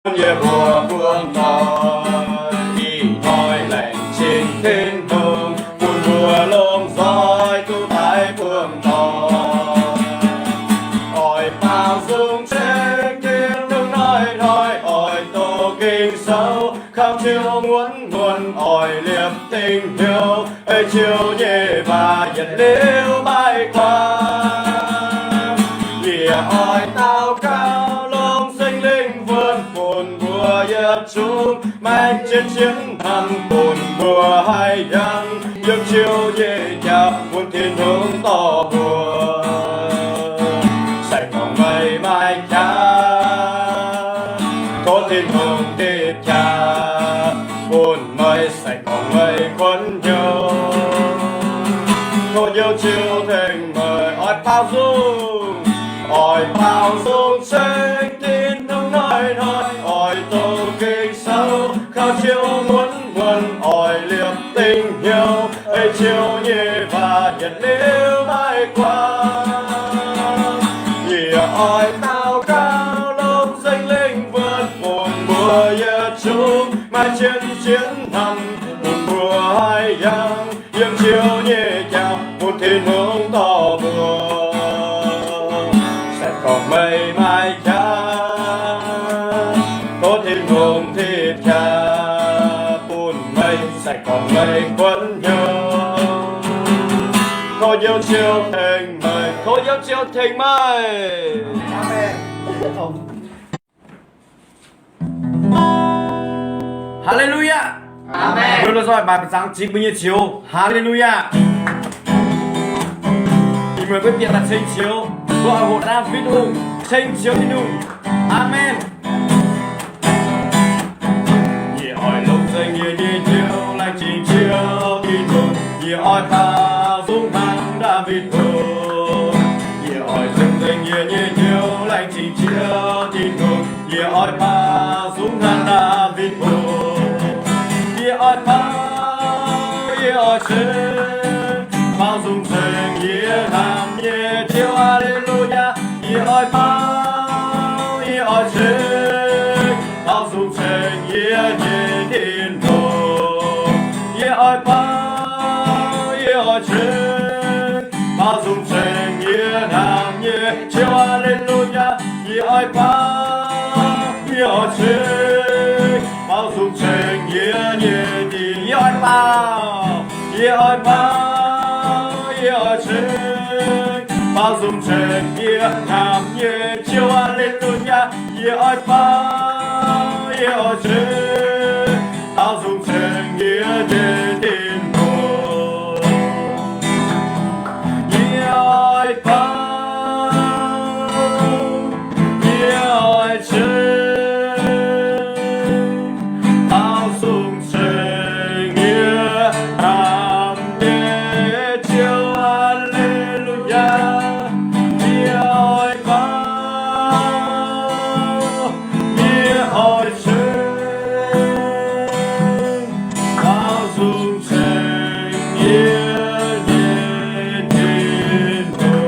Yie mbuo buangh doic, ih hnoi laengz zingh Tin-Hungh bun mbuo longc nzoih duqv daaih buangh doic. Oix baaux nzung ceng Tin-Hungh hnoi-hnoi, oix doqc Ging-Sou kaux Ziouv muonz muonz, oix liepc dingc hnyouv ei Ziouv nyei waac yietc liuz maiv guaax. Yie oix daux gaux longc Singx Lingh wuonv bun mbuo yietc zungv maiv jienv sienx hnamv, bun mbuo haih yangh yiem Ziouv nyei jauv, bun Tin-Hungh dorh mbuo. Se gorngv meih maaih qaqv, tov Tin-Hungh ndipc qaqv bun meih. Se gorngv meih kuonx hnyouv, tov Ziouv tengx meih. Oix baaux nzung, oix baaux nzung ceng Tin-Hungh hnoi-hnoi, oix doqc Ging-Sou kaux Ziouv muonz muonz, oix liepc dingc hnyouv ei Ziouv nyei waac yietc liuz maiv guaax. Yie oix daux gaux longc Singx Lingh wuonv bun mbuo yietc zungv maiv jienv sienx hnamv, bun mbuo haih yangh yiem Ziouv nyei jauv, bun Tin-Hungh dorh mbuo. Se gorngv meih maaih qaqv, tov Tin-Hungh ndipc qaqv bun meih. Se gorngv meih kuonx hnyouv, tov Ziouv Ziouv tengx meih, tov Ziouv Ziouv tengx meih. Aa^men. Haa^le^lu^yaa. Aa^men. Mbuo lomh nzoih maaih ba'zangx zingx mbuo nyei Ziouv. Haa^le^lu^yaa. Ih muonz mbuo bieqc daaih ceng Ziouv, mbuo oix hoqc Ndaawitv Hungh, ceng Ziouv Tin-Hungh. Aa^men. Yie oix longc nzengc yie nyei hnyouv laengz zingh Ziouv Tin-Hungh. Yie oix baaux nzung hnangv Ndaawitv Hungh. Yie oix longc nzengc yie nyei hnyouv laengz zingh Ziouv Tin-Hungh. Yie oix baaux nzung hnangv Ndaawitv Hungh. Yie oix baaux, yie oix ceng, baaux nzung ceng yie hnamv nyei Ziouv. Aa^le^lu^yaa. Yie oix baaux, yie oix ceng, baaux nzung ceng yie nyei Tin-Hungh. Yie oix baaux, yie oix ceng, baaux nzung ceng yie hnamv nyei Ziouv. Aa^le^lu^yaa. Yie oix baaux, yie oix ceng, baaux nzung ceng yie nyei Tin-Hungh. Yie oix baaux, yie oix baaux, yie oix ceng, baaux nzung ceng yie hnamv nyei Ziouv. Aa^le^lu^yaa. Yie oix baaux, yie oix ceng, baaux nzung ceng yie nyei Tin-Hungh. Yie oix baaux, yie oix ceng, baaux nzung ceng yie hnamv nyei Ziouv. Aa^le^lu^yaa. Yie oix baaux, yie oix ceng, baaux nzung ceng yie nyei Tin-Hungh.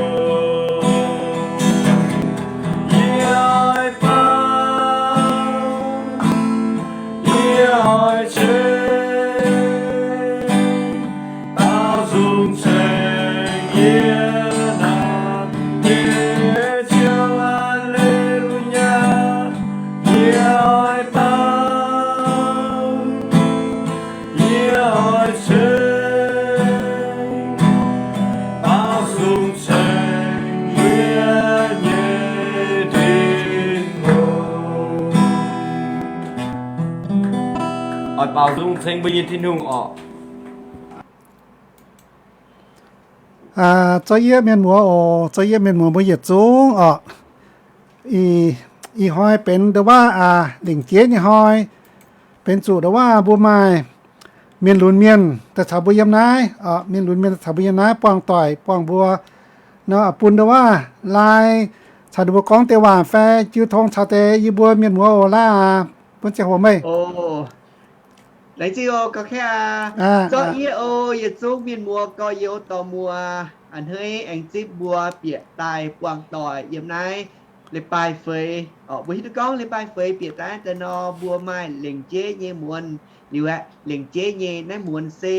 Yie oix baaux, yie oix ceng, baaux nzung ceng yie hnamv nyei Ziouv. Aa^le^lu^yaa. Yie oix baaux, yie oix ceng, baaux nzung ceng yie nyei Tin-Hungh. Oix baaux nzung ceng mbuo nyei Tin-Hungh orqc. Aa, za'gengh mienh muoz oc, za'gengh mienh muoz mbuo yietc zungv orqc. Ih, ih hnoi benx nduov waav, aa, lengc jeiv nyei hnoi, benx zuqc nduov waav mbuo maaih mienh lunx mienh daaih caux mbuo yiem naaiv orqc, mienh lunx mienh daaih caux mbuo yiem naaiv buangh doic buangh mbuo nor, bun nduov waav lai caux ninh mbuo gorngv deix waac fai jiu tong caux deix yie mbuo mienh muoz oc. Laaix aa, bun ziangh hoc meih. Laengz zingh oc, gaux kaeqv aa. Zorqv yie oc, yietc zungv mienh muoz gorx-youz dorh muoz, a'hneiv aengx zipv mbuo bieqc daaih buangh doic yiem naaiv leiz-baaix feix. Orqc, mbuo hiuv duqv gorngv leiz-baaix feix bieqc daaih daaih nor, mbuo maaih lengc jeiv nyei muonz. Liuz aeqv, lengc jeiv nyei naaiv muonz se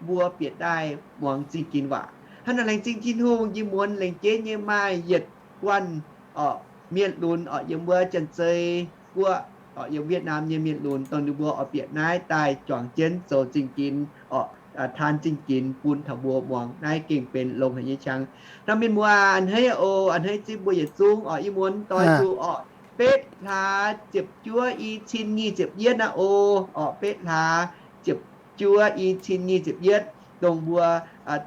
mbuo bieqc daaih muangx zingh ginx waac. Hnangv naaic laengz zingh Tin-Hungh, yie muonz lengc jeiv nyei maaih yietc guanh orqc, mienh lunx orqc, yiem wuov Janx-Zei guoqv orqc, yiem Vietnam nyei mienh lunx, dongh ninh mbuo oix bieqc naaiv daaih juangc jienv zoux zingh ginx orqc, taan zingh ginx bun taux mbuo muangx. Naaiv gengh benx longx haic nyei qangx. Nor mienh muoz a'hneiv oc, a'hneiv zipv mbuo yietc zungv orqc, yie muonz doix zuqc orqc, betv hlaax ziepc juov i cin nyic ziepc yietv naaiv oc, orqc, betv hlaax ziepc juov i cin nyic ziepc yietv, dongh mbuo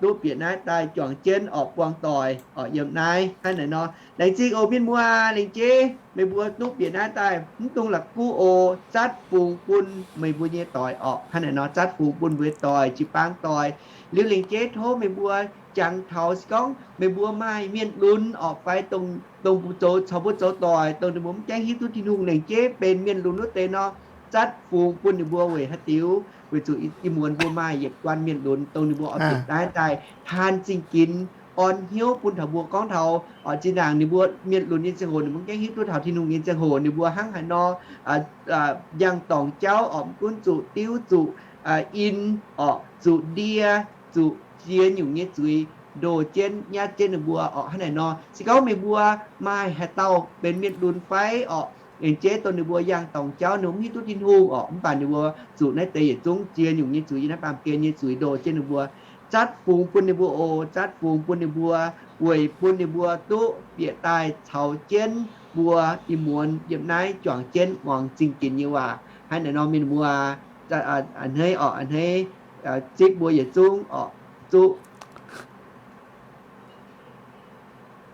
duqv bieqc naaiv daaih juangc jienv orqc, buangh doic orqc, yiem naaiv hnangv naaic nor. Laengz zingh oc mienh muoz, lengc jeiv meih mbuo duqv bieqc naaiv daaih, mv dungx la'kuqv oc, zatv fungx bun meih mbuo nyei doic orqc, hnangv naaic nor, zatv fungx bun mbuo doic, jiu-baang doic. Liuz lengc jeiv tov meih mbuo jangx taux se gorngv meih mbuo maaih mienh lunx orqc fai dongh, dongh mbuo zoux, caux mbuo zoux doic, dongh ninh mbuo mv gaengh hiuv duqv Tin-Hungh lengc jeiv benx mienh lunx wuov deix nor, zatv fungx bun ninh mbuo weic haaix diuc? Weic zuqc ih muonz mbuo maaih yietc guanh mienh lunx dongh ninh mbuo oix bieqc naaiv daaih taan zingh ginx orn hnyouv bun taux mbuo gorngv taux oc, zinh ndaangc ninh mbuo mienh lunx nyei ziangh hoc ninh mbuo mv gaengh hiuv duqv taux Tin-Hungh nyei ziangh hoc ninh mbuo hnangv haaix nor yangh dorngc jauv orqc, mv gunv zuqc diuv zuqc in orqc, zuqc ndie, zuqc ziex nyungc nyei zuiz ndoh jienv nyatv jienv ninh mbuo orqc, hnangv naaic nor. Se gorngv meih mbuo maaih haaix dauh benx mienh lunx fai orqc, lengc jeiv dongh ninh mbuo yangh dorngc jauv ninh mbuo mv hiuv duqv Tin-Hungh orqc, mv baac ninh mbuo zuqc naaiv deix yietc zungv ziex nyungc nyei zuiz, yiem naaiv baamh gen nyei zuiz ndoh jienv ninh mbuo, zatv fungx bun ninh mbuo oc, zatv fungx bun ninh mbuo, weic bun ninh mbuo duqv bieqc daaih caux jienv mbuo ih muonz yiem naaiv juangc jienv muangx zingh ginx nyei waac. Hnangv naaic nor mienh muoz, a'hneiv orqc, a'hneiv zipv mbuo yietc zungv orqc, zuqv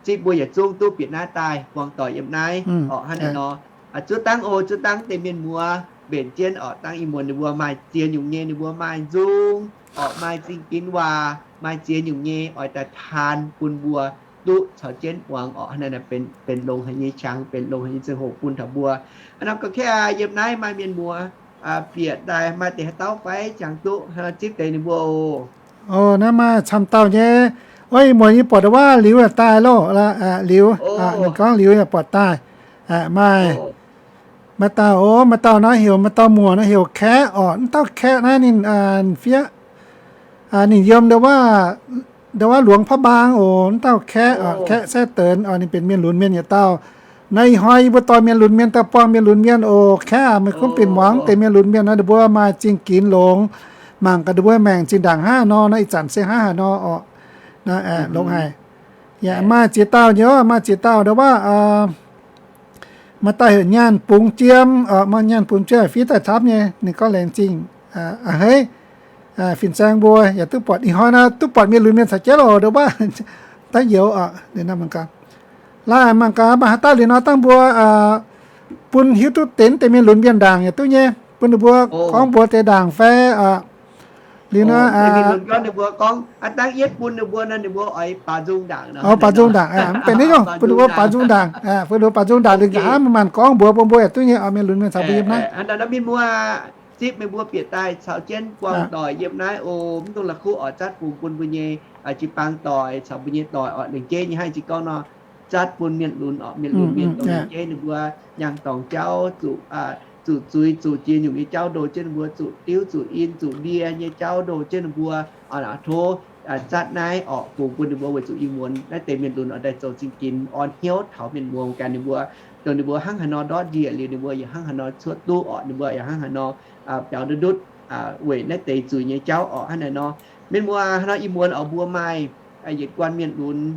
zipv mbuo yietc zungv duqv bieqc naaiv daaih buangh doic yiem naaiv orqc, hnangv naaic nor. Zuov dangv oc, zuov dangv deix mienh muoz mbenc jienv orqc, dangv ih muonz ninh mbuo maaih ziex nyungc nyei, ninh mbuo maaih nzung orqc, maaih zingh ginx waac, maaih ziex nyungc nyei oix daaih taan bun mbuo duqv caux jienv muangx orqc, hnangv naaic benx longx haic nyei qangx, benx longx haic nyei ziangh hoc bun taux mbuo. Hnangv naaic nor ga'kengx yiem naaiv maaih mienh muoz bieqc daaih maaih deix haaix dauh fai jangx duqv zipv deix ninh mbuo oc. Naaiv maaih camv dauh nyei. Ov, ih muonz yie buatc ndau wuov Liuz daaih loh. Liuz, ninh gorngv Liuz yaac buatc daaih. Maaih, maaih dauh, ov, maaih dauh naaiv heuc, maaih dauh muoc naaiv heuc Kaeqv orqc. Naaiv dauh Kaeqv naaiv ninh fiev, ninh yiem ndau wuov, ndau wuov Luangx Pa'mbaang oc. Naaiv dauh Kaeqv orqc, Kaeqv Saeqv Deix orqc, ninh benx mienh lunx mienh yietc dauh. Naaiv ih hnoi yie mbuo dorh mienh lunx mienh daaih buangh mienh lunx mienh oc. Kaeqv aac, meih gunv bienh muangx deix mienh lunx mienh nor, ninh mbuo maaih zingh ginx longx, mangc gaax ninh mbuo maengc zinh ndaangc hnangv haaix nor, naaiv ih zanc se hnangv haaix nor orqc. Longx haic. Yaac maaih ziex dauh nyei, maaih ziex dauh ndau wuov, maaih dauh heuc Nyaanh Bungx Jiem orqc, maaih Nyaanh Bungx Jiem fiev daaih camv nyei, ninh gorngv laengz zingh a'hneiv fin-saeng mbuo yaac duqv buatc, ih hnoi naaiv duqv buatc mienh lunx mienh caux jienv loh ndau wuov. Daaih youz orqc, ninh mangc gaax, laaix mangc gaax maaih haaix dauh liuz nor dangh mbuo bun hiuv duqv deix deix mienh lunx mienh ndaangc yaac duqv nyei, bun ninh mbuo gorngv mbuox deix ndaangc fai liuz nor, ninh mbuo gorngv, ninh mbuo gorngv aav dangh yietv bun ninh mbuo nor, ninh mbuo oix baaux nzung ndaangc nor, baaux nzung ndaangc, mv benx naaiv nyungc, bun ninh mbuo baaux nzung ndaangc, bun ninh mbuo baaux nzung ndaangc liuz nqa'haav maanc gorngv mbuox bun mbuo yaac duqv nyei, mienh lunx mienh caux mbuo yiem naaiv. Hnangv naaiv nor mienh muoz, zipv meih mbuo bieqc daaih caux jienv buangh doic yiem naaiv oc. Mv dungx la'kuqv oc, zatv fungx bun mbuo nyei jiu-baang doic caux mbuo nyei doic orqc, lengc jeiv nyei hnangv jiex gorngv nor, zatv bun mienh lunx orqc, mienh lunx mienh dongh lengc jeiv ninh mbuo nyaanh dorngc jauv zuqc, zuqc zuiz zuqc ziex nyungc nyei jauv ndoh jienv ninh mbuo, zuqc diuv zuqc in zuqc ndie nyei jauv ndoh jienv ninh mbuo. Tov zatv naaiv orqc, fungx bun ninh mbuo weic zuqc ih muonz naaiv deix mienh lunx oix daaih zoux zingh ginx orn hnyouv taux mienh muoz ganh ninh mbuo, dongh ninh mbuo hnangv haaix nor ndortv njiec liuz ninh mbuo yaac hnangv haaix nor cuotv duqv orqc, ninh mbuo yaac hnangv haaix nor biaux ndutv ndutv weic naaiv deix zuiz nyei jauv orqc, hnangv naaiv nor. Mienh muoz, hnangv nor ih muonz oix mbuo maaih yietc guanh mienh lunx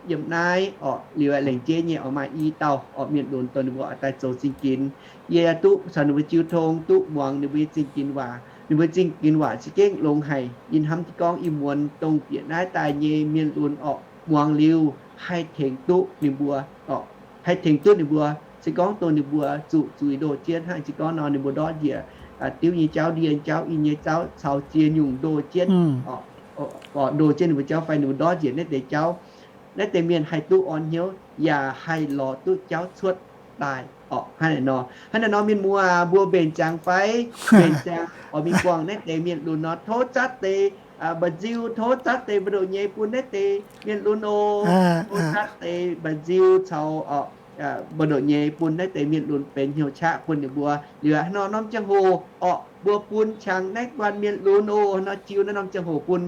yiem naaiv orqc, liuz lengc jeiv nyei oix maaih i dauh orqc mienh lunx dongh ninh mbuo oix daaih zoux zingh ginx. Yie duqv caux ninh mbuo jiu tong, duqv muangx ninh mbuo nyei zingh ginx waac. Ninh mbuo zingh ginx waac za'gengh longx haic. Yie hnamv jienv gorngv ih muonz dongh bieqc naaiv daaih nyei mienh lunx orqc, muangx liuz haih tengx duqv ninh mbuo orqc, haih tengx duqv ninh mbuo. Se gorngv dongh ninh mbuo zuqc zuiz ndoh jienv hnangv se gorngv nor, ninh mbuo ndortv njiec diuv nyei jauv, ndie nyei jauv, in nyei jauv, caux ziex nyungc ndoh jienv, ndoh jienv ninh mbuo jauv fai ninh mbuo ndortv njiec naaiv deix jauv, naaiv deix mienh haih duqv orn hnyouv yaac haih lorz duqv jauv cuotv daaih orqc, hnangv naaic nor. Hnangv naaic nor mienh muoz, mbuo mbenc ziangx fai mbenc ziangx oix mingh buangh naaiv deix mienh lunx nor, tov zatv deix mba'nziu, tov zatv deix mba'ndoh nyei bun naaiv deix mienh lunx oc. Tov zatv deix mba'nziu caux orqc mbu'ndongx nyei bun naaiv deix mienh lunx benx hnyouv qaqv bun ninh mbuo. Liuz haaix norm norm ziangh hoc orqc, mbuo bun qangx naaiv guanh mienh lunx oc. Haaix nor jiu naaiv norm ziangh hoc bun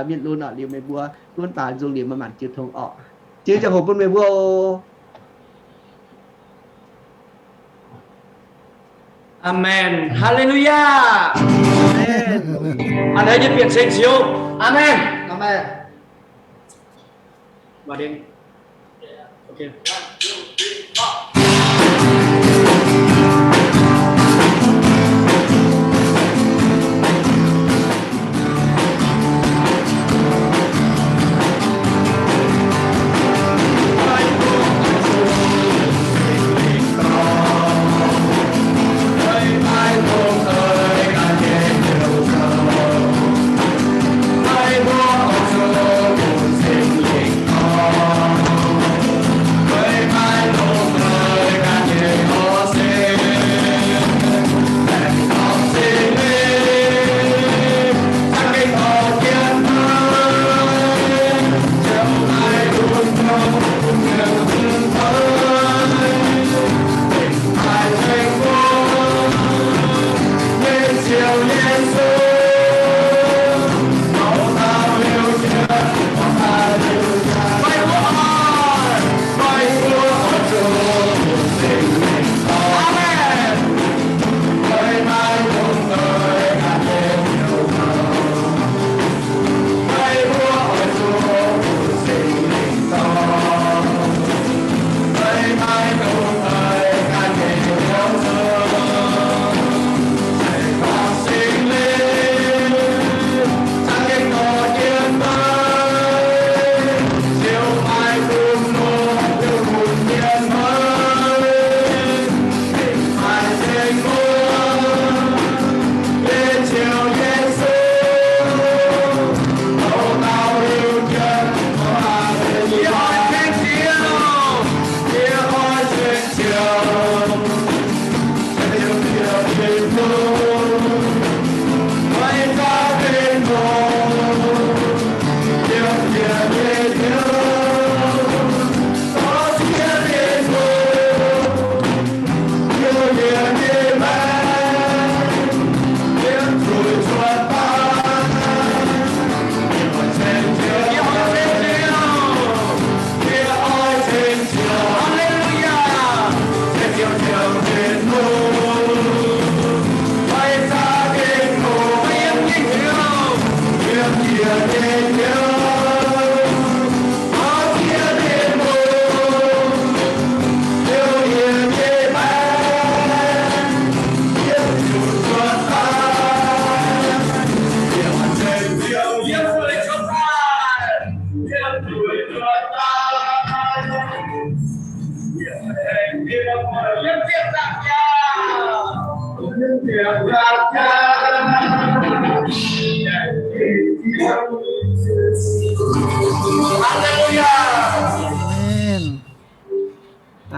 mienh lunx orqc. Liuz meih mbuo gunv baaux nzung liuz maaih maanc jiu tong orqc. Jiu ziangh hoc bun meih mbuo oc. Amen. Hallelujah. Amen. A'hneiv jienv bieqc ceng Ziouv. Amen. Amen. Mv Amen.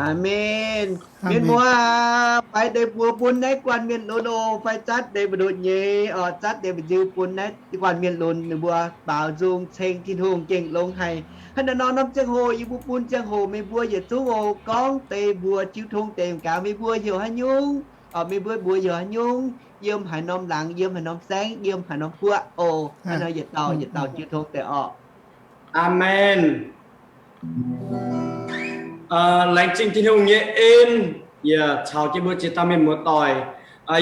Amen. Mienh muoz, fai deix mbuox bun naaiv guanh mienh lunx oc, fai zatv deix mbu'ndongx nyei, zatv deix mbu'nziu bun naaiv guanh mienh lunx, ninh mbuo baaux nzung ceng Tin-Hungh gengh longx haic. Hnangv naaiv nor norm ziangh hoc yie mbuo bun ziangh hoc meih mbuo yietc zungv oc, gorngv deix mbuox jiu tong deix gaax meih mbuo heuc haaix nyungc, meih mbuo mbuox heuc haaix nyungc, yiem haaix norm laangz, yiem haaix norm saengv, yiem haaix norm guoqv oc. Hnangv naaiv nor yietc dauh yietc dauh jiu tong deix orqc. Amen. Laengz zingh Tin-Hungh nyei en, yaac caux jienv mbuo ziex dauh mienh muoz-doic.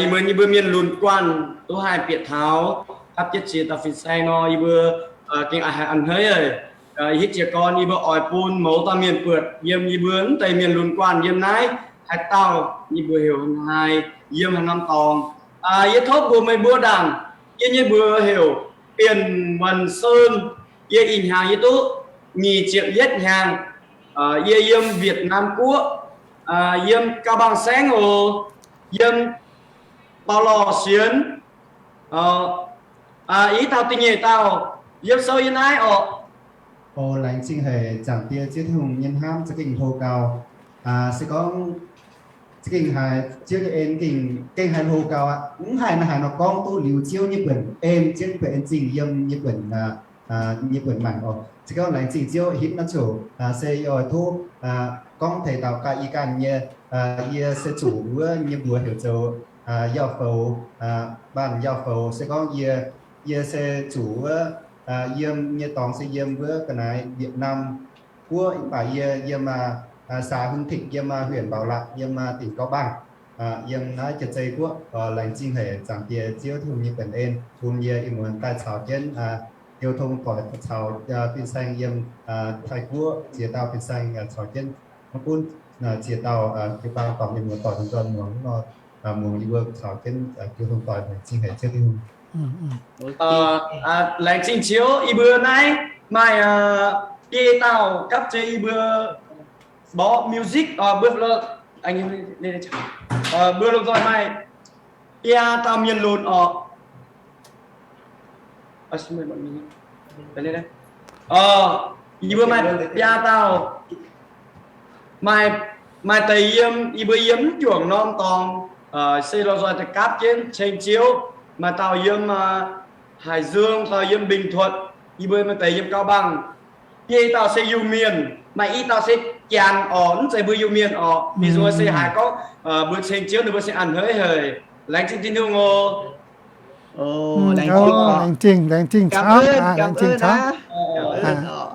Ih muonz yie mbuo mienh lunx guanh duqv haih bieqc taux hapv jienv ziex dauh fin-saeng nor, yie mbuo gengh a'hneiv haic, a'hneiv haic. Ih hitv jiez gorn yie mbuo oix bun mouz dauh mienh buatc yiem yie mbuo mv deix mienh lunx guanh yiem naaiv haaix dauh, yie mbuo heuc haaix, yiem haaix norm dorngx. Yie tov mbuox meih mbuo ndaangc, yie nyei mbuox heuc Bienh Muonc Soon. Yie ih hnyangx yie duqv nyic ziepc yietv hnyangx. Yie yiem Việt Nam guoqv, yiem Cao Bằng saengv oc, yiem Baulo sienx. Ih dauh da'nyeic dauh yiem sou yie naaiv orqc. O, laengz zingh haic Zaangc Diex Ziouv Tin-Hungh nyei hnamv za'gengh hlo gau. Se gorngv za'gengh haiz Ziouv nyei en gengh, gengh haiz hlo gau aqv. Mv haih naaiv haaix nor gorngv duqv liuz Ziouv nyei buonc en, Ziouv nyei buonc en zingh yiem nyei buonc, nyei buonc maengc oc. Se gorngv laengz zingh Ziouv hitv naaiv ziouc se yie oix tov gorngv teix dauh ganh yie ganh nyei, yie se zuqc wuov nyei mbuox heuc zoux Yauh Foux, Baanh Yauh Foux. Se gorngv yie, yie se zuqc wuov, yiem nyei dorngx se yiem wuov ga'naaiv Việt Nam guoqv, mv baac yie yiem xã Hưng Thịnh, yiem huyện Bảo Lộc, yiem tỉnh Cao Bằng, yiem naaiv Jaa-Zei guoqv. Laengz zingh haic Zaangc Diex Ziouv Tin-Hungh nyei benx en bun yie ih muonz daaih caux jienv hiuv tong doic caux fin-saeng yiem Taiv guoqv ziex dauh fin-saeng caux jienv, mv gunv ziex dauh jiu-baang dorngc mienh muoz-doic nzunc nzunc muangx nor, muangx yie mbuo caux jienv hiuv tong doic. Laengz zingh haic Ziouv Tin-Hungh. Laengz zingh Ziouv, yie mbuo naaiv maaih biei dauh gapv zeiv yie mbuo mborqv music, mbuo lomh nzoih maaih biaa dauh mienh lunx orqc. Yie mbuo maaih biaa dauh, maaih, maaih deix yiem, yie mbuo yiem mv juangc norm dorngx, se lomh nzoih daaih gapv jienv ceng Ziouv. Maaih dauh yiem Hải Dương, dauh yiem Bình Thuận, yie mbuo maaih deix yiem Cao Bằng. Biei dauh se Iu-Mienh, maaih i dauh se Janx orqc, mv zeiz mbuo Iu-Mienh orqc. Mienh nzuonx se haiz gorngv mbuo ceng Ziouv ninh mbuo se a'hneiv haic. Laengz zingh Tin-Hungh oc. Laengz zingh, laengz zingh camv, laengz zingh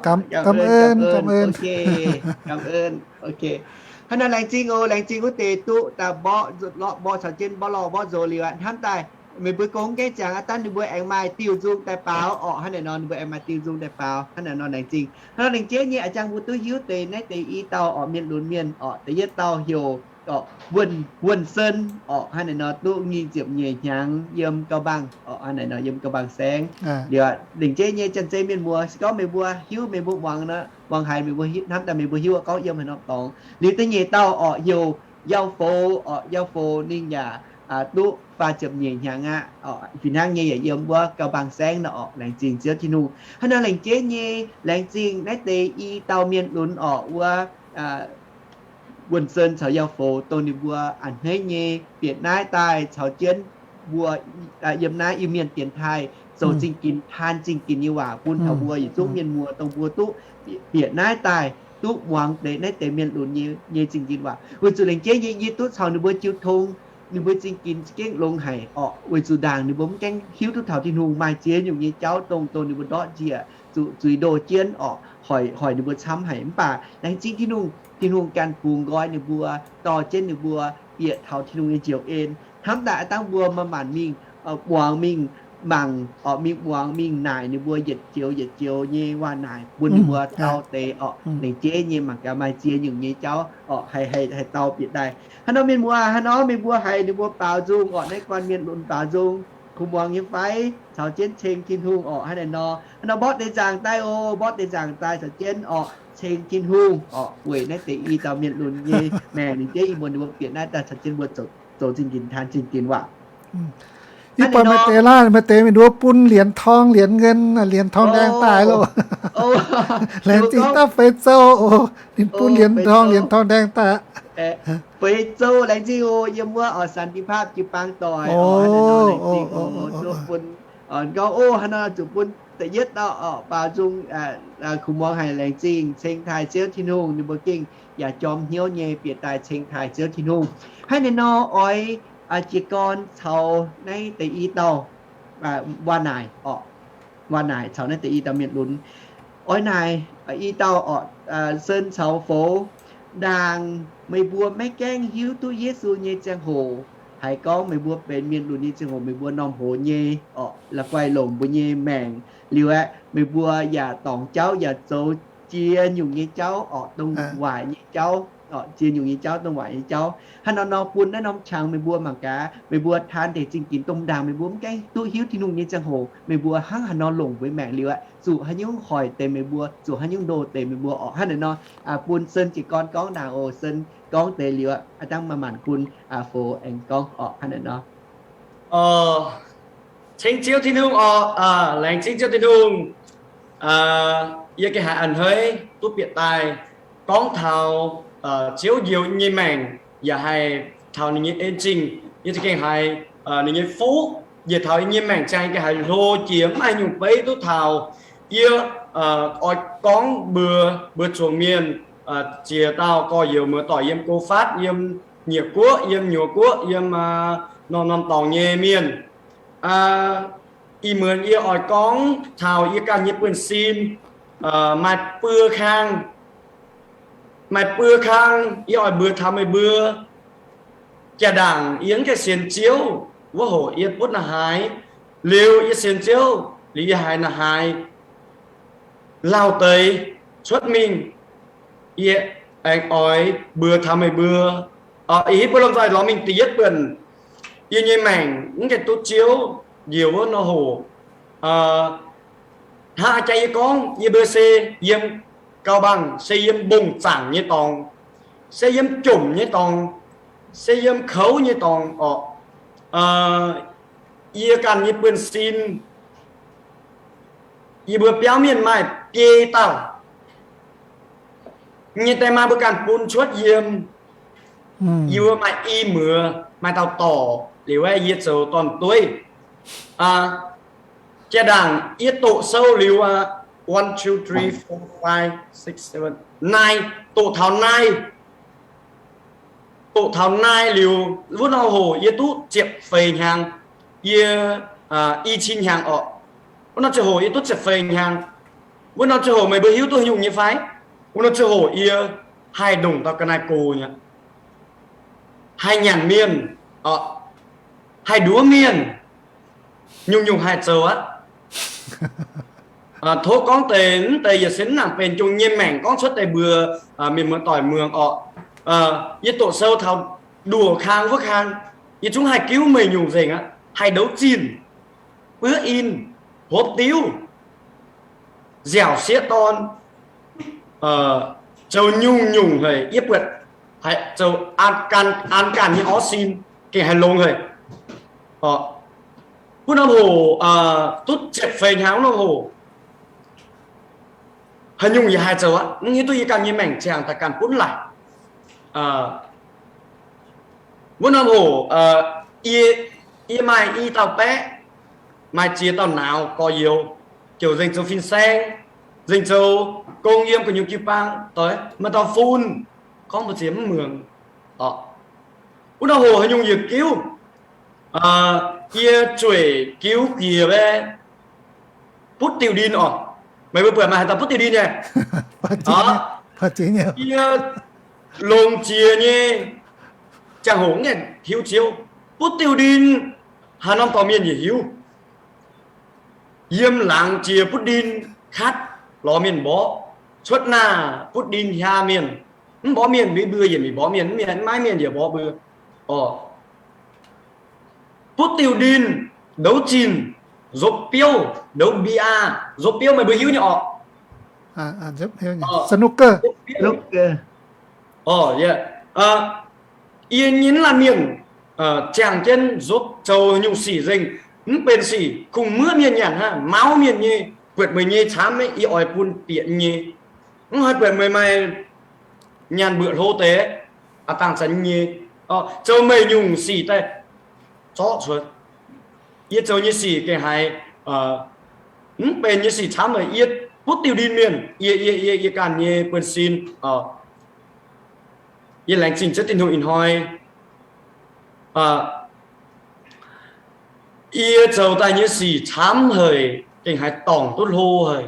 camv. Cảm ơn, cảm ơn, cảm ơn. Hnangv naaiv laengz zingh oc, laengz zingh wuov deix duqv daaih mborqv, lorqc mborqv caux jienv mborqv lorh mborqv nzox liuz aqv. Hnamv daaih meih mbuo gorngv gaengh ziangx aqv, dangh ninh mbuo aengx maaih diuh nzung daaih baaux orqc. Hnangv naaic nor ninh mbuo aengx maaih diuh nzung daaih baaux. Hnangv naaic nor laengz zingh. Hnangv nor laengz jeiv nyei a'jang mbuo duqv hiuv deix naaiv deix i dauh orqc, mienh lunx mienh orqc, da'yietv dauh heuc orqc Wuonh, Wuonh Sen orqc. Hnangv naaic nor duqv nyic ziepc nyeic hnyangx yiem Cao Bằng orqc. Hnangv naaic nor yiem Cao Bằng saengv. Liuz laengz jeiv nyei Janx-Zei mienh muoz, se gorngv meih mbuo hiuv, meih mbuo muangx nor, muangx haiz meih mbuo hiuv, hnamv daaih meih mbuo hiuv gorngv yiem haaix norm dorngx. Liuz da'nyeic dauh orqc heuc Yauh Foux orqc, Yauh Foux ninh yaac duqv faah ziepc nyeic hnyangx aqv. Fih hnangv nyei yaac yiem wuov Cao Bằng saengv nor orqc. Laengz zingh Ziouv Tin-Hungh. Hnangv nor laengz jeiv nyei, laengz zingh naaiv deix i dauh mienh lunx orqc, wuov Wuonh Sen caux Yauh Foux dongh ninh mbuo a'hneiv nyei bieqc naaiv daaih caux jienv mbuo yiem naaiv Iu-Mienh dienx taaih zoux zingh ginx, taan zingh ginx nyei waac bun taux mbuo yietc zungv mienh muoz dongh mbuo duqv bieqc naaiv daaih duqv muangx deix naaiv deix mienh lunx nyei zingh ginx waac. Weic zuqc laengz jeiv nyei yie duqv caux ninh mbuo jiu tong, ninh mbuo zingh ginx za'gengh longx haic orqc. Weic zuqc ndaangc ninh mbuo mv gaengh hiuv duqv taux Tin-Hungh, maaih ziex nyungc nyei jauv dongh, dongh ninh mbuo ndortv njiec zuqc zuiz ndoh jienv orqc, hoic, hoic ninh mbuo camv haic. Mv baac laengz zingh Tin-Hungh, Tin-Hungh ganh bungx nqoi ninh mbuo, dorh jienv ninh mbuo bieqc taux Tin-Hungh nyei njoux en. Hnamv daaih aav dangh mbuo maaih maanc mingh muangx mingh mangc orqc, mingh muangx mingh naaic ninh mbuo yietc joux yietc joux nyei waac naaic bun ninh mbuo dau deix orqc. Laengz jeiv nyei mangc gaax maaih ziex nyungc nyei jauv orqc, haih, haih, haih dau bieqc daaih. Hnangv nor mienh muoz, hnangv nor meih mbuo haiz ninh mbuo baaux nzung orqc, naaiv guanh mienh lunx baaux nzung, kuh muangx nyei fai caux jienv ceng Tin-Hungh orqc. Hnangv naaic nor, hnangv nor mborqv deix nzaangc daaih oc, mborqv deix nzaangc daaih caux jienv orqc, ceng Tin-Hungh orqc, weic naaiv deix i dauh mienh lunx nyei maengc. Ninh jeiv i muonz ninh mbuo bieqc naaiv daaih caux jienv mbuo zoux zingh ginx taan zingh ginx waac. Yie buatc maaih deix laanh, maaih deix mienh mbuo bun lienx torng lienx nqen, lienx torng ndaeng daaih loh. Laengz zingh daaih Fei Zou oc, ninh bun lienx torng lienx torng ndaeng daaih. Fei Zou laengz zingh oc, yiem wuov orqc, สันติภาพ jiu-baang doic orqc. Hnangv nor laengz zingh oc, zuqc bun, gorngv oc, hnangv nor zuqc bun da'yietv dauh orqc, baaux nzung, kuh muangx haic, laengz zingh ceng taaih Ziouv Tin-Hungh. Ninh mbuo gengh yaac jorm hnyouv nyei bieqc daaih ceng taaih Ziouv Tin-Hungh. Hnangv naaic nor oix jiez gorn caux naaiv deix i dauh waac naaic orqc, waac naaic caux naaiv deix i dauh mienh lunx. Oix naaic i dauh orqc, Sen caux Foux, ndaangc meih mbuo maiv gaengh hiuv duqv Yesu nyei ziangh hoc, haiz gorngv meih mbuo benx mienh lunx nyei ziangh hoc, meih mbuo norm hoz nyei orqc, la'guaih longc mbuo nyei maengc liuz aeqv, meih mbuo yaac dorngc jauv yaac zoux ziex nyungc nyei jauv orqc, dongh waaic nyei jauv orqc, ziex nyungc nyei jauv, dongh waaic nyei jauv. Hnangv nor nor bun naaiv norm qangx meih mbuo mangc gaax, meih mbuo taan deix zingh ginx dongh ndaangc meih mbuo mv gaengh duqv hiuv Tin-Hungh nyei ziangh hoc, meih mbuo hnangv haaix nor longc mbuo maengc liuz aeqv, zuqc haaix nyungc hoic deix meih mbuo, zuqc haaix nyungc ndoh deix meih mbuo orqc. Hnangv naaic nor bun Sen jiez gorn gorngv ndaangc oc. Sen gorngv deix liuz aqv, dangh maaih maanc bun Foux aengx gorngv orqc. Hnangv naaic nor. Ceng Ziouv Tin-Hungh orqc. Laengz zingh Ziouv Tin-Hungh. Yie gengh haiz a'hneiv duqv bieqc daaih gorngv taux Ziouv njoux nyei maengc, yaac haih taux ninh nyei en zingh. Yie za'gengh haiz ninh nyei fuqv njiec taux yie nyei maengc ziangh, yie gengh haiz hlo jiex, mv maaih nyungc beiv duqv taux. Yie oix gorngv mbuox mbuo zuangx mienh ziex dauh gorx-youz muoz-doic yiem go fatv, yiem nyiec guoqv, yiem nyuoz guoqv, yiem norm-norm dorngx nyei mienh. Ih muonz yie oix gorngv taux yie ganh nyei buonv-sin maaih buo kang, maaih buo kang yie oix mbuox taux meih mbuo. Jaa ndaangc yie mv gaengh sienx Ziouv wuov hoc yie butv naaiv haaix, liuz yie sienx Ziouv liuz yie haiz naaiv haaix lauh deix cuotv mingh, yie aengx oix mbuox taux meih mbuo. Ih hitv mbuo lomh nzoih lorz mingh da'yietv buonc, yie nyei maengc mv gaengh duqv Ziouv njoux wuov nor hoc, hnangv jaa yie gorngv, yie mbuo se yiem Gau Bang, se yiem mbong zaangc nyei dorngx, se yiem jomc nyei dorngx, se yiem kouv nyei dorngx orqc. Yie ganh nyei buonv-sin, yie mbuo biauv mienh maaih biei dauh nyei die maa mbuo ganh bun cuotv yiem. Yie mbuo maaih i muoz, maaih dauh dorc liuz aeqv, yie zoux dorn-dueiv. Jaa ndaangc yie doqc sou liuz aqv, one, two, three, four, five, six, seven, nine, doqc taux nine, doqc taux nine liuz wuov norm hoc yie duqv ziepc feix hnyangx. Yie i cin hnyangx orqc. Wuov norm ziangh hoc yie duqv ziepc feix hnyangx. Wuov norm ziangh hoc meih mbuo hiuv duqv haaix nyungc nyei fai? Wuov norm ziangh hoc yie haih ndongc dauh ga'naaiv-gox nyei, haih nyanc mienh, haih nduov mienh, nyungc-nyungc haih zoux aqv. Tov gorngv deix mv deix yietc se mv nangc benx jung nyei maengc gorngv cuotv deix mbuox mienh muoz-doic muangx orqc. Yie doqc sou taux nduoc kang wuov kang, yie zungv haih giuv meih nyungc nzengc aqv. Haih ndouz zinh, buov in, hopv diuv, nziaauc sieqv dorn, zoux nyungc-nyungc haic. Yie buatc haiz zoux an ganh nyei orv sin gengh haih longx haic. Wuov norm hoc, duqv ziepc feix hnyangx wuov norm hoc, haaix nyungc yaac haih zoux aqv. Mv hiuv duqv yie ganh nyei maengc ziangh daaih ganh gunv laic. Wuov norm hoc, yie maaih i dauh baeqv, maaih ziex dauh nauz gorx-youz, ziouc nzengc zoux fin-saeng, nzengc zoux gong yiem gu'nyuoz jiu-baang doix. Maaih dauh fun, gorngv mbu'ziex mv muangx. Wuov norm hoc haaix nyungc yaac giuv. Yie zueic giuv jiex wuov butv diuh ndin orqc. Meih mbuo buatc maaih haaix dauh butv diuh ndin nyei? Yie longx jiex nyei ziangh hoc mv gaengh hiuv Ziouv. Butv diuh ndin haaix norm dorh mienh yaac hiuv. Yiem laangz jiex butv ndin katv lorz mienh mborqv. Cuotv naah butv ndin hiaa mienh. Mv mborqv mienh, mbuo yaac mingh mborqv mienh, mv mienh maiv mienh yaac mborqv mbuo. Orqc, butv diuh ndin, ndouz zinh, nzopv biouv, ndouz B R, nzopv biouv meih mbuo hiuv nyei orqc. Yie nyei laanh mienh ziangh jienv nzopv zoux nyungc sic nzengc, mv benx sic kungx muoqv mienh nyanc hnangv, mauv mienh nyei. Buatc meih nyei camv, yie oix bun bieqc nyei. Mv haih buatc meih maaih nyanc mbuoqc hlo deix, aa dangh zanc nyei. Zoux meih nyungc sic daaih zorqv cuotx. Yie zoux nyei sic gengh haiz mv benx nyei sic camv meih. Yie butv diuh ndin mienh, yie, yie, yie ganh nyei buonv-sin. Yie laengz zingh Ziouv Tin-Hungh ih hnoi. Yie zoux daaih nyei sic camv haic, gengh haiz dorngc duqv hlo haic.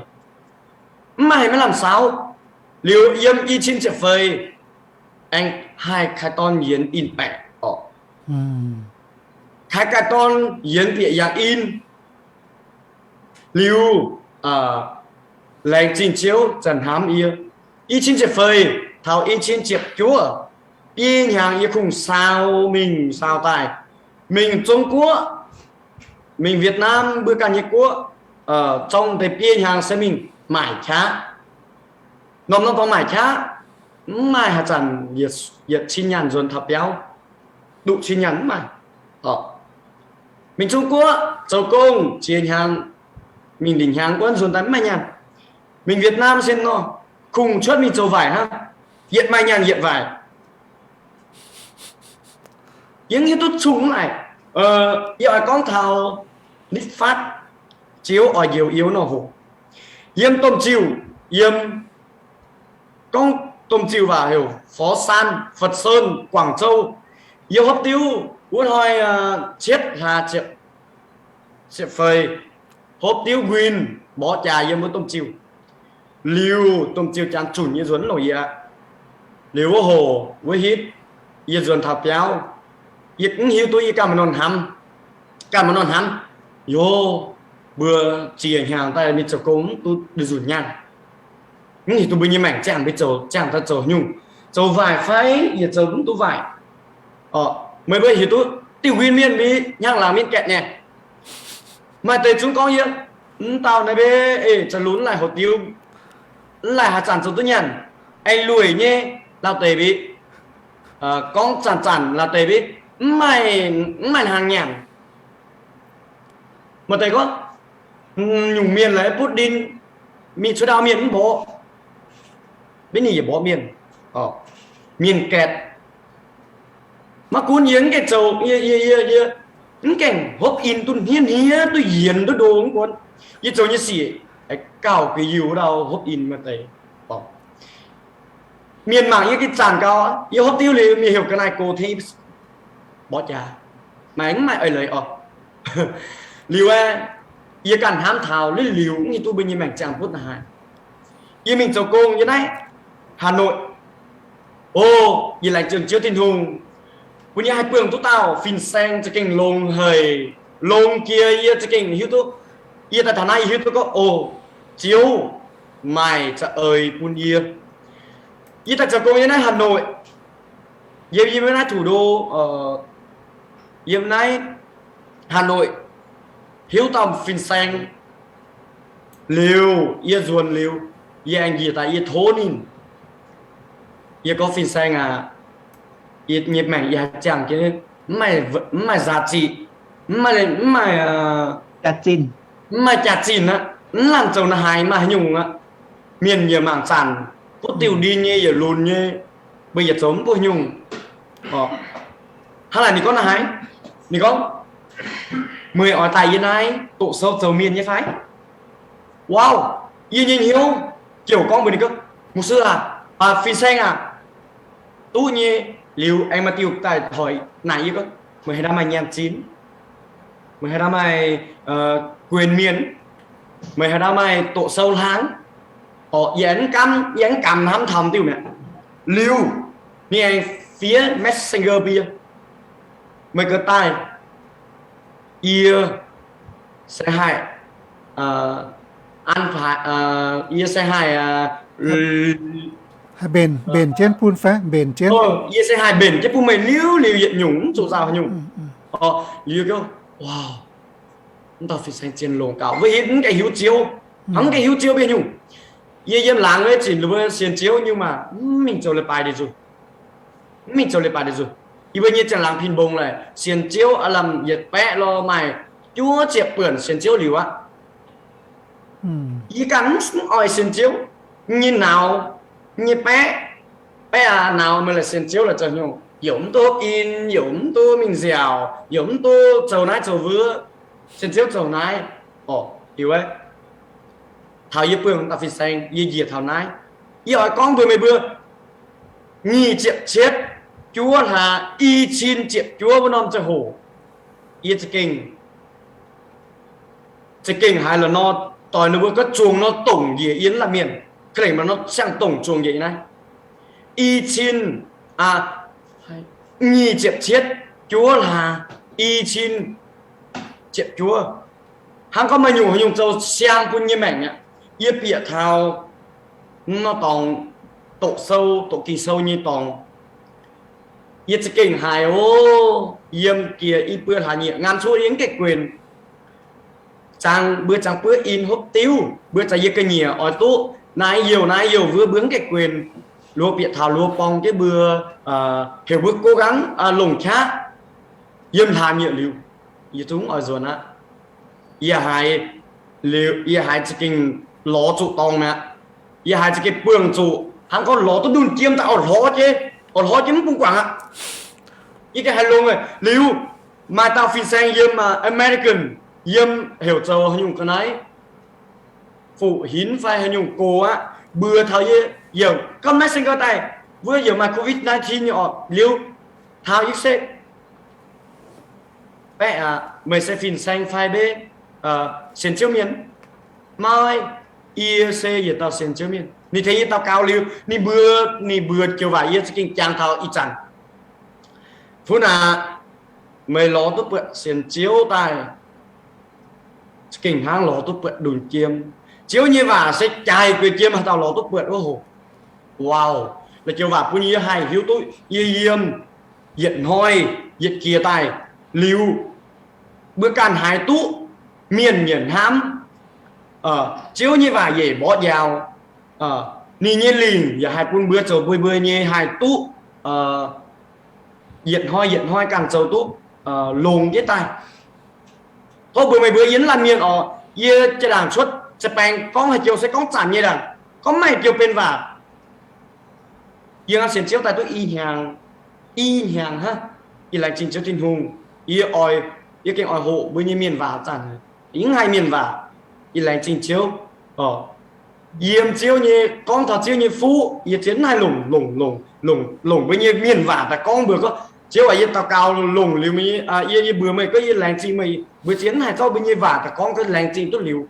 Mv maaih haaix maiv lamh saauv. Liuz yiem i cin ziepc feix, aengx haih kaaix dorn yienx in baeqc orqc. Kaaix gaax dorn yienx bieqc yangh in. Liuz, laengz zingh Ziouv zanc hnamv yie. I cin ziepc feix taux i cin ziepc juov, biei hnyangx yie kungx saau mingh saau daaih, mingh Zong Guoqv, mingh Vietnam, mbuo ganh nyei guoqv, zorng deix biei hnyangx se mingh maaic qaqv. Norm-norm dorngx maaic qaqv, mv maaih haaix zanc yietc cin nyaanh nzuonx taux biauv, duqv cin nyaanh mv maaih. Mingh Zong Guoqv zoux gong jiex hnyangx, mingh ndinc hnyangx wuov nzuonx daaih mv maaih nyaanh. Mingh Vietnam se nor, kungx cuotv mingh zoux waaic hnangv, yietc maaih nyaanh yietc waaic. Yie mv hiuv duqv zungh naaic, yie oix gorngv taux nitv fatv Ziouv oix njoux yie wuov norm hoc. Yiem domh ziuh, yiem gorngv domh ziuh waac heuc Foshan, Foshan, Guangzhou. Yie hopv diuv wuov hnoi cietv hlaax ziepc feix, hopv diuv nquin mborqv jaax yiem wuov domh ziuh. Liuz domh ziuh jangx zunc yie nzuonx mv longc yie aqv. Liuz wuov hoc wuov hitv yie nzuonx taux biauv, yie mv hiuv duqv yie ganh maaih nor hnamv, ganh maaih nor hnamv, yov, mbuo ziex hnyangx daaih mingh zoux gong mv duqv nzunc nyaanh, mv hiuv duqv mbuo nyei maengc ziangh mbuo zoux, ziangh daaih zoux nyungc, zoux waaic fai yietc zoux mv duqv waaic. Meih mbuo hiuv duqv diuh win mienh mbi hnyangx laangz mienh gaeqv nyei. Maaih deix zungv gorngv yie, mv dauh naaiv mbe, eix, za'lunx mv laih hoc diuv, mv laih haaix zanc zoux duqv nyaanh, aengx lueic nyei, lauh deix mbi, gorngv zanc-zanc lauh deix mbi, mv maaih, mv maaih hnaangx nyanc. Maaih deix gorngv, nyungc mienh laaix butv ndin, mingh cuotv ndau mienh mv mborqv, mv ninh yietc mborqv mienh, mienh gaeqv. Maiv gunv yie mv gaengh zoux, yie, yie, yie, yie mv gaengh hopv in duqv hniev hniev, duqv yienx, duqv ndo mv gunv, yie zoux nyei sic gauh guix yiuh ndau hopv in maaih deix. Mienh mangc yie gengh zanc gau, yie hopv diuv liuz mienh heuc ga'naaiv gox tengx mborqv jaax, maaih mv maaih eix leiz oc. Liuz aeqv, yie ganh hnamv taux liuz, liuz mv hiuv duqv mbuo nyei maengc ziangh butv haaix. Yie mingh zoux gong yie naaiv Hà Nội. O, yie laengz zingh Ziouv Tin-Hungh bun yie haih buangh duqv dauh fin-saeng za'gengh longx haic, longx jiex yie za'gengh hiuv duqv. Yie daaih taux naaiv yie hiuv duqv gorngv, o, Ziouv maaih za'eix bun yie. Yie daaih zoux gong yiem naaiv Hà Nội, yiem, yiem naaiv thủ đô, yiem naaiv Hà Nội, hiuv dauh fin-saeng. Liuz yie nzuonx liuz, yie aengx njiec daaih yie tov ninh. Yie gorngv, Fin-saeng aac, yie nyei maengc yie haiz ziangh jienv mv maaih giá trị, mv maaih, mv maaih, mv maaih jaax-zinh aqv, mv lamh zoux naaiv haaix maaih haaix nyungc aqv. Mienh yaac mangc zanc, butv diuh ndin nyei, yaac lunx nyei, mbuo yietc zoux mv buov nyungc. Hnangv naaic ninh gorngv naaiv haaix? Ninh gorngv, Meih oix daaih yie naaiv doqc sou zoux mienh nyei fai? Wow, yie nyei hnyouv ziouc gorngv mbuox ninh gorngv, Mục sư aac, fin-saeng aac, duqv nyei. Liuz aengx maaih diuh daaih hoic naaic yie gorngv, Meih haaix ndau maaih nyaanh zinh? Meih haaix ndau maaih quyền mienh? Meih haaix ndau maaih doqc sou hlang? Orqc, yie mv gamh, yie mv gamh hnamv taux diuh mi'aqv. Liuz ninh aengx fiev messenger bun yie, Meih gaax daaih, yie se haih an, yie se haih mbenc, mbenc jienv bun fai mbenc jienv, yie se haih mbenc jienv bun meih liuz, liuz yietc nyungc mv zuqc nzauh haaix nyungc. Liuz, mv dauh fin-saeng zien longx gauh, weic hitv mv gaengh hiuv Ziouv, mv gaengh hiuv Ziouv mbuo nyungc. Yie yiem laangz wuov zinc mbuo sienx Ziouv nyungc maah, mv mingh zoux leiz-baaix ndie nzunc. Mv mingh zoux leiz-baaix ndie nzunc. Yie mbuo nyei ziangh laangz pin mbong laaix sienx Ziouv aav lamh yietc baeqv lorh maaih juov ziepc buonc sienx Ziouv liuz aqv. Yie ganh mv oix sienx Ziouv. Nyei nauz, nyei baeqv, baeqv aac, nauz, meih laaix sienx Ziouv laaix zoux haaix nyungc? Youc mv duqv in, youc mv duqv mingh nziaauc, youc mv duqv zoux naaiv zoux wuov. Sienx Ziouv zoux naaiv. Orqc, liuz aeqv, taux yie buangh dauh fin-saeng, yie njiec taux naaiv. Yie oix gorngv mbuox meih mbuo, nyic ziepc cietv juov hlaax i cin ziepc juov wuov norm ziangh hoc, yie za'gengh, za'gengh haiz la'nor doix ninh mbuo gorngv zuangx nor dongc njiec yie mv lamh mienh, ka'lengc maaih nor siang-dongc zuangx njiec yie naaiv. I cin, nyic ziepc cietv juov hlaax, i cin ziepc juov. Hnangv gorngv maaih nyungc haaix nyungc zoux siang bun nyei maengc aqv. Yie bieqc taux mv norm dorngx, doqc sou, doqc Ging-Sou nyei dorngx, yie za'gengh haiz, o, yiem jiex i buo hlaax nyieqc nganv cuotv yie mv gaengh guenx. Zangx mbuo zangx buov in hopv diuv, mbuo za'gengh yie ga'nyiec oix duqv naaiv youh naaiv youh wuov, mbuo mv gaengh guenx. Luoqc bieqc taux luoqc borng jienv mbuo, heuc mbuo gox nqangv longc qaqv. Yiem hlaax nyieqc liuz, yie zungv oix nzuonx aqv. Yie haiz, yie haiz za'gengh lorz zuqc dorngx mi'aqv. Yie haiz za'gengh buangh zuqc hnangv gorngv lorz duqv ndunh jiem daaih oix hlorx jienv, oix hlorx jienv mv bun guangc aqv. Yie gengh haiz longx liuz, maaih dauh fin-saeng yiem American, yiem heuc zoux haaix nyungc ga'naaiv, Fuqc Hinv fai haaix nyungc gox aqv, mbuox taux yie, Yaac gorngv maiv se gau daaih, mbuo yaac maaih Covid nineteen nyei orqc. Liuz, taux yie se, baeqv aqv, meih se fin-saeng fai mbe, sienx Ziouv mienh? Maiv, yie se yietc dauh sienx Ziouv mienh. Ninh tengx yie daux gaux liuz, ninh mbuox, ninh mbuox joux waac yie za'gengh jangx taux ih zanc. Fun aqv, meih lorz duqv buatc sienx Ziouv daaih, za'gengh hnangv lorz duqv buatc ndunh jiem. Ziouv nyei waac se jaaix gueix jiem haaix dauh lorz duqv buatc wuov hoc. Wow, naaiv joux waac bun yie haih hiuv duqv yie yiem yietc hnoi, yietc jiex daaih liuz, mbuo ganh haiz duqv mienh nyei hnamv, Ziouv nyei waac yeic mborqv njaaux, ninh nyei lingc yaac haih bun mbuo zoux mbuo, mbuo nyei haih duqv yietc hnoi yietc hnoi ganh zoux duqv longx jienv daaih. Tov mbuox meih mbuo yie mv laanh mienh oc, yie jaa-ndaangc cuotv za'baengx gorngv haaix joux se gorngv zanc nyei ndaangc, gorngv maiv joux benx waac. Yie sienx Ziouv daaih duqv i hnyangx, i hnyangx hnangv. Yie laengz zingh Ziouv Tin-Hungh. Yie oix, yie gengh oix hoqc mbuo nyei mienh waac zanc, yie mv haih mienh waac. Yie laengz zingh Ziouv. Yiem Ziouv nyei, gorngv taux Ziouv nyei fuqv, yie zien mv haih longc, longc, longc, longc, longc mbuo nyei mienh waac daaih gorngv mbuox gorngv, Ziouv aac, yie daux gaux longc liuz, yie, yie mbuox meih gorngv yie laengz zingh meih. Mbuo zien mv haih zorqv mbuo nyei waac daaih gorngv gorngv laengz zingh duqv liuz.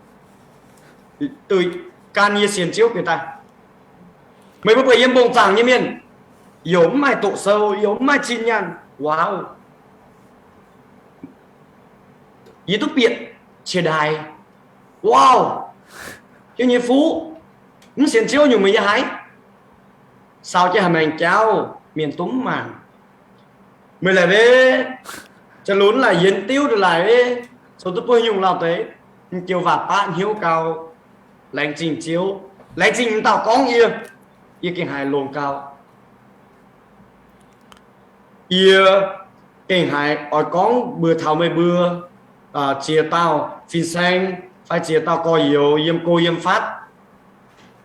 Duqv gan yie sienx Ziouv bieqc daaih. Meih mbuo buatc yiem mbong zaangc nyei mienh, youc mv maaih doqc sou, youc mv maaih cin nyaanh. Wow. Yie duqv bieqc qiex ndaaix. Wow. Ziouv nyei fuqv, mv sienx Ziouv nyungc meih yie haiz saau jienv haaix maengx jauv mienh duqv mv maanc. Meih laaic ve, za'lunx laaic yienx diuv laaic ve, zoux duqv buo nyungc lauh deix, m'joux waac baqv hnyouv gau, laengz zingh Ziouv, laengz zingh m'dauh gorngv yie, yie gengh haiz longx gau. Yie gengh haiz oix gorngv mbuox taux meih mbuo ziex dauh fin-saeng fai ziex dauh gorx-youz yiem go yiem fatv.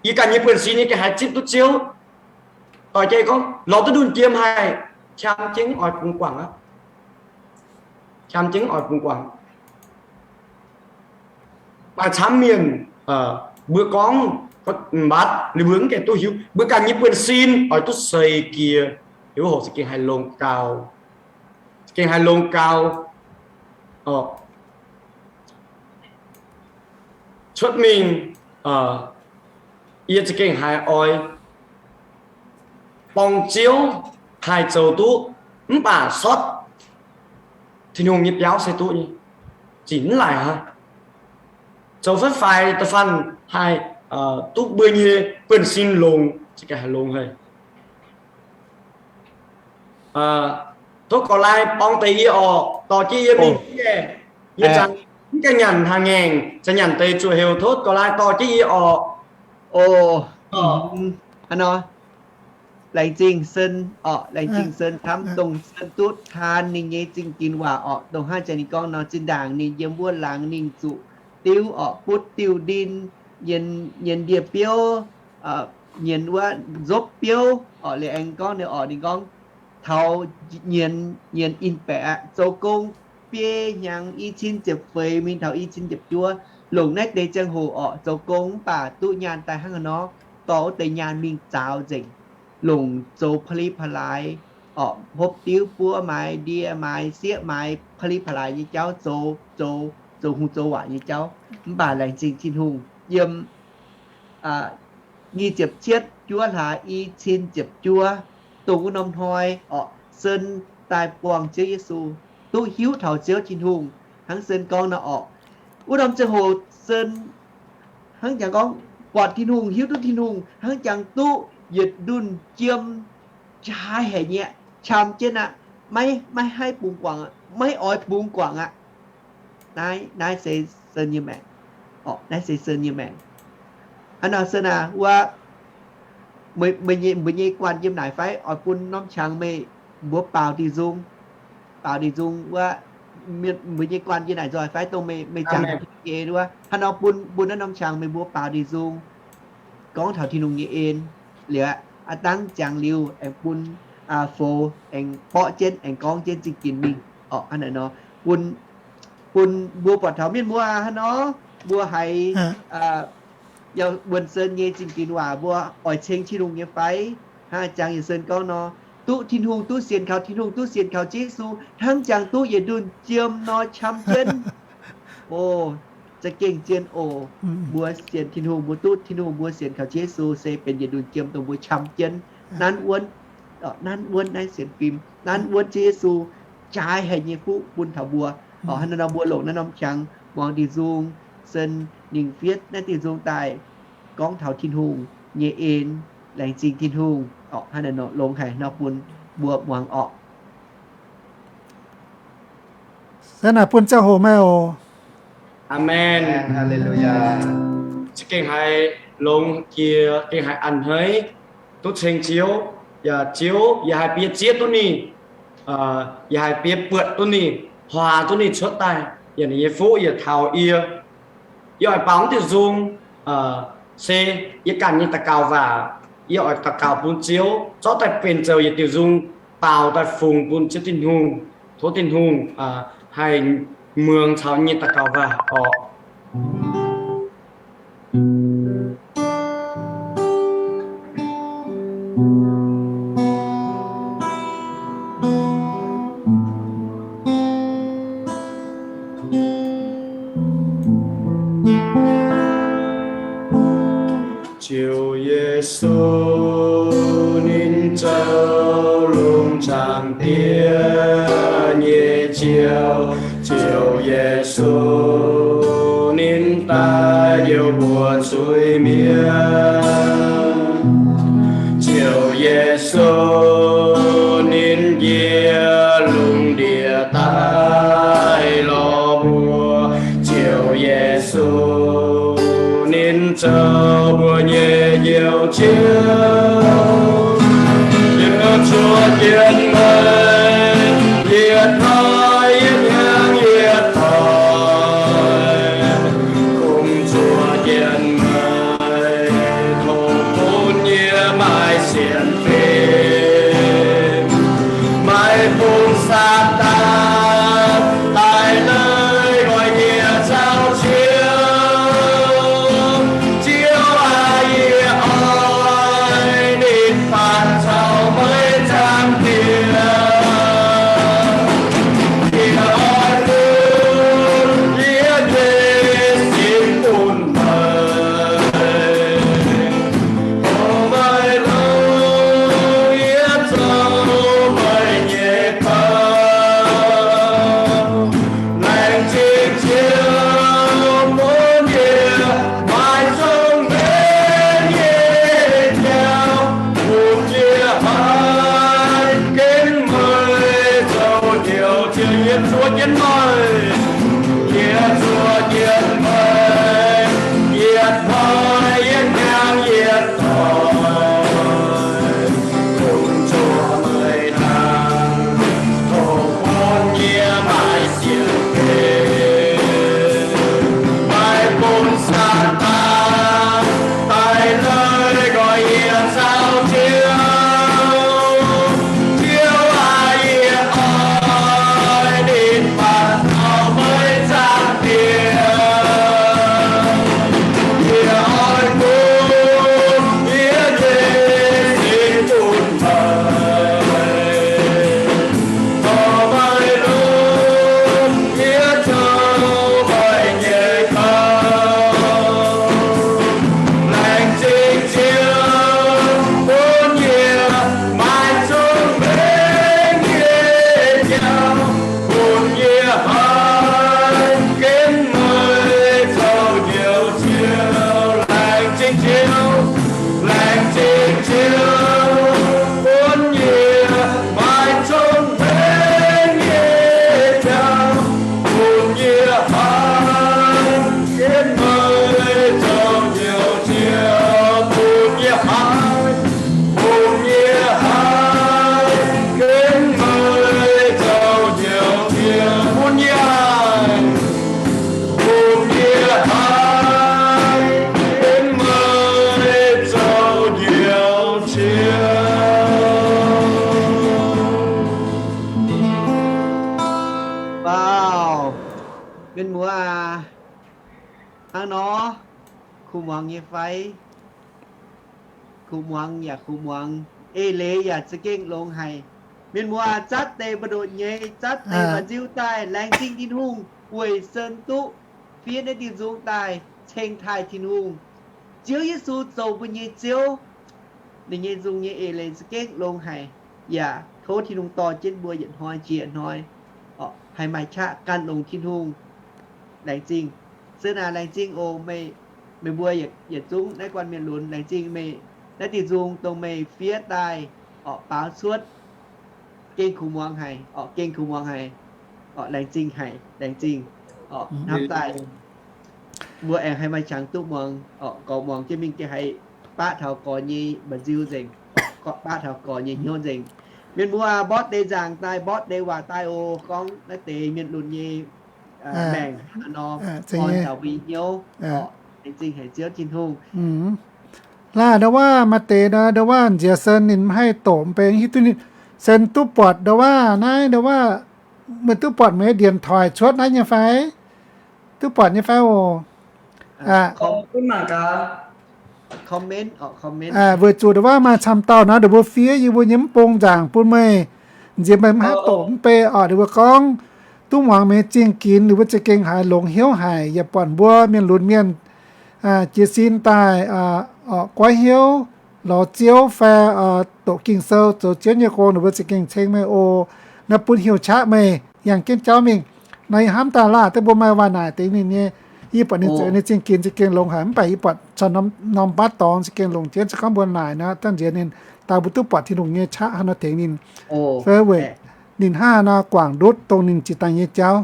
Yie ganh nyei buonv-sin yie gengh haiz zipv duqv Ziouv. Doix jiex gorngv lorz duqv ndunh jiem haih qam jienv oix bungx guangc aqv. Qam jienv oix bungx guangc. Maaih camv mienh mbuo gorngv mbatv liuz mbuo mv gaengh duqv hiuv, mbuo ganh nyei buonv-sin oix duqv seix jiex, heuc hoc za'gengh haih longx gau. Za'gengh haih longx gau. Cuotv mingh, yie za'gengh haiz oix borng Ziouv haih zoux duqv, mv baac sortv Tin-Hungh nyei biauv se duqv nyei. Zinh mv laaic hnangv. Zoux faix-faix da'faanh haih duqv mbuo nyei buonv-sin longx, za'gengh haih longx haic. Tov gorx-lai borng deix yie orqc, dorh jienv yie mingh. Yie zanc mv gaengh nyanc haaix ngaengc, zanc nyanc deix zuqc heuc tov gorx-lai dorh jienv yie orqc. O, hnangv nor. Laengz zingh Sen orqc, laengz zingh Sen camv, dongh Sen duqv taan ninh nyei zingh ginx waac orqc. Dongh hnangv jaax ninh gorngv nor, zinh ndaangc ninh yiem wuov laangz ninh zuqc diuv orqc, butv diuh ndin, nyienz, nyienz ndie-biouv, nyienz wuov nzopv biouv orqc. Liuz aengx gorngv ninh orqc, ninh gorngv taux nyienz, nyienz in baeqc aqv, zoux gong biei hnyangx, i cin ziepc feix mingh taux i cin ziepc juov, longc naaiv deix ziangh hoc orqc zoux gong mv baac duqv nyaanh daaih hnangv haaix nor, dorh wuov deix nyaanh mingh zaaux nzengc, longc zoux pa'li pa'laaix orqc, hopv diuv buov maaiz, ndie maaiz, sieqv maaiz, pa'li pa'laaix nyei jauv zoux, zoux, zoux hungh zoux waac nyei jauv. Mv baac laengz zingh Tin-Hungh, yiem nyic ziepc cietv juov hlaax i cin ziepc juov, dongh wuov norm hnoi orqc, Sen daaih buangh Ziouv Yesu, duqv hiuv taux Ziouv Tin-Hungh, hnangv Sen gorngv nor orqc. Wuov norm ziangh hoc Sen hnangv jangx gorngv buatc Tin-Hungh, hiuv duqv Tin-Hungh, hnangv jangx duqv yietc ndunh jiem, jaaix haic nyei, qam jienv aqv, maiv, maiv haih bungx guangc aqv, maiv oix bungx guangc aqv. Naaiv, naaiv se Sen nyei maengc. Orqc, naaiv se Sen nyei maengc. Hnangv nor Sen aah, wuov meih, meih nyei, mbuo nyei guanh yiem naaic fai oix bun norm qangx meih mbuo baaux ndie-nzung, baaux ndie-nzung wuov, mbuo nyei guanh yiem naaic nzoih fai dongh meih, meih jangx nyei en wuov. Hnangv nor bun, bun naaiv norm qangx meih mbuo baaux ndie-nzung, gorngv taux Tin-Hungh nyei en. Liuz aqv, aav dangv ziangx liuz aengx bun, foux aengx borqv jienv aengx gorngv jienv zingh ginx mingh. Orqc, hnangv naaic nor, bun, bun mbuo buatc taux mienh mbuo hnangv nor, mbuo haiz Yaac wuonc sen nyei zingh dinc waac mbuo oix ceng Tin-Hungh nyei fai? Hnangv jangx yietc sen gorngv nor, duqv Tin-Hungh, duqv sienx kaux Tin-Hungh, duqv sienx kaux Yesu, hnangv jangx duqv yietc ndunh jiem nor qam jienv. O, za'gengh zien oc. Mbuo sienx Tin-Hungh, mbuo duqv Tin-Hungh, mbuo sienx kaux Yesu se benx yietc ndunh jiem dongh mbuo qam jienv. Nanv wuonv, nanv wuonv naaiv sienx fim, nanv wuonv Ziouv Yesu jaaix haic nyei fuqv bun taux mbuo. Hnangv naaiv nor mbuo longc naaiv norm qangx muangx diuh nzung, sen ninh fietv naaiv diuh nzung daaih gorngv taux Tin-Hungh nyei en, laengz zingh Tin-Hungh. Hnangv naaiv nor longx haic nor bun mbuo muangx orqc. Se naaic bun ziangh hoc meih oc. Aamen. Za'gengh haiz longx jiex, gengh haiz a'hneiv, duqv ceng Ziouv, yaac Ziouv, yaac haih bieqc zieqv duqv ninh, yaac haih bieqc buatc duqv ninh, huaax duqv ninh cuotv daaih yiem ninh nyei fuqv yaac taux yie. Yie oix baaux mv diuh nzung, se yie ganh nyei daux gaux waac. Yie oix daux gaux bun Ziouv zorqv daaih benx zoux yietc diuh nzung baaux daaih fungx bun Ziouv Tin-Hungh. Tov Tin-Hungh haih muangx caux nyei daux gaux waac orqc. Ziouv Yesu, ninh zoux lungh zaangc Diex nyei Ziouv. Ziouv Yesu, ninh daaih njoux mbuo zuiz-mienh. Ziouv Yesu, ninh njiec lungh ndiev daaih lorz mbuo. Ziouv Yesu, ninh zoux mbuo nyei Njoux Ziouv. Yie zuov jienv meih, yietc hnoi yie hnyangx yietc hnoi, kungx zuov jienv meih, tov bun yie maaih sienx fim, maiv bun Saadaan daaih leiz nqoi yie caux Ziouv. Ziouv aac, yie oix ninh faanh caux meih zaangc Diex. Yie oix bun yie nyei sin bun meih. Tov meih longc yie zoux meih nyei bou. Laengz zingh Ziouv bun yie maaih cong-mengh nyei jauv, bun yie haih ginv meih zoux Njoux Ziouv. Yie zuov jienv meih, yie zuov jienv meih, yietc hnoi yie hnyangx yietc hnoi, kungx zuov meih hnangv. Tov bun yie maaih sienx fim, maiv bun Saadaan daaih leiz nqoi yie caux Ziouv. Ziouv aac, yie oix ninh faanh caux meih zaangc Diex. Yie oix bun yie nyei sin bun meih. Tov meih longc yie zoux meih nyei bou. Laengz zingh Ziouv bun yie maaih cong-mengh nyei jauv, bun yie haih ginv meih zoux Njoux Ziouv. Laengz zingh Ziouv, laengz zingh Ziouv bun yie maaih cong-mengh nyei jauv, bun yie haih ginv meih zoux Njoux Ziouv, bun yie haih, bun yie haih ginv meih zoux Njoux Ziouv, bun yie haih, bun yie haih ginv meih zoux Njoux Ziouv. Wow, mienh muoz aac, hnangv nor, kuv muangx nyei fai? Kuv muangx yaac kuv muangx, eix leiz yaac za'gengh longx haic. Mienh muoz, zatv deix mbu'ndongx nyei, zatv deix mba'nziu daaih, laengz zingh Tin-Hungh weic Sen duqv fiev naaiv diuh nzung daaih ceng taaih Tin-Hungh. Ziouv Yesu zoux mbuo nyei Ziouv, ninh nyei nzung nyei eix leiz za'gengh longx haic. Yaac tov Tin-Hungh dorh jienv mbuo yietc hnoi jiex hnoi, haih maaih qaqv gan longx Tin-Hungh. Laengz zingh. Sen aac, laengz zingh oc. Meih, meih mbuo yietc zungv naaiv guanh mienh lunx, laengz zingh meih naaiv diuh nzung dongh meih fiev daaih orqc, baaux cuotv. Gengh kuv muangx haic orqc, gengh kuv muangx haic orqc. Laengz zingh haic, laengz zingh orqc. Hnamv daaih mbuo aengx haih maaih qangx duqv muangx orqc, gorx muangx jienv mingh gengh haih baqv taux gorx nyei mba'nziu nzengc, baqv taux gorx nyei hnyouv nzengc. Mienh mbuo mborqv deix nzaangc daaih, mborqv deix waac daaih oc. Gorngv naaiv deix mienh lunx nyei maengc nor, orn taux mbuo nyei hnyouv orqc. Laengz zingh haic Ziouv Tin-Hungh. Laah, ndau waav maaih deix nor, ndau waav nziex Sen ninh maiv haih doqc mv bei, hiuv duqv ninh, Sen duqv buatc ndau waav naaiv, ndau waav meih duqv buatc meih ndienx toic cuotv naaiv nyei fai? Duqv buatc nyei fai oc? Weic zuqc ndau waav maaih camv dauh nor, ndau mbuo fiev yie mbuo nyei mv bung nzaangc bun meih, nziex meih maiv haih doqc mv bei orqc. Ninh mbuo gorngv duqv muangx meih zingh ginx, ninh mbuo za'gengh haiz longx hnyouv haic. Yaac buatc mbuo mienh lunx mienh jiez sin daaih orqc, goiv hnyouv lorz Ziouv fai doqc Ging-Sou zoux Ziouv nyei gong, ninh mbuo za'gengh ceng meih oc. Naaiv bun heuc qaqv meih yangh jienv jauv mingh. Nor yie hnamv daaih laah, deix mbuo maaih waac naaic deix ninh nyei, yie buatc ninh zoux ninh zingh ginx za'gengh longx haic, mv baac yie buatc caux norm baav dorngx za'gengh longx jienv. Se gorngv mbuo naaic nor, dangh nziex ninh daaih mbuo duqv buatc Tin-Hungh nyei qaqv haaix nor tengx ninh, fai weic ninh hnangv haaix nor guangc ndutv dongh ninh jiex daaih nyei jauv.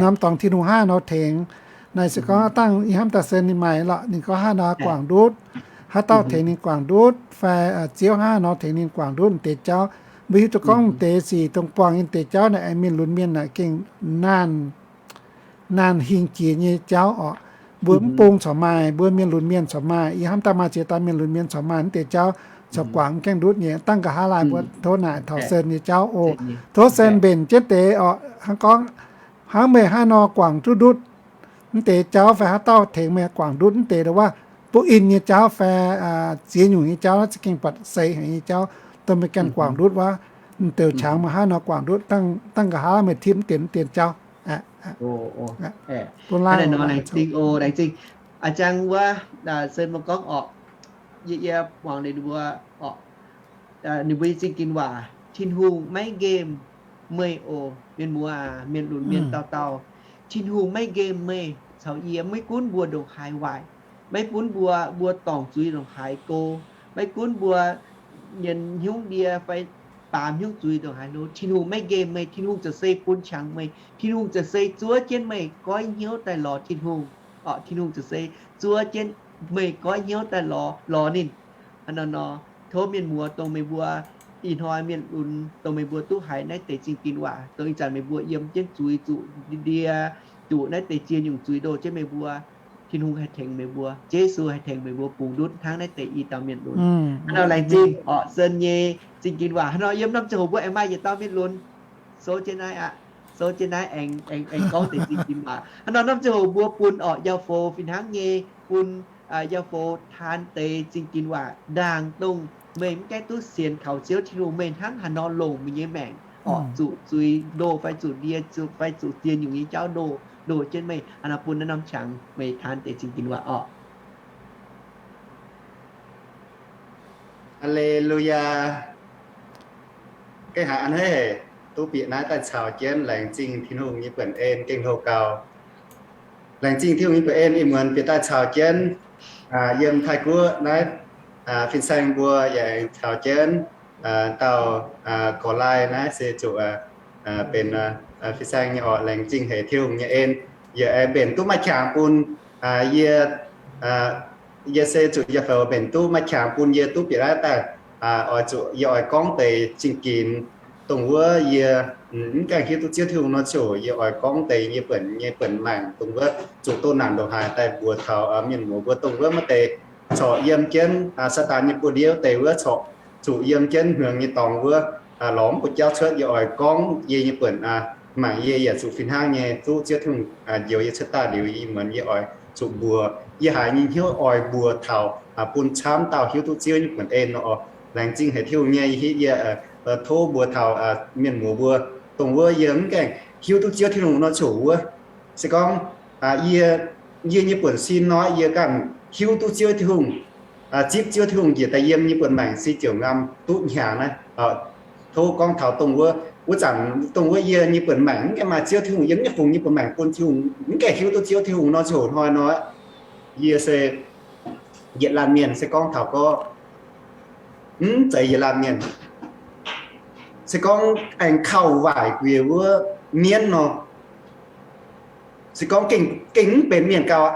Norm dorngx Tin-Hungh hnangv haaix nor tengx. Naaiv se gorngv dangh yie hnamv daaih Sen ninh maaih lorqc, ninh gorngv hnangv haaix nor guangc ndutv, haaix dauh tengx ninh guangc ndutv, fai Ziouv hnangv haaix nor tengx ninh guangc ndutv deix jauv. Mbuo hiuv duqv gorngv deix sic dongh buangh nyei deix jauv naaic, mienh lunx mienh naaic gengh naanh, naanh hingh jiex nyei jauv orqc. Mbuo mv bung corc maaih, mbuo mienh lunx mienh corc maaih, yie hnamv daaih maaih ziex dauh mienh lunx mienh corc maaih mv deix jauv, corc guangc mv gaengh ndutv nyei. Dangh nqa'haav laaih mbuo tov naaic taux Sen nyei jauv oc. Tov Sen mbenc jienv deix orqc, hnangv gorngv hnangv meih hnangv haaix nor guangc duqv ndutv mv deix jauv fai haaix dauh tengx meih guangc ndutv mv deix ndau wuov butv in nyei jauv fai ziex nyungc nyei jauv, za'gengh buatc seix haic nyei jauv, dongh meih ganh guangc ndutv wuov, deix qangx meih hnangv haaix nor guangc ndutv, dangh nqa'haav meih tipv mv deix mv deix jauv. Bun laangc, laengz zingh, a'jang wuov, Sen mbuo gorngv orqc, yie, yie muangx liuz ninh mbuo orqc, ninh mbuo nyei zingh ginx waac, Tin-Hungh maiv nqemh meih oc. Mienh muoz aac, mienh lunx mienh dauh dauh, Tin-Hungh maiv nqemh meih caux yie. Maiv gunv mbuo ndongc haaix waaic, maiv gunv mbuo, mbuo dorngc zuiz ndongc haaix go, maiv gunv mbuo nyienz hnyouv ndie fai baamz hnyouv zuiz ndongc haaix lo, Tin-Hungh maiv nqemh meih. Tin-Hungh ziouc se bun qangx meih. Tin-Hungh ziouc se zuov jienv meih goiv hnyouv daaih lorz Tin-Hungh. Orqc, Tin-Hungh ziouc se zuov jienv meih goiv hnyouv daaih lorz, lorz ninh. Hnangv naaiv nor, tov mienh muoz, dongh meih mbuo ih hnoi mienh lunx, dongh meih mbuo duqv haiz naaiv deix zingh ginx waac, dongh ih zanc meih mbuo yiem jienv zuiz zuqc ndie, zuqc naaiv deix ziex nyungc zuiz ndoh jienv meih mbuo, Tin-Hungh haih tengx meih mbuo, Yesu haih tengx meih mbuo bungx ndutv hnangv naaiv deix i dauh mienh lunx. Hnangv nor laengz zingh orqc, Sen nyei zingh ginx waac. Hnangv nor yiem norm ziangh hoc mbuo aengx maaih yietc dauh mienh lunx, souv jienv naaiv aqv, souv jienv naaiv aengx, aengx, aengx gorngv deix zingh ginx waac. Hnangv nor norm ziangh hoc mbuo bun orqc, yauh foux fih hnangv nyei, bun yauh foux taan deix zingh ginx waac ndaangc dongh meih mv gaengh duqv sienx kaux Ziouv Tin-Hungh, meih hnangv haaix nor longc meih nyei maengc orqc, zuqc zuiz ndoh fai zuqc ndie, zuqc fai zuqc ziex nyungc nyei jauv ndoh, ndoh jienv meih. Hnangv nor bun naaiv norm qangx meih taan deix zingh ginx waac orqc. Aa^le^lu^yaa. Gengh haiz a'hneiv haic, duqv bieqc naaiv daaih caux jienv laengz zingh Tin-Hungh nyei buonc en gengh hlo gau. Laengz zingh Tin-Hungh nyei buonc en ih muonz bieqc daaih caux jienv yiem Taiv-Guoqv naaiv fin-saeng mbuo yaac caux jienv dauh Gorx-Lai naaiv se zuqc benx fin-saeng nyei orqc. Laengz zingh haic Tin-Hungh nyei en, yaac aengx mbenc duqv maaih qangx bun yie, yie se zuqc yaac fai mbenc duqv maaih qangx bun yie duqv bieqc naaiv daaih oix zuqc yie oix gorngv deix zingh ginx dongh wuov yie mv gaengh hiuv duqv Ziouv Tin-Hungh nor ziouc yie oix gorngv deix yie buonc nyei buonc maengc dongh wuov zuqc doh naanc ndongc haaix daaih mbuox taux mienh muoz mbuo dongh wuov maiv deix corc yiem jienv Saadaan nyei buoz-ndiev deix wuov corc zuqc yiem jienv hmuangx nyei dorngx wuov lorz mv buoz-jauv cuotv. Yie oix gorngv yie nyei buonc maengc yie yaac zuqc fih hnangv nyei duqv Ziouv Tin-Hungh njoux yie cuotv daaih liuz, ih muonz yie oix zuqc mbuox. Yie haiz nyei hnyouv oix mbuox taux bun camv dauh hiuv duqv Ziouv nyei buonc en nor. Laengz zingh haic Tin-Hungh nyei, yie tov mbuox taux mienh muoz mbuo, dongh wuov yie mv gaengh hiuv duqv Ziouv Tin-Hungh nor ziouc wuov. Se gorngv yie, yie nyei buonv-sin nor, yie ganh hiuv duqv Ziouv Tin-Hungh, zipv Ziouv Tin-Hungh njiec daaih yiem nyei buonv-maengc se ziouc ngamv duqv hnyangx naaiv. Tov gorngv taux dongh wuov, wuov zanc dongh wuov yie nyei buonv-maengc mv gaengh maaih Ziouv Tin-Hungh, yie mv gaengh fungx nyei buonv-maengc bun Tin-Hungh, mv gaengh hiuv duqv Ziouv Tin-Hungh nor, ziouc hnoi nor, yie se yietc laanh mienh se gorngv taux gorngv mv zeiz yietc laanh mienh, se gorngv aengx kauh waaic guiex wuov mienv nor, se gorngv gengh mv benx mienh gau aqv.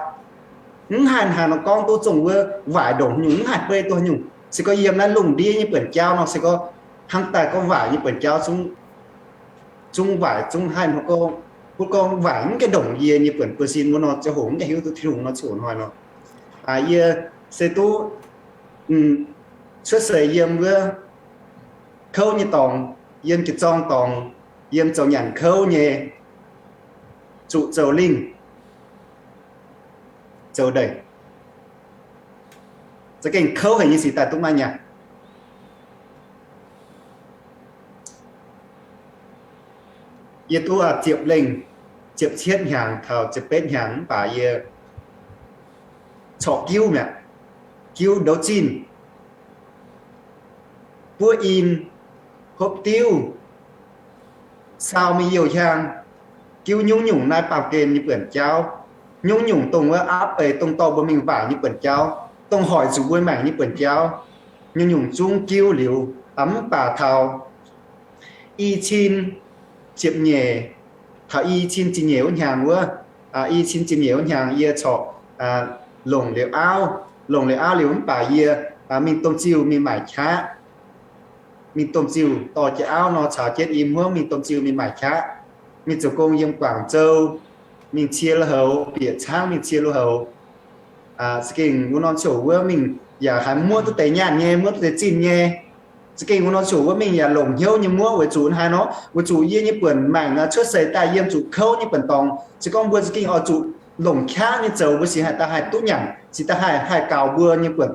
Mv haih haaix nor gorngv duqv zongh wuov waaic ndongc nyungc, mv haih beiv duqv nyungc. Se gorngv yiem naaiv lungh ndiev nyei buonc jauv nor, se gorngv hnangv daaih gorngv waaic nyei buonc jauv zungv waaic zungv haih, gorngv waaic mv gaengh ndongc yie nyei buonc buonv-sin wuov nor, ziouc hoc mv gaengh hiuv duqv Tin-Hungh nor, ziouc hnoi nor. Yie se duqv cuotv seix yiem wuov kouv nyei dorngx, yiem jiex zorng dorngx, yiem zoux nyanc kouv nyei, zuqc zoux lingh, zoux ndeic, za'gengh kouv haic nyei sic daaih duqv maiv nyaanh. Yie duqv ziepc lengh, ziepc cietv hnyangx taux ziepc betv hnyangx mv baac yie corc giuv mi'aqv. Giuv ndouv zinh, buov in, hopv diuv, sau mingh youh hiang, giuv nyungc-nyungc naaiv baamh gen nyei buonc jauv, nyungc-nyungc dongh wuov aapv beic dongh dorh mbuo mingh waac nyei buonc jauv, dongh hoic zuqc mbuo maengc nyei buonc jauv, nyungc-nyungc zungv giuv liuz. Mv baac taux i cin ziepc nyeic, taux i cin ziepc nyeic wuov hnyangx wuov, i cin ziepc nyeic wuov hnyangx yie corc longc liuz auv, longc liuz auv liuz mv baac yie mingh domh ziuh mingh maaic qaqv. Mingh domh ziuh dorh jienv auv nor caux jienv i hmuangv mingh domh ziuh mingh maaic qaqv, mingh zoux gong yiem Guangzhou, mingh cie lui-houx, bieqc caangv mingh cie lui-houx. Za'gengh wuov norm ziouc wuov mingh yaac haiz muoqv duqv deix nyaanh nyei, muoqv duqv deix zinh nyei. Za'gengh wuov norm ziouc wuov mingh yaac longc hnyouv nyei muoqv weic zuqc haaix nor, weic zuqc yie nyei buonc maengc cuotv seix daaih yiem zuqc kouv nyei buonc dorngx. Se gorngv mbuo za'gengh oix zuqc longc qaqv nyei zoux, mbuo sic haih daaih haih duqv nyanc, sic daaih haih haih gaux mbuo nyei buonc,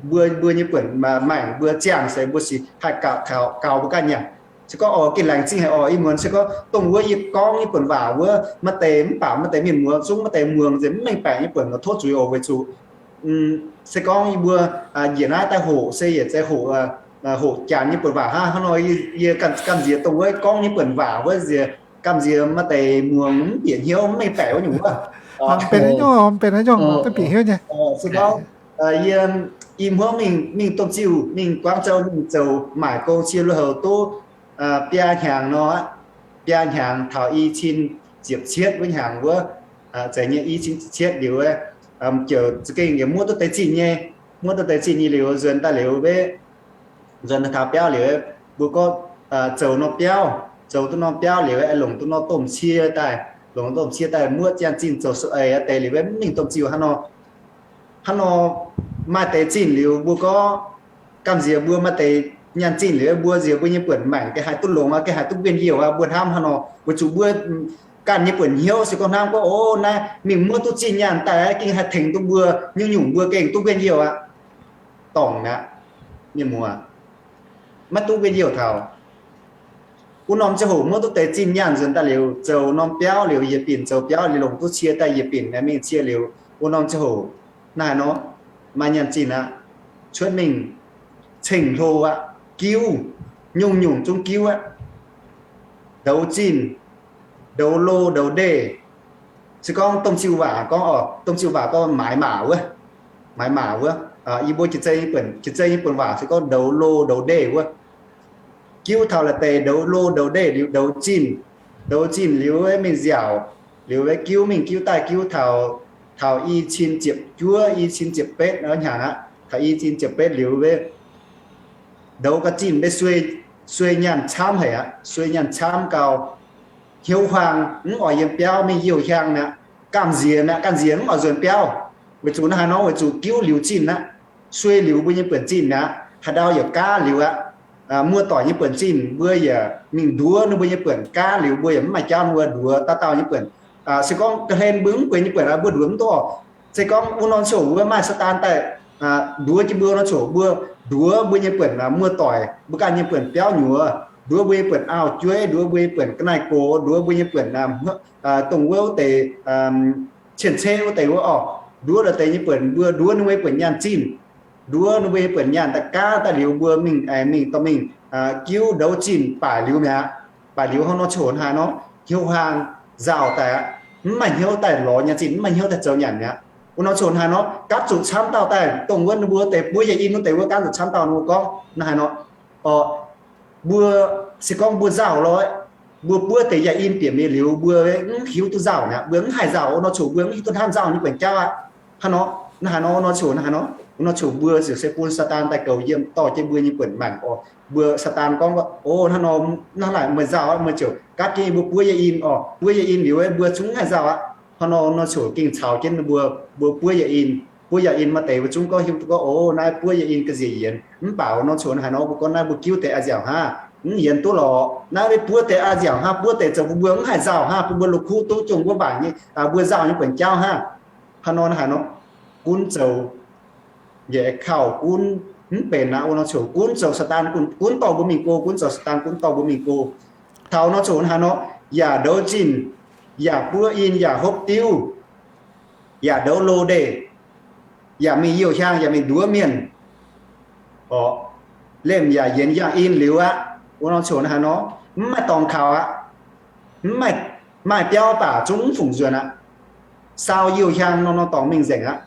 mbuo mbuo nyei buonc maengc mbuo ziangh seix mbuo sic haih gaux gaux mbuo ganh nyanc. Se gorngv oix gengh laengz zingh haic oc. Ih muonz se gorngv dongh wuov yie gorngv nyei buonc waac wuov maaih deix mv baac maaih deix mienh muoz zungv maaih deix muangx nzengc mv mengh baeqc nyei buonc tov zuiz oc, weic zuqc se gorngv yie mbuo njiec naaiv daaih hoqc se yietc zei hoqc, hoqc janx nyei buonc waac hnangv haaix nor, yie gamh nziex dongh wuov gorngv nyei buonc waac wuov nziex gamh nziex maaih deix muangx mv bieqc hnyouv mv mengh baeqc wuov nyungc wuov. Benx nyungc, benx nyungc, mv bieqc hnyouv nyei. Se gorngv yie i hmuangv mingh, mingh domh ziuh, mingh Guangzhou mingh zoux maaic gong cie lui-houx duqv biaa hnyangx nor, biaa hnyangx taux i cin ziepc cietv wuov hnyangx wuov, zeiz nyei i cin ziepc cietv liuz, ziouc za'gengh yaac muoqv duqv deix zinh nyei, muoqv duqv deix zinh nyei liuz nzuonx daaih liuz, nzuonx daaih taux biauv liuz, mbuo gorngv zoux norm biauv, zoux duqv norm biauv liuz, longc duqv norm domh cie daaih, longc domh cie daaih muoqv ziangh zinh zoux sueix deix liuz, mv mingh domh ziuh hnangv nor. Hnangv nor maaih deix zinh liuz mbuo gorngv gamh nziex mbuo maaih deix nyaanh zinh liuz, mbuo nziex mbuo nyei buonc maengc gengh haih duqv longx aqv, gengh haih duqv win-youh aqv, mbuo hnamv hnangv nor, weic zuqc mbuo ganh nyei buonc hnyouv se gorngv hnamv gorngv, o, naaiv mingh muoqv duqv zinh nyaanh daaih gengh haih tengx duqv mbuo, nyungc-nyungc mbuo gengh duqv win-youh aqv. Dorngc mi'aqv, mienh muoz, maiv duqv win-youh taux. Wuov norm ziangh hoc muoqv duqv deix zinh nyaanh nzuonx daaih liuz, zoux norm biauv liuz yietc binc, zoux biauv liuz longc duqv cie daaih yietc binc, mingh cie liuz, wuov norm ziangh hoc naaiv nor, maaih nyaanh zinh aqv, cuotv mingh ceng-hlo aqv, giuv, nyungc-nyungc zungv giuv aqv. Ndoux zinh, ndoux lo, ndoux ndeic. Se gorngv domh ziuh waac gorngv, o, domh ziuh waac gorngv maaiz maac wuov, maaiz maac wuov. Yie mbuo jiex zei nyei buonc waac se gorngv ndoux lo, ndoux ndeic wuov. Giuv taux la'deix ndoux lo, ndoux ndeic liuz ndoux zinh, ndoux zinh liuz mingh nziaauc, liuz giuv mingh giuv daaih giuv taux, taux i cin ziepc juov, i cin ziepc betv hnyangx aqv. Taux i cin ziepc betv liuz ndoux ga'zinh mbe suei, suei nyaanh camv haic aqv, suei nyaanh camv gau. Hnyouv huaang mv oix yiem biauv, mingh youh hiang mi'aqv, gamh nziex mi'aqv, gamh nziex mv oix nzuonx biauv. Weic zuqc naaiv haaix nor, weic zuqc giuv liuz zinh aqv, suei liuz mbuo nyei buonc zinh mi'aqv, haaix ndau yaac gaav liuz aqv. Muoz-doic nyei buonc zinh mbuo yaac mingh nduov ninh mbuo nyei buonc gaav liuz, mbuo yaac mv maaih jauv ninh mbuo nduov dauh dauh nyei buonc. Se gorngv ga'hlen mbuo mv guenx nyei buonc, mbuo nduov mv duqv oc. Se gorngv wuov norm ziouc wuov maaih Saadaan daaih nduov jienv mbuo norm ziouc, mbuo nduov mbuo nyei buonc muoz-doic, mbuo ganh nyei buonc biauv nyuoz, nduov mbuo nyei buonc auv-jueiv, nduov mbuo nyei buonc ga'naaiv-gox, nduov mbuo nyei buonc dongh wuov deix cien-ceqv wuov deix wuov oc, nduov la'deix nyei buonc, mbuo nduov ninh mbuo buonc nyaanh zinh, nduov ninh mbuo nyei buonc nyaanh daaih gaav daaih liuz, mbuo mingh aengx mingh dorh mingh jiuv ndouv zinh baaic liuz mi'aqv. Baaic liuz hnangv nor ziouc haaix nor, hnyouv hlang nzauh daaih aqv. Mv maaih hnyouv daaih lorz nyaanh zinh, mv maaih hnyouv daaih zoux nyanc mi'aqv. Wuov nor ziouc haaix nor, gaanv zuqc camv dauh daaih dongh wuov ninh mbuo deix buov yietc in wuov deix wuov gaanv zuqc camv dauh ninh mbuo gorngv, haaix nor, mbuo, se gorngv mbuo nzauh lorqc, mbuo buov deix yietc in bieqc mingh liuz, mbuo mv hiuv duqv nzauh mi'aqv, mbuo mv haih nzauh. Wuov nor ziouc mbuo mv hiuv duqv hnamv nzauh nyei buonc jauv aqv. Hnangv nor, hnangv haaix nor, wuov nor ziouc hnangv haaix nor, wuov nor ziouc mbuo ziouc se bun Saadaan daaih goux yiem dorh jienv mbuo nyei buonc maengc oc. Mbuo Saadaan gorngv, o, hnangv nor, hnangv naaic meih nzauh aqv, meih ziouc gaatv jienv mbuo buov yietc in oc, buov yietc in liuz mbuo zungv haih nzauh aqv. Hnangv nor, wuov nor ziouc gengh caux jienv mbuo, mbuo buov yietc in, buov yietc in maaih deix mbuo zungv gorngv hiuv duqv gorngv, o, naaiv buov yietc in ga'nziex yienx. Mv baac wuov nor ziouc haaix nor, mbuo gorngv naaiv mbuo jiuv deix a'nziaauc hnangv, mv yienx duqv lorqc. Naaiv mbuo buov deix a'nziaauc hnangv, buov deix zoux bun mbuo mv haih nzauh hnangv, bun mbuo la'kuqv duqv jomc wuov mbaengc nyei, mbuo nzauh nyei buonc jauv hnangv. Hnangv nor, hnangv haaix nor, gunv zoux yaac kauv gunv mv benx aqv. Wuov nor ziouc gunv zoux Saadaan, gunv dorh mbuo mingh go, gunv zoux Saadaan gunv dorh mbuo mingh go. Taux nor ziouc haaix nor, yaac ndouv zinh, yaac buov in, yaac hopv diuv, yaac ndouv lo ndeic, yaac mingh youh hiaang, yaac mingh nduov mienh, lemh yaac yienx yangh in liuz aqv. Wuov nor ziouc haaix nor, mv maaih dorngx kaux aqv. Mv maaih, maaih biauv baac zungv mv fungc nzuonx aqv. Saau youh hiaang nor, nor dorngx mingh nzengc aqv.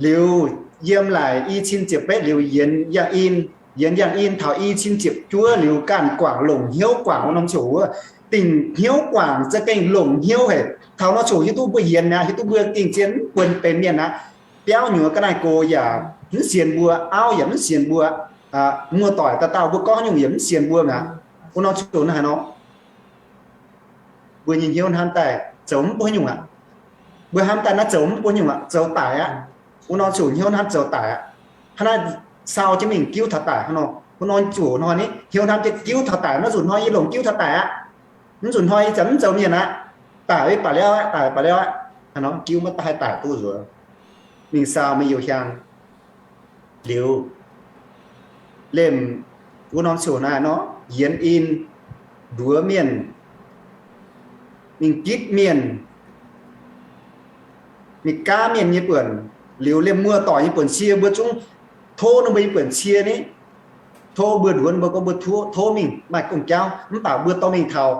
Liuz yiem laaic i cin ziepc betv liuz yienx yangh in, yienx yangh in taux i cin ziepc juov liuz ganh guangc, longc hnyouv guangc wuov norm ziouc wuov, dingc hnyouv guangc, za'gengh longc hnyouv haic. Taux nor ziouc hiuv duqv mbuo yienx mi'aqv, hiuv duqv mbuo gengh zien mv buonc benx mienh aqv. Biauv nyuoz ga'naaiv go yaac mv sienx mbuo, auv yaac mv sienx mbuo, muoz-doic dauh dauh mbuo gorngv nyungc yaac mv sienx mbuo mi'aqv. Wuov nor ziouc haaix nor, mbuo nyei hnyouv hnamv daaih zoux mv bun nyungc aqv. Mbuo hnamv daaih naaiv zoux mv bun nyungc aqv, zoux daic aqv. Wuov nor ziouc hnyouv hnamv zoux daic aqv. Hnangv naaiv sau jienv mingh giuv taux daic hnangv nor, wuov nor ziouc hnoi ni hnyouv hnamv jienv giuv taux daic, mv nzunc hnoi yie longc giuv taux daic aqv. Mv nzunc hnoi yie zanc mv zoux mienh aqv. Daic baac lauh aqv, daic baac lauh aqv. Hnangv nor giuv maiv haih daic duqv nzuonx. Mingh sau mingh youh hiaang liuz, lemh wuov norm ziouc naaiv nor, yienx in, nduov mienh, mingh gitv mienh, mingh gaav mienh nyei buonc, liuz lemh muoz-doic nyei buonc cie mbuo zungv tov ninh mbuo nyei buonc cie ni, tov mbuo nduov ninh mbuo gorngv mbuo tov mingh maaih gong jauv, mv baac mbuo dorh mingh taux,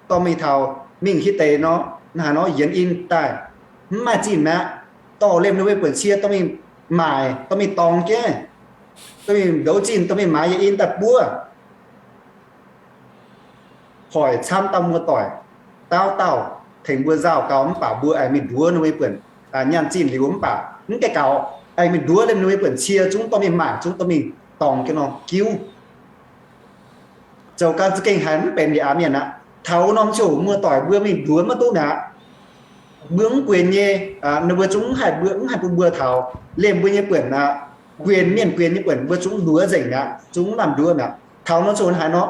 dorh mingh taux mingh hitv deix nor, haaix nor yienx in daaih, mv maaih zinh mi'aqv. Dorh lemh ninh mbuo nyei buonc cie dorh mingh maaic, dorh mingh dorngx jienv, dorh mingh ndouz zinh, dorh mingh maaiz yietc in daaih buov. Hoic camv dauh muoz-doic, dauh dauh tengx mbuo nzauh gau, mv baac mbuo aengx mingh nduov ninh mbuo nyei buonc nyaanh zinh liuz, mv baac mv gaengh gaux, aengx mingh nduov lemh ninh mbuo nyei buonc cie zungv dorh mingh maaic, zungv dorh mingh dorngx jienv nor giuv. Zoux gau za'gengh haiz mv benx ndie aav mienh aqv. Taux wuov norm ziouc muoz-doic mbuo mingh nduov maiv duqv mi'aqv. Mbuo mv guenx nyei, ninh mbuo zungv mv haih, mbuo mv haih bun mbuo taux lemh mbuo nyei buonc aqv. Guenx mienh guenx nyei buonc mbuo zungv nduov nzengc mi'aqv, zungv lamh nduov mi'aqv. Taux nor ziouc haaix nor,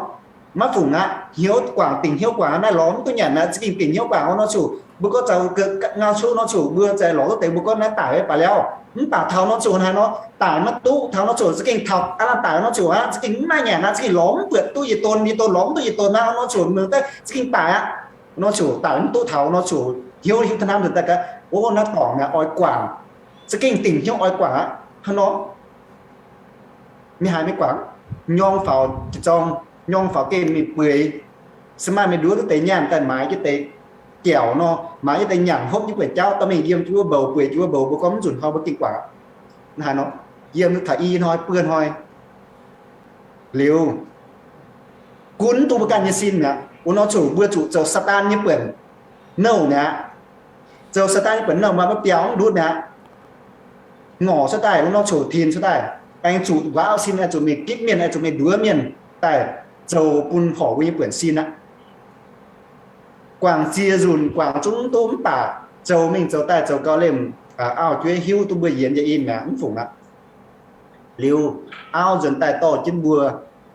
maiv fungc aqv. Hnyouv guangc, dingc hnyouv guangc, naaiv lorz mv duqv nyanc mi'aqv, za'gengh dingc hnyouv guangc wuov nor ziouc mbuo gorngv zaux ngau cuqv nor ziouc mbuo za'gengh lorz duqv deix, mbuo gorngv naaiv daic baac liaauh. Mv baac taux nor ziouc haaix nor, daic maiv duqv. Taux nor ziouc za'gengh taux aqv, daic nor ziouc aqv, za'gengh mv maaih nyanc aqv, za'gengh lorz mv buatc duqv yietc donx, yietc donx lorz mv duqv yietc donx aqv, nor ziouc mingh daaih za'gengh daic aqv. Nor ziouc daic mv duqv. Taux nor ziouc hnyouv hiuv duqv hnamv nzuonx daaih gaax, o, naaiv dorngc mi'aqv, oix guangc. Za'gengh dingc hnyouv oix guangc aqv. Hnangv nor, mingh haaix mingh guangc? Nyorng faaux jiex zorng, nyorng faaux gengh mingh bueix. Se maaih mingh nduov duqv deix nyaanh daaih maaiz jienv deix jauv nor, maaiz jienv deix nyanc hopv jienv bueix jauv, dorh mingh yiem jienv wuov mbouc, bueix jienv wuov mbouc, mbuo gorngv mv nzunc hnoi mbuo gengh guangc. Naaiv haaix nor, yiem taux i hnoi buo hnoi liuz, gunv duqv mbuo ganh nyei sin mi'aqv. Wuov nor ziouc mbuo zuqc zoux Saadaan nyei buonc nouh mi'aqv. Zoux Saadaan nyei buonc nouh maaih maiv biaux mv ndutv mi'aqv. Ngorc cuotv daaih, wuov nor ziouc tin cuotv daaih, aengx zuqc nquaaux sin, aengx zuqc mingh gitv mienh, aengx zuqc mingh nduov mienh daaih, zoux bun horpc mbuo nyei buonc sin aqv. Guangc ziex nzunc, guangc zungv duqv mv baac zoux mingh zoux daaih zoux gau lemh, auv-jueiv hiuv duqv mbuo yienx nyei in mi'aqv, mv fungc aqv. Liuz, auv nzuonx daaih dorh jienv mbuo,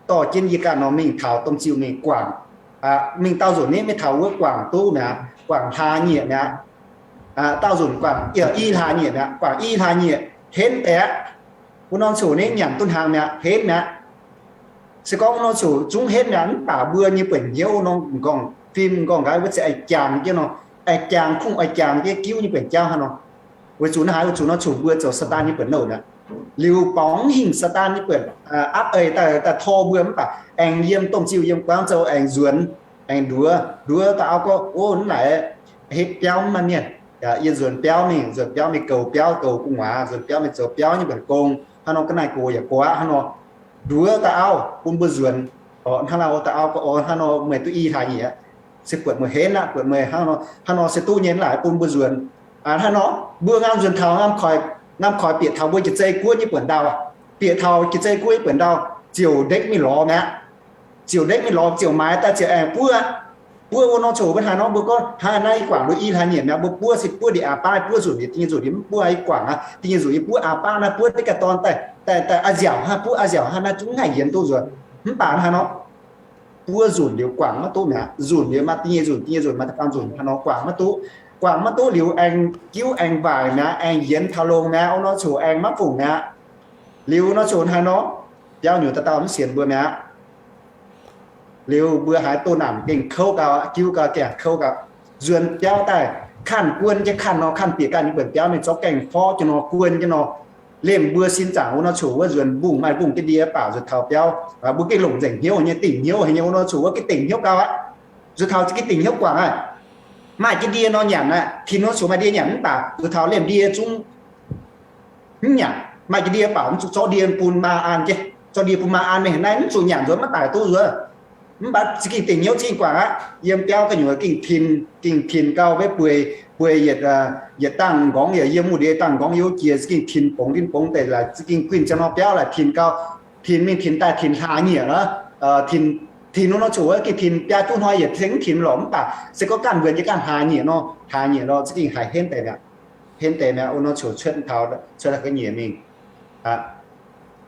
dorh jienv yie ganh nor mingh taux domh ziuh mingh guangc. Mingh daauh nzunc ni mingh taux wuov guangc duqv mi'aqv, guangc hlaax nyieqc mi'aqv. Daauh nzunc guangc i hlaax nyieqc mi'aqv, guangc i hlaax nyieqc henv deix aqv. Wuov norm coc ni nyanc duqv hnaangx mi'aqv, henv mi'aqv. Se gorngv wuov norm coc zungv henv mi'aqv, mv baac mbuo nyei buonc hnyouv nor, m'nqorngv fim m'nqorngv nqaiv wuov ziouc aengx jangx jienv nor, aengx jangx kungx oix jangx jienv giuv nyei buonc jauv hnangv nor. Weic zuqc naaiv haaix, weic zuqc norm coc mbuo zoux Saadaan nyei buonc nouh mi'aqv. Liuz borngz hingh Saadaan nyei buonc aapv eix daaih, daaih tor mbuo, mv baac aengx yiem domh ziuh yiem guangv zouv aengx nzuonx, aengx nduov, nduov daaih auv gorngv, ov, mv naaic hetv biauv mv maaih mienh. Yie nzuonx biauv mingh, nzuonx biauv mingh goux biauv, goux gu'nguaaz, nzuonx biauv mingh zoux biauv nyei buonc gong. Hnangv nor ga'naaiv naaic gox yaac gox aqv. Hnangv nor nduov daaih auv bun mbuo nzuonx. Hnangv nor daaih auv gorngv, ov, hnangv nor meih duqv i hlaax nyieqc aqv. Se buatc meih henv aqv, buatc meih hnangv nor, hnangv nor se duqv nyei, mv naaic bun mbuo nzuonx. Hnangv nor mbuo ngaam nzuonx taux ngaam koic, ngaam koic bieqc taux mbuo jiex zei guoqv nyei buonc ndau, bieqc taux jiex zei guoqv nyei buonc ndau, ziouc ndekv mingh lorz mi'aqv. Ziouc ndekv mingh lorz, ziouc maaiz daaih ziouc aengx buov. Buov wuov norm coc mbuo haaix nor mbuo gorngv, hnangv naaiv yie guangc nduqc i hlaax nyieqc mi'aqv, mbuo buov se buov ndiev aqc baav, buov nzunc ndiev, da'nyeic nzunc ndiev mv buov, yie guangc aqv, da'nyeic nzunc yie buov aqc baav naaiv, buov deix ga'dorn daaih, daaih, daaih a'nziaauc hnangv, buov a'nziaauc hnangv naaiv zungv haih yienx duqv nzuonx. Mv baac hnangv nor buov nzunc liuz guangc maiv duqv mi'aqv. Nzunc liuz maaih da'nyeic nzunc, da'nyeic nzunc maaih da'faam nzunc, hnangv nor guangc maiv duqv. Guangc maiv duqv liuz aengx jiuv aengx waaic mi'aqv, aengx yienx taux longx mi'aqv, wuov norm coc aengx maiv fungc mi'aqv. Liuz wuov norm coc haaix nor, biauv nyuoz dauh dauh mv sienx mbuo mi'aqv. Liuz mbuo haiz doh naanc gengh kouv gau, jiuv gau, gengh kouv gau. Nzuonx biauv daaih, kanh guon jienv kanh nor, kanh bieqc ganh nyei buonc biauv mingh zorqv gaengh forv jienv nor, guon jienv nor, lemh mbuo sin zaangc wuov norm coc wuov nzuonx mbungh maaih mbungh jienv ndie baac nzuonx taux biauv, mbuo gengh longc nzengc hnyouv nyei, dingc hnyouv haic nyei, wuov norm coc wuov gengh dingc hnyouv gau aqv. Nzuonx taux za'gengh dingc hnyouv guangc aqv. Maaih jienv ndie nor nyanc aqv, tin wuov norm coc maaih ndie nyanc mv baac nzuonx taux lemh ndie zungv mv nyanc. Maaih jienv ndie baac mv zuqc zorqv ndie bun maa an jienv, zorqv ndie bun maa an mingh, naaiv mv zuqc nyanc nzuonx maiv daic duqv nzuonx. Mv baac za'gengh dingc hnyouv za'gengh guangc aqv. Yiem biauv gu'nyuoz gengh tin, gengh tin gau, maiv bueix, bueix yietc, yietc dangh nqorngv yaac yiem wuov ndie dangh nqorngv youv jiex, za'gengh tin bongx tin bongx deix laaix za'gengh guinh ziangh nor biauv laaix tin gau, tin mingh tin daaih tin hlaax nyieqc aqv. Tin wuov norm coc wuov gengh tin biaa juqv hnoi yietc tengx mv tin lorqc, mv baac se gorngv ganh wuonx jienv ganh hlaax nyieqc nor, hlaax nyieqc nor za'gengh haiz henv deix mi'aqv. Henv deix mi'aqv, wuov norm coc cuotv taux, cuotv taux ga'nyiec mingh,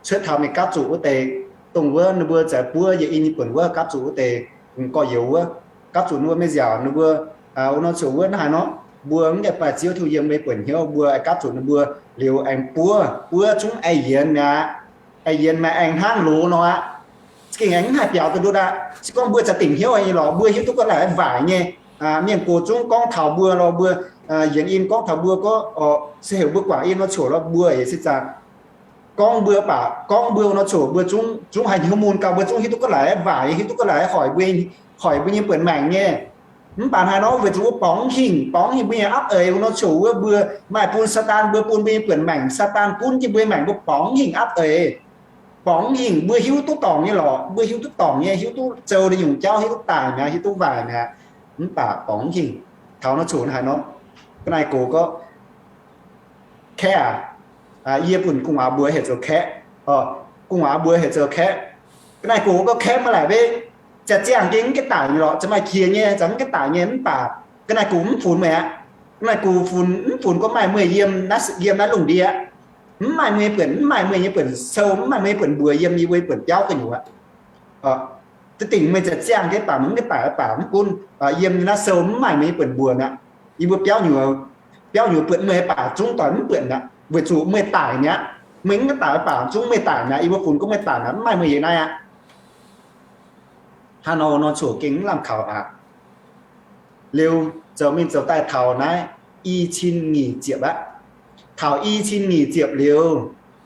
cuotv taux mingh gapv zuqc wuov deix, dongh wuov ninh mbuo za'gengh buov yie in nyei buonc wuov gapv zuqc wuov deix, gorx-youz wuov, gapv zuqc ninh mbuo maiv nziaauc ninh mbuo, wuov norm coc wuov naaiv haaix nor, mbuo mv gaengh baaih Ziouv Tin-Hungh yiem mbuo buonc hnyouv, mbuo aengx gapv zuqc ninh mbuo liuz aengx buov, buov zungv aengx yienx mi'aqv. Aengx yienx mi'aqv, aengx hnangv loz nor aqv. Za'gengh aengx mv haih biaux duqv ndutv aqv. Se gorngv mbuo za'gengh dingc hnyouv nyei lorqc, mbuo hiuv duqv gorngv naaic waac nyei, mienh gox zungv gorngv taux mbuo lorqc, mbuo yienx in gorngv taux mbuo gorngv, se heuc mbuo guangc in nor coc lorqc, mbuo se zaah gorngv mbuo baac gorngv mbuo wuov norm coc mbuo zungv, zungv haiz hnyouv mun gau, mbuo zungv hiuv duqv gorngv naaic waac nyei, hiuv duqv gorngv naaic hoic mbuo, hoic mbuo nyei buonc maengc nyei. Mv baac haaix nor weic zuqc mbuo borngz hingh, borngz hingh mbuo nyei apv eix wuov norm coc wuov, mbuo maaih bun Saadaan, mbuo bun mbuo nyei buonc maengc, Saadaan gunv jienv mbuo nyei maengc, mbuo borngz hingh apv eix. Borngz hingh mbuo hiuv duqv dorngc nyei lorqc, mbuo hiuv duqv dorngc nyei, hiuv duqv zoux nyungc jauv, hiuv duqv daic mi'aqv, hiuv duqv waaic mi'aqv. Mv baac borngz hingh taux norm coc naaiv haaix nor, ga'naaiv gox gorngv, Kaeqv aac, yie bun gu'nguaaz mbuo heuc zoux Kaeqv. Gu'nguaaz mbuo heuc zoux Kaeqv. Ga'naaiv gox gorngv Kaeqv maiv laaix mbe, ziangh ziangh gengh mv gaengh daic nyei lorqc, ziouc maaih qiex nyei, ziouc mv gaengh daic nyei, mv baac ga'naaiv gox mv funx meih aqv. Ga'naaiv gox funx, mv funx gorngv maaih meih yiem, yiem naaiv lungh ndiev aqv. Mv maaih meih buonc, mv maaih meih nyei buonc sou, mv maaih meih nyei buonc mbuox yiem yie mbuo nyei buonc biauv gu'nyuoz. Za'gengh meih ziangh ziangh gengh baac mv gaengh daic baac mv gunv yiem naaiv sou mv maaih meih nyei buonc mbuox mi'aqv. Yie mbuo biauv nyuoz, biauv nyuoz buatc meih baac zungv doic mv buatc mi'aqv, weic zuqc meih daic mi'aqv. Meih mv gaengh daic baac zungv meih daic mi'aqv. Yie mbuo funx gorngv meih daic mi'aqv, mv maaih meih yiem naaiv aqv. Hnangv nor wuov norm coc gengh mv lamh kaux aqv. Liuz zoux mingh zoux daaih taux naaiv i cin nyic ziepc aqv. Taux i cin nyic ziepc liuz,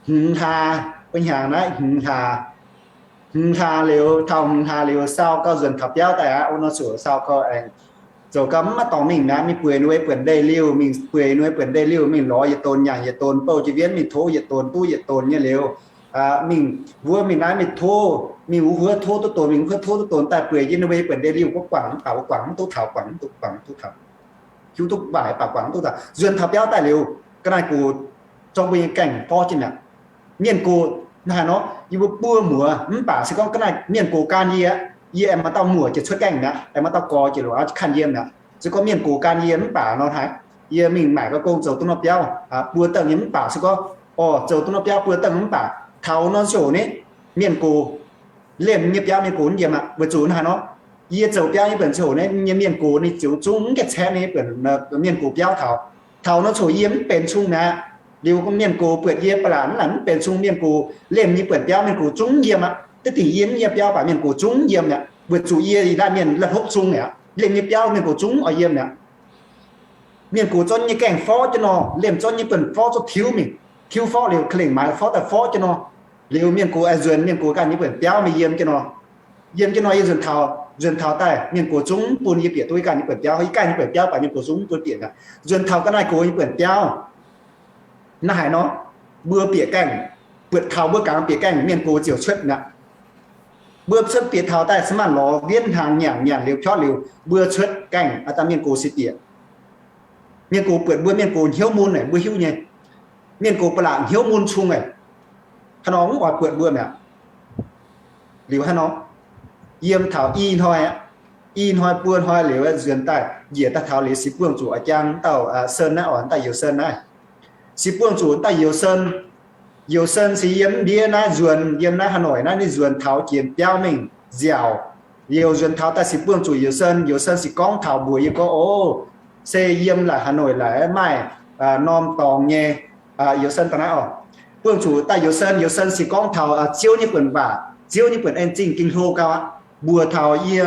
hmz hlaax, wuov hnyangx naaiv hmz hlaax, hmz hlaax liuz, taux hmz hlaax liuz sau gau nzuonx taux biauv daaih aqv. Wuov norm coc sau gau aengx zoux gau mv maaih dorngx mingh mi'aqv. Mingh bueix ninh mbuo nyei buonc ndeic-liuh, mingh bueix ninh mbuo nyei buonc ndeic-liuh, mingh lorz yietc donx nyanc yietc donx, bouh jiex wienv mingh tov yietc donx duqv yietc donx nyei liuz, mingh wuov mingh naaiv mingh tov, mingh wuov huov tov duqv donx, mingh wuov huov tov duqv donx daaih bueix jienv ninh mbuo nyei buonc ndeic-liuh, guangc mv baac guangc mv duqv taux, guangc mv duqv, guangc mv duqv taux. Hiuv duqv waaic baac guangc mv duqv taux. Nzuonx taux biauv daaih liuz, ga'naaiv gox zorqv mbuo nyei gaengh forv jienv mi'aqv. Mienh gox naaiv haaix nor, yie mbuo buo muoz mv baac se gorngv ga'naaiv mienh gox gan yie, yie aengx maaih dauh muoc jiex cuotv gaengh mi'aqv, aengx maaih dauh gorx jiex loz-aaux jiex kanh yie mi'aqv. Se gorngv mienh gox gan yie mv baac nor haaix, yie mingh maaic gau gong zoux duqv norm biauv buo dangh nyei mv baac se gorngv, orv, zoux duqv norm biauv buo dangh mv baac taux norm coc ni, mienh gox, liemh nyei biauv mienh gox yiem aqv. Weic zuqc naaiv haaix nor, Yie zoux biauv nyei buonc ziouc naaiv nyei mienh gox ninh ziouc zungv mv gaengh caeqv ninh buonc mienh gox biauv taux. Taux nor coc yie mv benx cung mi'aqv. Liuz mienh gox buatc yie ba'laqc mv laaic mv benx cung, mienh gox lemh nyei buonc biauv mienh gox zungv yiem aqv. Da'dingc yie mv yiem biauv baac mienh gox zungv yiem mi'aqv, weic zuqc yie ih naaiv mienh la'hlopv zung mi'aqv. Lemh nyei biauv mienh gox zungv oix yiem mi'aqv. Mienh gox zorqv nyei gaengh forv jienv nor, lemh zorqv nyei buonc forv zuqc tiuv mingh, tiuv forv liuz, ka'lengc maaiz forv daaih forv jienv nor. Liuz mienh gox aengx nzuonx mienh gox ganh nyei buonc biauv mingh yiem jienv nor. Yiem jienv nor yie nzuonx taux, nzuonx taux daaih mienh gox zungv mv bun yie bieqc duqv yie ganh nyei buonc biauv. Yie ganh nyei buonc biauv baac mienh gox zungv mv bun bieqc mi'aqv. Nzuonx taux ga'naaiv gox nyei buonc biauv, naaiv haaix nor, mbuo bieqc gaengh, buatc taux mbuo gangx bieqc gaengh, mienh gox ziouc cuotv mi'aqv. Mbuo cuotv bieqc taux daaih se maaih lorz wienv hnaangx nyanc, nyanc liuz piotv liuz, mbuo cuotv gaengh, aa, daaih mienh gox se bieqc. Mienh gox buatc mbuo, mienh gox hnyouv mun naaic, mbuo hiuv nyei. Mienh gox ba'laqc hnyouv mun cung naaic, haaix nor mv oix buatc mbuo mi'aqv. Liuz haaix nor, yiem taux i hnoi, i hnoi buo hnoi liuz nzuonx daaih njiec daaih taux liuz, Se Buangh Zuqc oix jang dauh Sen naaiv, oix dauh Youz Sen naaiv. Se Buangh Zuqc dauh Youz Sen, Youz Sen se yiem ndiev naaiv nzuonx, yiem naaiv Hà Nội naaiv ninh nzuonx taux jiex biauv mingh nziaauc. Liuz nzuonx taux daaih Se Buangh Zuqc Youz Sen, Youz Sen se gorngv taux mbuox yie gorngv, o, se yiem laaix Hà Nội laaix maaih norm dorngx nyei Youz Sen daaih naaiv oc. Buangh Zuqc dauh Youz Sen, Youz Sen se gorngv taux Ziouv nyei buonc waac, Ziouv nyei buonc en zingh ging hlo gau aqv. Mbuox taux yie,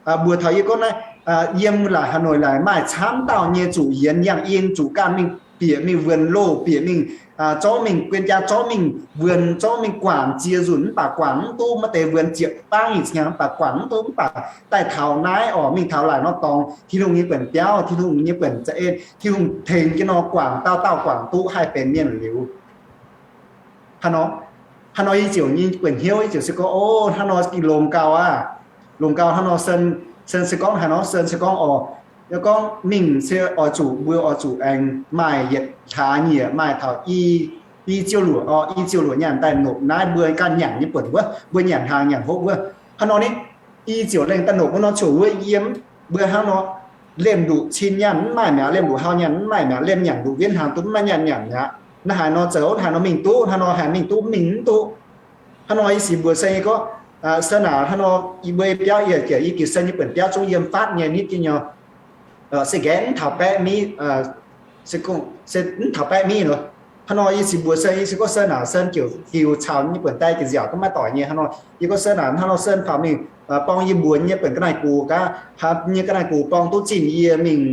mbuox taux yie gorngv naaiv, yiem laaix Hà Nội laaix maaih camv dauh nyei zuqc yienx yangh in, zuqc ganh mingh bieqc mingh wuonx loh, bieqc mingh zorqv mingh guien jaa, zorqv mingh wuonx, zorqv mingh guangc ziex nzunc mv baac guangc mv duqv, maaih deix wuonx ziepc bangv nyei ziangx mv baac guangc mv duqv, mv baac daaih taux naaiv oc, mingh taux laaix norm dorngx, Tin-Hungh nyei buonc biauv, Tin-Hungh nyei buonc za'eix, Tin-Hungh tengx jienv nor guangc, dauh dauh guangc duqv haih benx mienh liuz. Hnangv nor, hnangv nor yie ziouc nyei buonc hnyouv yie ziouc se gorngv, o, hnangv nor ging longx gau aqv. Longx gau hnangv nor, Sen, Sen se gorngv haaix nor, Sen se gorngv, oc, yie gorngv mingh se oix zuqc, mbuo oix zuqc aengx maaih yietc hlaax nyieqc, maaih taux i, i ziouc luoqc, oc, i ziouc luoqc nyaanh daaih nopc naaiv mbuo ganh nyanc nyei buonc wuov, mbuo nyanc hnaangx nyanc hopv wuov. Hnangv nor ni, i ziouc lengh daaih nopc wuov nor ziouc wuov yiem, mbuo hnangv nor, lemh nduqc cin nyaanh mv maaih mi'aqv, lemh nduqc hau nyaanh mv maaih mi'aqv, lemh nyanc nduqc wienv hnaangx duqv mv maaih nyaanh nyanc mi'aqv. Naaiv haaix nor zoux, naaiv haaix nor mingh duqv, naaiv nor haih mingh duqv, mingh mv duqv. Hnangv nor yie sic mbuox Sen gorngv, Sen aac, hnangv nor yie mbuo biauv yie, yie gix Sen nyei buonc biauv zungv yiem faatv nyei nitv jienv nyei, se nqaeqv mv taux baeqv miv, se mv taux baeqv miv nor. Hnangv nor yie sic mbuox Sen, yie sic gorngv Sen aac, Sen ziouc diuc caux nyei buonc daaih ga'nziaauc duqv maiv doic nyei. Hnangv nor yie gorngv Sen aac, hnangv nor Sen faaux mingh borng yie mbuox nyei buonc ga'naaiv gux gaav, nyei ga'naaiv gux borng duqv zinh yie mingh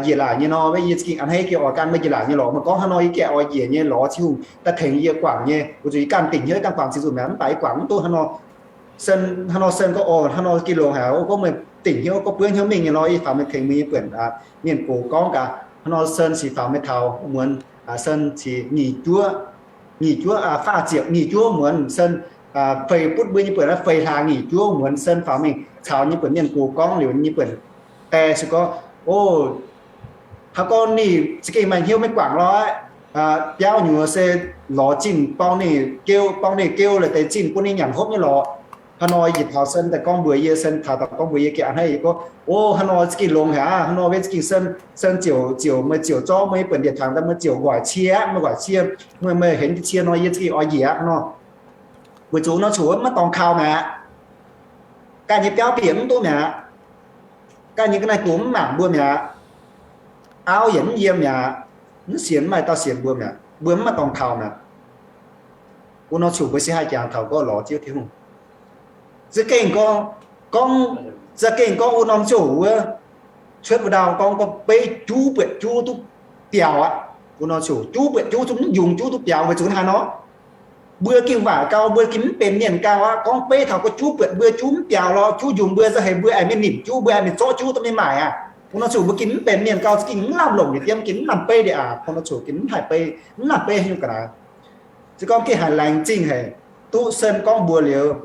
njiec laaix nyei nor, yie za'gengh a'hneiv geh oix gan meih njiec laaix nyei lorz. Meih gorngv hnangv nor yie gaeqv oix njiec nyei lorz Tin-Hungh daaih tengx yie guangc nyei, weic zuqc yie ganh dingc hnyouv dangh guangc ziex nzunc mi'aqv, mv baac yie guangc mv duqv. Hnangv nor Sen, hnangv nor Sen gorngv, o, hnangv nor geh longx haic, o, gorngv meih dingc hnyouv, gorngv buov hnyouv mingh nyei lorz, yie faaux meih tengx meih nyei buonc mienh gox gorngv gaax. Hnangv nor Sen sic faaux meih taux muonz, Sen sic nyic juov, nyic juov, faah ziepc nyic juov muonz Sen feix butv mbuo nyei buonc, feix hlaax nyic juov muonz Sen faaux mingh caux nyei buonc mienh gox gorngv liuz, nyei buonc die se gorngv, o, haaix gorngv ninh za'gengh maaih hnyouv maiv guangc lorz, biauv nyuoz se lorz zinh borng ninh geu, borng ninh geu la'deix zinh bun ninh nyanc hopv nyei lorz. Hnangv nor yietc taux Sen daaih gorngv mbuox yie, Sen taux daaih gorngv mbuox yie ga'naaiv, yie gorngv, o, hnangv nor za'gengh longx haic aqv. Hnangv nor weic za'gengh Sen, Sen ziouc, ziouc, meih ziouc zorqv meih nyei buonc njiec tangx daaih, meih ziouc nqoic cie aqv, meih nqoic cie, meih, meih henv jienv cie nor, yie za'gengh oix njiec aqv. Hnangv nor weic zuqc nor coc maiv dorngx kaux mi'aqv. Ganh nyei biauv bieqc mv duqv mi'aqv. Ganh nyei ga'naaiv gux mv mangc mbuo mi'aqv. Auv yietc mv yiem mi'aqv. Mv sienx mv maaih dauh sienx mbuo mi'aqv. Mbuo mv maaih dorngx kaux mi'aqv. Wuov nor coc mbuo se haih jangx taux gorngv lorz Ziouv Tin-Hungh. Za'gengh gorngv, gorngv, za'gengh gorngv wuov norm ziouc wuov cuotv wuov ndau gorngv, gorngv beiv juv buatc juv duqv biaux aqv. Wuov nor coc juv buatc juv duqv mv yungz, juv duqv biaux weic zuqc haaix nor? Mbuo gengh waaic gau, mbuo gengh mv benx mienh gau aqv. Gorngv beiv taux gorngv juv buatc mbuo juv mv biaux lorz, juv yungz mbuo za'gengh mbuo aengx mingh nimc juv, mbuo aengx mingh zorqv juv daaih mingh maaic aqv. Wuov nor coc mbuo gengh mv benx mienh gau, gengh mv lamh longc nyei diemv, gengh mv lamh beiv ndie aac. Wuov nor coc gengh mv haih beiv, mv lamh beiv haaix nyungc ga'naaiv. Se gorngv gengh haiz laengz zingh haic, duqv Sen gorngv mbuox liuz,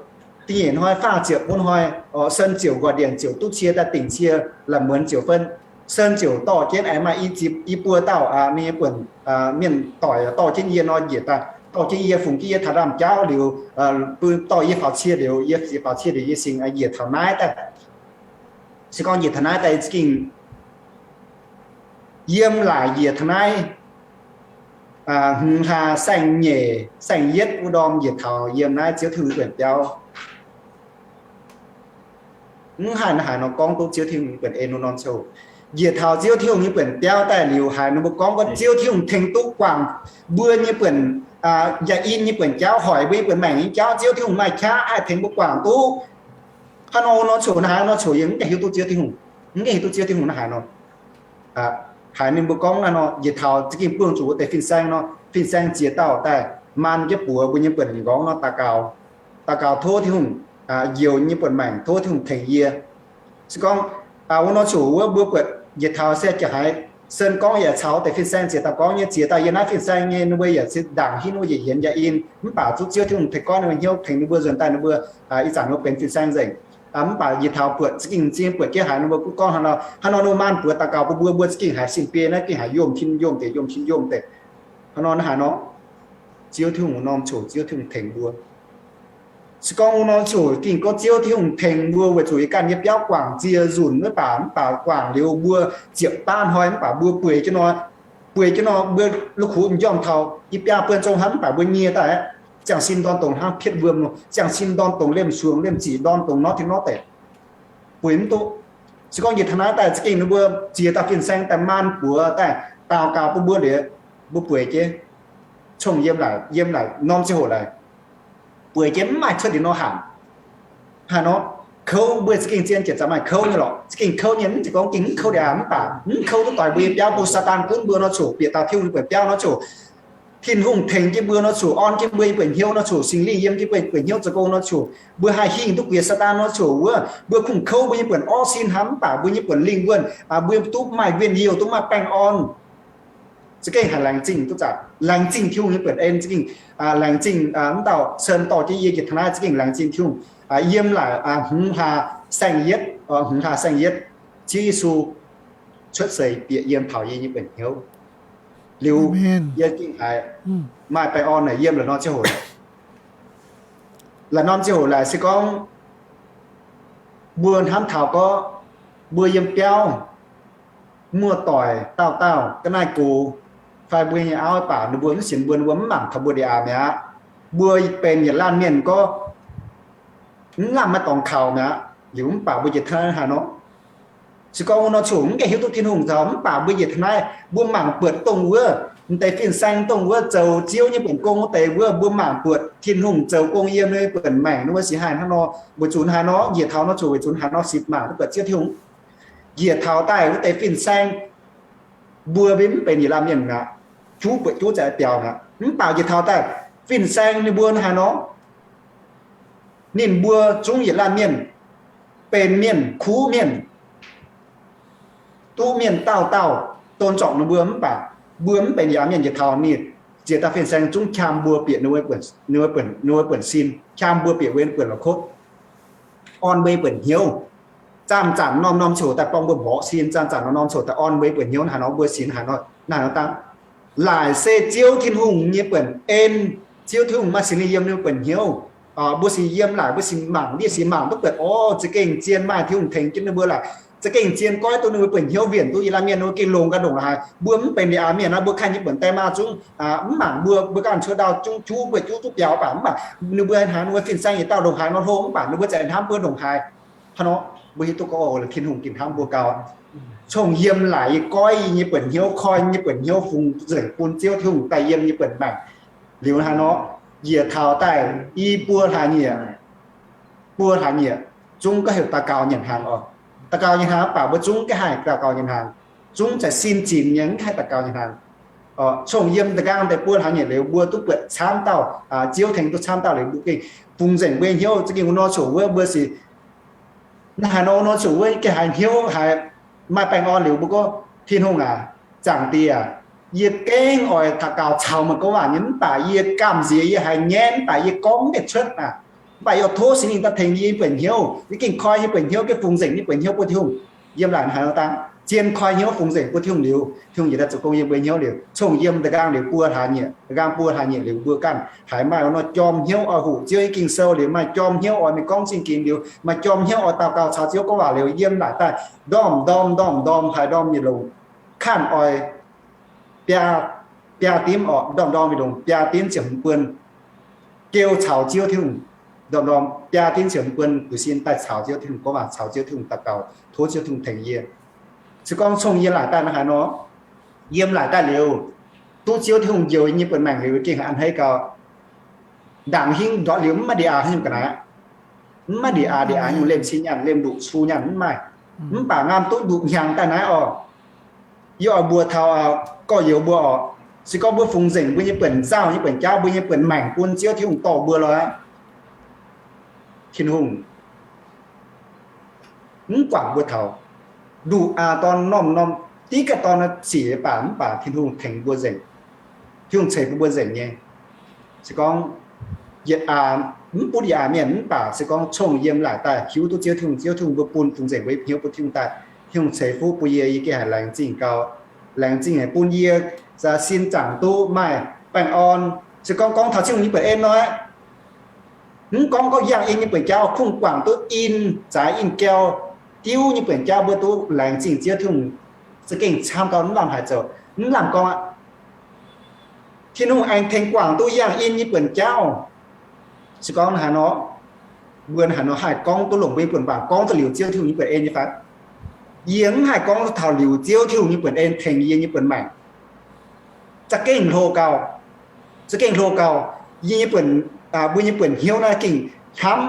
da'nyeic hnoi faah ziepc bun hnoi, Sen ziouc nqoic ndienc ziouc duqv cie daaih dingc cie, la'muonz ziouc fen. Sen ziouc dorh jienv aengx maaih i zipc i buo dauh ninh nyei buonc mienh doic dorh jienv yie nor njiec daaih, dorh jienv yie fungx jienv yie taux ndaamv-jauv liuz, dorh yie faaux cie liuz, yie faaux cie liuz yie singx njiec taux naaiv daaih. Se gorngv njiec taux naaiv daaih za'gengh yiem laaic njiec taux naaiv hmz hlaax saeng-nyeic saeng-yietv wuov ndorm njiec taux yiem naaiv Ziouv Tin-Hungh buonc biauv. Mv haih naaiv haaix nor gorngv duqv Ziouv Tin-Hungh nyei buonc en wuov norm ziangh hoc. Njiec taux Ziouv Tin-Hungh nyei buonc biauv daaih liuz, haiz ninh mbuo gorngv gorngv Ziouv Tin-Hungh tengx duqv guangc mbuo nyei buonc, yaac in nyei buonc jauv, hoic mbuo nyei buonc maengc nyei jauv, Ziouv Tin-Hungh maaih qaqv haih tengx mbuo guangc duqv. Hnangv nor wuov norm ziangh hoc, naaiv haaix norm ziangh hoc yie mv gaengh hiuv duqv Ziouv Tin-Hungh, mv gaengh hiuv duqv Ziouv Tin-Hungh naaiv haaix nor. Haiz ninh mbuo gorngv naaiv nor, njiec taux za'gengh buangh zuqc wuov deix fin-saeng nor, fin-saeng ziex dauh daaih maan jienv buoz mbuo nyei buonc nqorngv nor daux gaux, daux gaux tov Tin-Hungh njoux nyei buonc maengc, tov Tin-Hungh tengx yie. Se gorngv wuov norm ziangh hoc wuov mbuo buatc njiec taux se jiex haiz sen gorngv yaac caux deix fin-saeng ziex dauh gorngv nyei, ziex dauh yiem naaiv fin-saeng nyei, ninh mbuo yaac se ndaangc hinv wuov yietc yienx yaac in, mv baac zuqc Ziouv Tin-Hungh tengx gorngv ninh mbuo hnyouv tengx ninh mbuo nzuonx daaih ninh mbuo ih zanc ninh mbuo benx fin-saeng nzengc. Mv baac njiec taux buatc za'gengh zingh buatc jienv haiz ninh mbuo gorngv hnangv nor, hnangv nor ninh mbuo maan buoz daux gaux bun mbuo, mbuo za'gengh haiz sin biei naaiv gengh haiz yomh tin yomh deix, yomh tin yomh deix. Hnangv nor naaiv haaix nor, Ziouv Tin-Hungh wuov norm ziangh hoc Ziouv Tin-Hungh tengx mbuo. Se gorngv wuov norm ziangh hoc gengh gorngv Ziouv Tin-Hungh tengx mbuo weic zuqc yie ganh nyei biauv guangc ziex nzunc mv baac, mv baac guangc liuz mbuo ziepc baav hnoi mv baac mbuo bueix jienv nor, bueix jienv nor mbuo la'kuqv m'njormh taux i biaa buon zong hnangv mv baac mbuo nyie daaih ziangh sin ndorm dongc hnangv pietv wuom nor, ziangh sin ndorm dongc liemh suangx liemh ziqc ndorm dongc norv tin norv deic, bueix mv duqv. Se gorngv njiec taux naaiv daaih za'gengh ninh mbuo ziex dauh fin-saeng daaih maan buoz daaih daux gaux bun mbuo liuz, mbuo bueix jienv, cong yiem laaic, yiem laaic norm ziangh hoc laaix, bueix jienv mv maaih cuotv liuz nor hanc. Haaix nor, kouv mbuo za'gengh zien jiex zaqc maaih kouv nyei lorqc. Za'gengh kouv nyei mv zeiz gorngv gengh mv kouv liuz aqv, mv baac mv kouv duqv doix mbuo nyei biauv, bun Saadaan gunv mbuo nor ziouc bieqc dauh Tin-Hungh nyei buonc biauv nor ziouc, Tin-Hungh tengx jienv mbuo nor ziouc, orn jienv mbuo nyei buonc hnyouv nor ziouc, Singx Lingh yiem jienv mbuo nyei buonc hnyouv zoux gong nor ziouc, mbuo haih hingh duqv guiex Saadaan nor ziouc wuov, mbuo kungx kouv mbuo nyei buonc orv sin hnangv mv baac mbuo nyei buonc lingh wuonh, mbuo duqv maaih win-yiuh, duqv maaih baengh orn. Za'gengh haiz laengz zingh duqv zaqc, laengz zingh Tin-Hungh nyei buonc en za'gengh, laengz zingh mv dauh sen dorh jienv yie njiec taux naaiv za'gengh laengz zingh Tin-Hungh. Yiem laaic hmz hlaax saeng-yietv, hmz hlaax saeng-yietv, Ziouv Yesu cuotv seix bieqc yiem taux yie nyei buonc hnyouv liuz, yie gengh haiz maaih baengh orn naaic yiem la'norm ziangh hoc. La'norm ziangh hoc laaic se gorngv mbuo hnamv taux gorngv mbuo yiem biauv muoz-doic dauh dauh ga'naaiv gox fai mbuo nyei auv baac ninh mbuo mv sienx mbuo, ninh mbuo mv mangc taux mbuo ndie aac mi'aqv. Mbuo benx yietc laanh mienh gorngv mv lamh maaih dorngx kaux mi'aqv. Liuz mv baac mbuo njiec taux naaiv haaix nor, se gorngv wuov norm ziangh hoc mv gaengh hiuv duqv Tin-Hungh taux, mv baac mbuo njiec taux naaiv, mbuo mangc buatc dongh wuov, m'deix fin-saeng dongh wuov zoux Ziouv nyei buonc gong wuov deix wuov, mbuo mangc buatc Tin-Hungh zoux gong yiem ninh buonc maengc wuov sic haih hnangv nor, weic zuqc haaix nor njiec taux nor ziouc weic zuqc haaix nor sipc mangc duqv buatc Ziouv Tin-Hungh. Njiec taux daaih wuov deix fin-saeng, mbuo mv benx yietc laanh mienh mi'aqv, juv buatc juv za'eix biaux mi'aqv. Mv baac njiec taux daaih fin-saeng ninh mbuo haaix nor, ninh mbuo zungv yietc laanh mienh, benx mienh, kuv mienh, duqv mienh dauh dauh don zorngc ninh mbuo, mv baac mbuo mv benx yietc laanh mienh njiec taux ninh, ziex dauh fin-saeng zungv qam mbuo bieqc ninh mbuo buonc sin, qam mbuo bieqc mbuo buonc la'kuqv, orn mbuo buonc hnyouv. Zanc-zanc norm-norm ziouc daaih borng mbuo mborqv sin, zanc-zanc norm-norm ziouc daaih orn mbuo buonc hnyouv. Haaix nor mbuo sin haaix nor, naaiv nor dangh. Laaic se Ziouv Tin-Hungh nyei buonc en, Ziouv Tin-Hungh maaih Singx Lingh yiem ninh buonc hnyouv. Mbuo sic yiem laaic, mbuo sic mangc, ndie sic mangc duqv buatc, orv, za'gengh zien maaih Tin-Hungh tengx jienv ninh mbuo laaic. Za'gengh zien goiv duqv ninh mbuo buonc hnyouv, wienc duqv yietc laanh mienh ninh mbuo gengh longx gaax ndongc haaix. Mbuo mv benx ndie aac mienh nor, mbuo ganh nyei buonc die maa zungv mv mangc mbuo, mbuo ganh cuotv ndau zungv juv, mbuo juv duqv biaux baac mv baac ninh mbuo haaix, ninh mbuo fin-saeng yietc dauh ndongc haaix nor hlo, mv baac ninh mbuo za'gengh hnamv mbuo ndongc haaix. Hnangv nor, mbuo hiuv duqv gorngv Tin-Hungh gengh hnamv mbuo gau. Cong yiem laaic yie goiv yie nyei buonc hnyouv, koi nyei buonc hnyouv, fungx nzengc bun Ziouv Tin-Hungh daaih yiem nyei buonc maengc. Liuz haaix nor, njiec taux daaih i buo hlaax nyieqc, buo hlaax nyieqc, zungv gorngv heuc daux gaux nyanc hnaangx oc. Daux gaux nyanc hnaangx mv baac mbuo zungv mv haih daux gaux nyanc hnaangx, zungv za'gengh sin zinx nyei, mv haih daux gaux nyanc hnaangx. Cong yiem da'nqaang deix buo hlaax nyieqc liuz, mbuo duqv buatc camv dauh, Ziouv tengx duqv camv dauh liuz, mbuo gengh fungx nzengc mbuo nyei hnyouv. Za'gengh wuov nor ziouc wuov mbuo sic, naaiv haaix nor nor ziouc wuov gengh haiz hnyouv haiz maaih baengh orn liuz, mbuo gorngv, Tin-Hungh aac, Zaangc Diex aac, yie gengh oix daux gaux caux meih gorngv waac nyei, mv baac yie gamh nziex, yie haiz nyaev, mv baac yie gorngv mv deix cuotv aqv. Mv baac yie oix tov Singx Lingh daaih tengx yie nyei buonc hnyouv, yie gengh koi nyei buonc hnyouv, gengh fungx nzengc nyei buonc hnyouv bun Tin-Hungh. Yiem laaic haaix nor dangh, zien koi hnyouv fungx nzengc bun Tin-Hungh liuz, Tin-Hungh yietc daaih zoux gong yiem mbuo hnyouv liuz, cong yiem da'nqaang liuz buo hlaax nyieqc, da'nqaang buo hlaax nyieqc liuz mbuo ganh haiz maaih wuov norm jorm hnyouv oix hoqc Ziouv nyei Ging-Sou liuz, maaih jorm hnyouv oix mingh gorngv zingh gingx liuz, maaih jorm hnyouv oix daux gaux caux Ziouv gorngv waac liuz, yiem laaic daaih ndorm-ndorm ndorm-ndorm haaix ndorm nyei longx, kangv oix biaa, biaa dimv orqc, ndorm-ndorm nyei longx biaa dimv ziepc hmz buon, geu caux Ziouv Tin-Hungh. ndorm-ndorm biaa diuv ziepc mbuo buiv sin daaih caux Ziouv Tin-Hungh gorngv waac, caux Ziouv Tin-Hungh daux gaux, tov Ziouv Tin-Hungh tengx yie. Se gorngv cong yie laaic daaih nor haaix nor, yiem laaic daaih liuz, duqv Ziouv Tin-Hungh njoux yie nyei buonc maengc liuz, gengh a'hneiv gau. Ndaangc hingv ndortv liuz mv maaih ndie aa haaix nyungc ga'naaiv, mv maaih ndie aa, ndie aa nyungc lemh sin nyaanh, lemh nduqc cu nyaanh mv maaih. Mv baac ngaam duqv nduqc hnyangx daaih naaiv oc, yie oix mbuox taux gorx-youz mbuo oc, se gorngv mbuo fungx nzengc mbuo nyei buonc nzauh nyei buonc jauv, mbuo nyei buonc maengc bun Ziouv Tin-Hungh dorh mbuo lorqc, Tin-Hungh mv guangc mbuo taux. Nduqc aa dorn norm-norm, div ganh dorn sic baac mv baac Tin-Hungh tengx mbuo nzengc. Tin-Hungh ceix bun mbuo nzengc nyei. Se gorngv yietc aa, mv butv yietc aa mienh mv baac se gorngv cong yiem laaic daaih hiuv duqv Ziouv Tin-Hungh, Ziouv Tin-Hungh mbuo bun fungx nzengc mbuo nyei hnyouv bun Tin-Hungh daaih, Tin-Hungh ceix fuqv bun yie, yie gengh haiz laengz zingh gau. Laengz zingh haic bun yie sin zaangc duqv maaih baengh orn. Se gorngv gorngv taux Tin-Hungh nyei buonc en nor, mv gorngv gorngv yangh in nyei buonc jauv, kungx guangc duqv in zaaix in jauv, diuv nyei buonc jauv mbuo duqv laengz zingh Ziouv Tin-Hungh za'gengh camv gau, mv lamh haaix zoux, mv lamh gorngv aqv. Tin-Hungh aengx tengx guangc duqv yangh in nyei buonc jauv. Se gorngv haaix nor, mbuo haaix nor haih gorngv duqv longc mbuo nyei buonc waac gorngv duqv liuz Ziouv Tin-Hungh nyei buonc en nyei fai? Yie mv haih gorngv duqv taux liuz Ziouv Tin-Hungh nyei buonc en tengx yie nyei buonc maengc. Za'gengh hlo gau, za'gengh hlo gau. Yie nyei buonc, mbuo nyei buonc hnyouv naaiv gengh hnamv,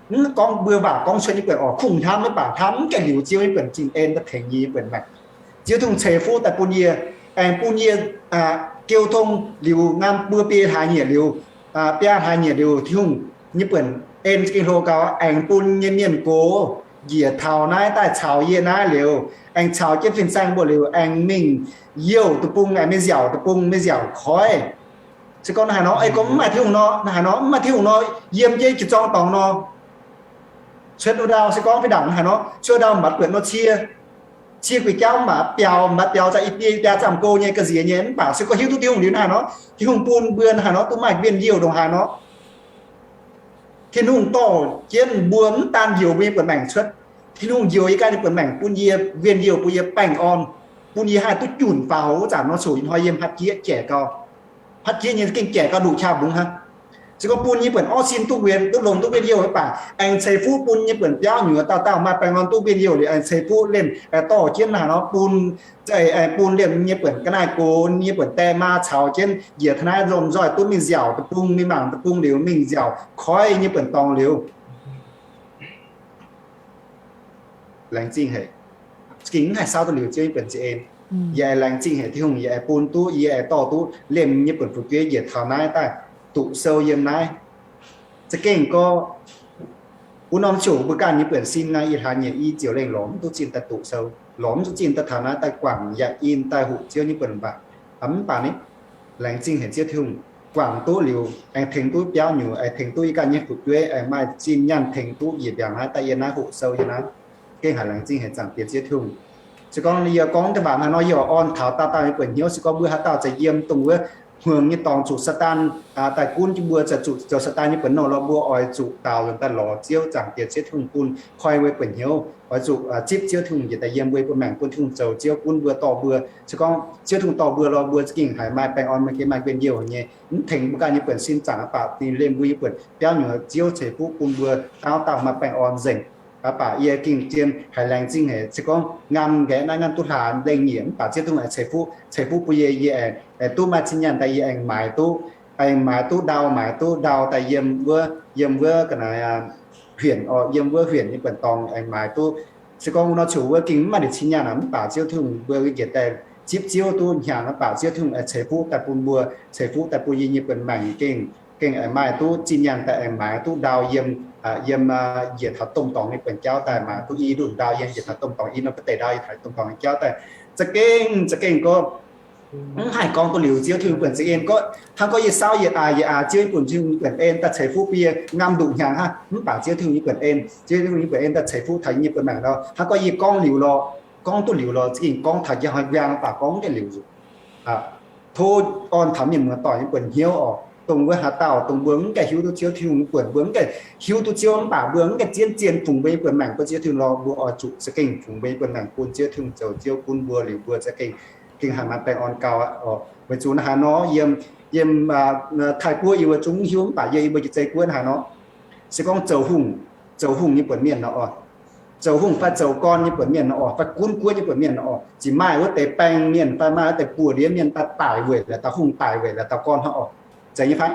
mv gorngv mbuo waac gorngv cuotv nyei buonc oc, kungx hnamv mv baac hnamv mv gaengh liuz Ziouv nyei buonc zinh en daaih tengx yie nyei buonc maengc. Ziouv Tin-Hungh ceix fuqv daaih bun yie, aengx bun yie jiu tong liuz ngaam buo biei hlaax nyieqc liuz, biaa hlaax nyieqc liuz, Tin-Hungh nyei buonc en za'gengh hlo gau, aengx bun nyei mienh gox njiec taux naaiv daaih caux yie naaiv liuz, aengx caux jienv fin-saeng mbuo liuz, aengx mingh youh deic-bung, aengx mingh nziaauc deic-bung, mingh nziaauc koiv. Se gorngv naaiv haaix nor, ei gorngv mv maaih Tin-Hungh nor, naaiv haaix nor mv maaih Tin-Hungh nor, yiem jienv jiez zorng dorngx nor, cuotv wuov ndau se gorngv fih ndaangc naaiv haaix nor, cuotv ndau mbatv buatc nor cie, cie guix jauv mbatv biaux, mbatv biaux za'gengh i biei biaa zaamh go nyei ga'nziex nyei, mv baac se gorngv hiuv duqv Tin-Hungh liuz naaiv haaix nor, Tin-Hungh bun mbuo naaiv haaix nor duqv maaih win-youh ndongc haaix nor. Tin-Hungh dorh jienv mbuo mv daan njoux mbuo nyei buonc maengc cuotv. Tin-Hungh njoux yie ganh nyei buonc maengc bun yie win-youh, bun yie baengh orn, bun yie haih duqv junc faaux wuov zanc nor, coc ih hnoi yiem hatc jieqv jaic gau. Hatc jieqv nyei gengh jaic gau, nduqc qaqv mbungx hnangv. Se gorngv bun yie buonc orv sin duqv win, duqv longx duqv win-youh mv baac aengx ceix fuqv bun nyei buonc biauv nyuoz dauh dauh maaih baengh orn duqv win-youh liuz, aengx ceix fuqv liemh dorh jienv naaiv haaix nor bun, aengx bun liemh nyei buonc ga'naaiv gox, nyei buonc die maa caux jienv njiec taux naaiv lomh nzoih duqv mingh nziaauc deic-bung, mingh mangc deic-bung liuz mingh nziaauc koiv nyei buonc dorngx liuz. Laengz zingh haic. Za'gengh mv haih saauv duqv liuz Ziouv nyei buonc za'eix. Yie aengx laengz zingh haic Tin-Hungh, yie aengx bun duqv, yie aengx dorh duqv liemh nyei buonc fu'jueiv njiec taux naaiv daaih duqv sou yiem naaiv. Za'gengh gorngv wuov norm ziouc mbuo ganh nyei buonc sin naaiv, ih hlaax nyieqc i ziouc lengh lorz mv duqv zinh daaih duqv sou, lorz mv duqv zinh daaih taux naaiv daaih guangc yangh in daaih hoqc Ziouv nyei buonc waac. Mv baac ni, laengz zingh haic Ziouv Tin-Hungh, guangc duqv liuz aengx tengx duqv biauv nyuoz, aengx tengx duqv yie ganh nyei fu'jueiv, aengx maaih zinh nyaanh tengx duqv yie mbiaangx naaiv daaih yie naaiv hoqc sou yie naaiv. Gengh haiz laengz zingh haic Zaangc Diex Ziouv Tin-Hungh. Se gorngv yie gorngv deix waac hnangv nor, yie oix orn taux dauh dauh nyei buonc hnyouv. Se gorngv mbuo haaix dauh za'gengh yiem dongh wuov hmuangx nyei dorngx zuqc Saadaan daaih gunv jienv mbuo, zuqc zoux Saadaan nyei buonc nouh lorz mbuo oix zuqc daaux nzuonx daaih lorz Ziouv Zaangc Diex Ziouv Tin-Hungh bun koi mbuo buonc hnyouv, oix zuqc zipv Ziouv Tin-Hungh njiec daaih yiem mbuo nyei buonc maengc bun Tin-Hungh zoux Ziouv gunv mbuo dorh mbuo. Se gorngv Ziouv Tin-Hungh dorh mbuo lorz mbuo za'gengh haiz maaih baengh orn, maaih gengh maaih njien-youh nyei, mv tengx mbuo ganh nyei buonc sin zaangc aqv baac ninh liemh mbuo nyei buonc biauv nyuoz Ziouv ceix fuqv bun mbuo dauh dauh maaih baengh orn nzengc. Aqv baac yie gengh zien haiz laengz zingh haic. Se gorngv ngaam nqaeqv naaiv ngaam duqv hlaax lengh nyieqc mv baac Ziouv Tin-Hungh aengx ceix fuqv, ceix fuqv bun yie, yie aengx duqv maaih zinh nyaanh daaih yie aengx maaiz duqv, aengx maaiz duqv ndau, maaiz duqv ndau daaih yiem wuov, yiem wuov ga'naaiv huenc oc, yiem wuov huenc nyei buonc dorngx aengx maaiz duqv. Se gorngv wuov nor ziouc wuov gengh mv maaih ndeic cin nyaanh aqv, mv baac Ziouv Tin-Hungh mbuo yietc daaih zipv Ziouv duqv hnyangx aqv baac Ziouv Tin-Hungh aengx ceix fuqv daaih bun mbuo, ceix fuqv daaih bun yie nyei buonc maengc gengh, gengh aengx maaih duqv zinh nyaanh daaih aengx maaiz duqv ndau yiem, yiem njiec taux domh dorngx nyei buonc jauv daaih maaiz duqv i ndunh ndau yiem njiec taux domh dorngx i norm ba'deic ndau yiem taux domh dorngx nyei jauv daaih. Za'gengh, za'gengh gorngv mv haih gorngv duqv liuz Ziouv Tin-Hungh buonc za'eix en gorngv hnangv gorngv yie saauv yietc aax yietc aax Ziouv nyei buonc, Tin-Hungh buonc en daaih ceix fuqv bun yie ngaam nduqc hnyangx hnangv, mv baac Ziouv Tin-Hungh nyei buonc en, Ziouv Tin-Hungh nyei buonc en daaih ceix fuqv taux yie nyei buonc maengc nor, hnangv gorngv yie gorngv liuz lorqc, gorngv duqv liuz lorqc, za'gengh gorngv taux yie hnoi nquang baac gorngv mv gaengh liuz zuqc. Tov orn taux mienh muoz-doic nyei buonc hnyouv oc, dongh wuov haaix dauh dongh mbuo mv gaengh hiuv duqv Ziouv Tin-Hungh nyei buonc, mbuo mv gaengh hiuv duqv Ziouv mv baac mbuo mv gaengh zien zien fungx mbuo nyei buonc maengc bun Ziouv Tin-Hungh lorqc, mbuo oix zuqc za'gengh fungx mbuo nyei buonc maengc bun Ziouv Tin-Hungh zoux Ziouv gunv mbuo liuz mbuo za'gengh, gengh haih maaih baengh orn gau aqv oc. Weic zuqc naaiv haaix nor yiem, yiem Taiv-Guoqv yie mbuo zungv hiuv mv baac yie, yie mbuo jiex zei guoqv naaiv haaix nor, Se gorngv zoux hungh, zoux hungh nyei buonc mienh nor oc, zoux hungh fai zoux gorn nyei buonc mienh nor oc, fai gunv guoqv nyei buonc mienh nor oc, ziqc maaih wuov deix baeng mienh fai maaih wuov deix buoz-ndiev mienh daaih daic weic laaix dauh hungh, daic weic laaix dauh gorn hnangv oc. Zeiz nyei fai?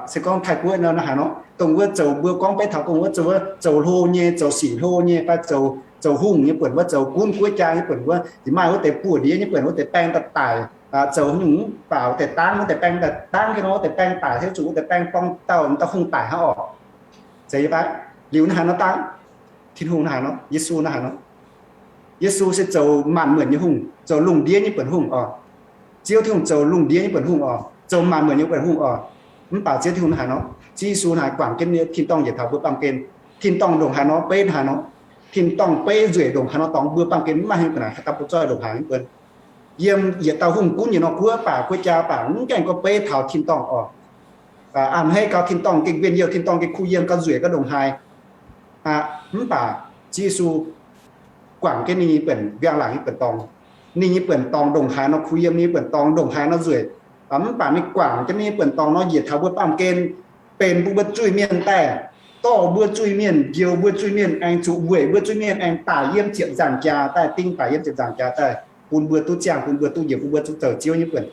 Se gorngv Taiv-Guoqv nor haaix nor, dongh wuov zoux, mbuo gorngv beiv taux dongh wuov zoux, zoux hlo nyei, zoux sic hlo nyei fai zoux, zoux hungh nyei buonc wuov, zoux gunv guoqv jaa nyei buonc wuov, ziqc maaih wuov deix buoz-ndiev nyei buonc wuov deix baeng daaih daic, zoux nyungc mv baac wuov deix dangv, wuov deix baeng daaih dangv, wuov deix baeng daic, se zuqc wuov deix baeng dorng dauh, dauh hungh daic hnangv oc. Zeiz nyei fai? Liuz naaiv haaix nor dangv? Tin-Hungh naaiv haaix nor, Yesu naaiv haaix nor? Yesu se zoux maanc muonc nyei hungh, zoux lungh ndiev nyei buonc hungh oc. Ziouv Tin-Hungh zoux lungh ndiev nyei buonc hungh oc, zoux maanc muonc nyei buonc hungh oc. Mv baac Ziouv Tin-Hungh naaiv haaix nor? Ziouv Yesu naaiv haaix guangc jienv tin-dorngh njiec taux mbuo baamh gen. Tin-dorngh ndongc haaix nor, beiv haaix nor? Tin-dorngh beiv nzueic ndongc haaix nor dorngx mbuo baamh gen mv maaih haaix nyungc ga'naaiv, haaix dauh butv zoih ndongc haaix nyungc buonc. Yiem yietc dauh hungh gunv yietc norm guoqv baac guoqv jaa baac mv gaengh gorngv beiv taux tin-dorngh oc. A'hneiv gauh tin-dorngh gengh wien youh, tin-dorngh gengh kuh yiem gauh nzueic gauh ndongc haaix. Mv baac Ziouv Yesu guangc jienv ninh nyei buonc, nquang laangc nyei buonc dorngx. Ninh nyei buonc dorngx ndongc haaix nor kuh yiem, ninh nyei buonc dorngx ndongc haaix nor nzueic, mv baac ninh guangc jienv ninh nyei buonc dorngx nor njiec taux mbuo baamh gen, benx bun mbuo zuiz-mienh daaih, dorh mbuo zuiz-mienh, njoux mbuo zuiz-mienh, aengx zuqc weic mbuo zuiz-mienh aengx daic yiem ziepc nzaangc jaax daaih, ding daic yiem ziepc nzaangc jaax daaih, bun mbuo duqv ziangh, bun mbuo duqv njoux, bun mbuo duqv zoux Ziouv nyei buonc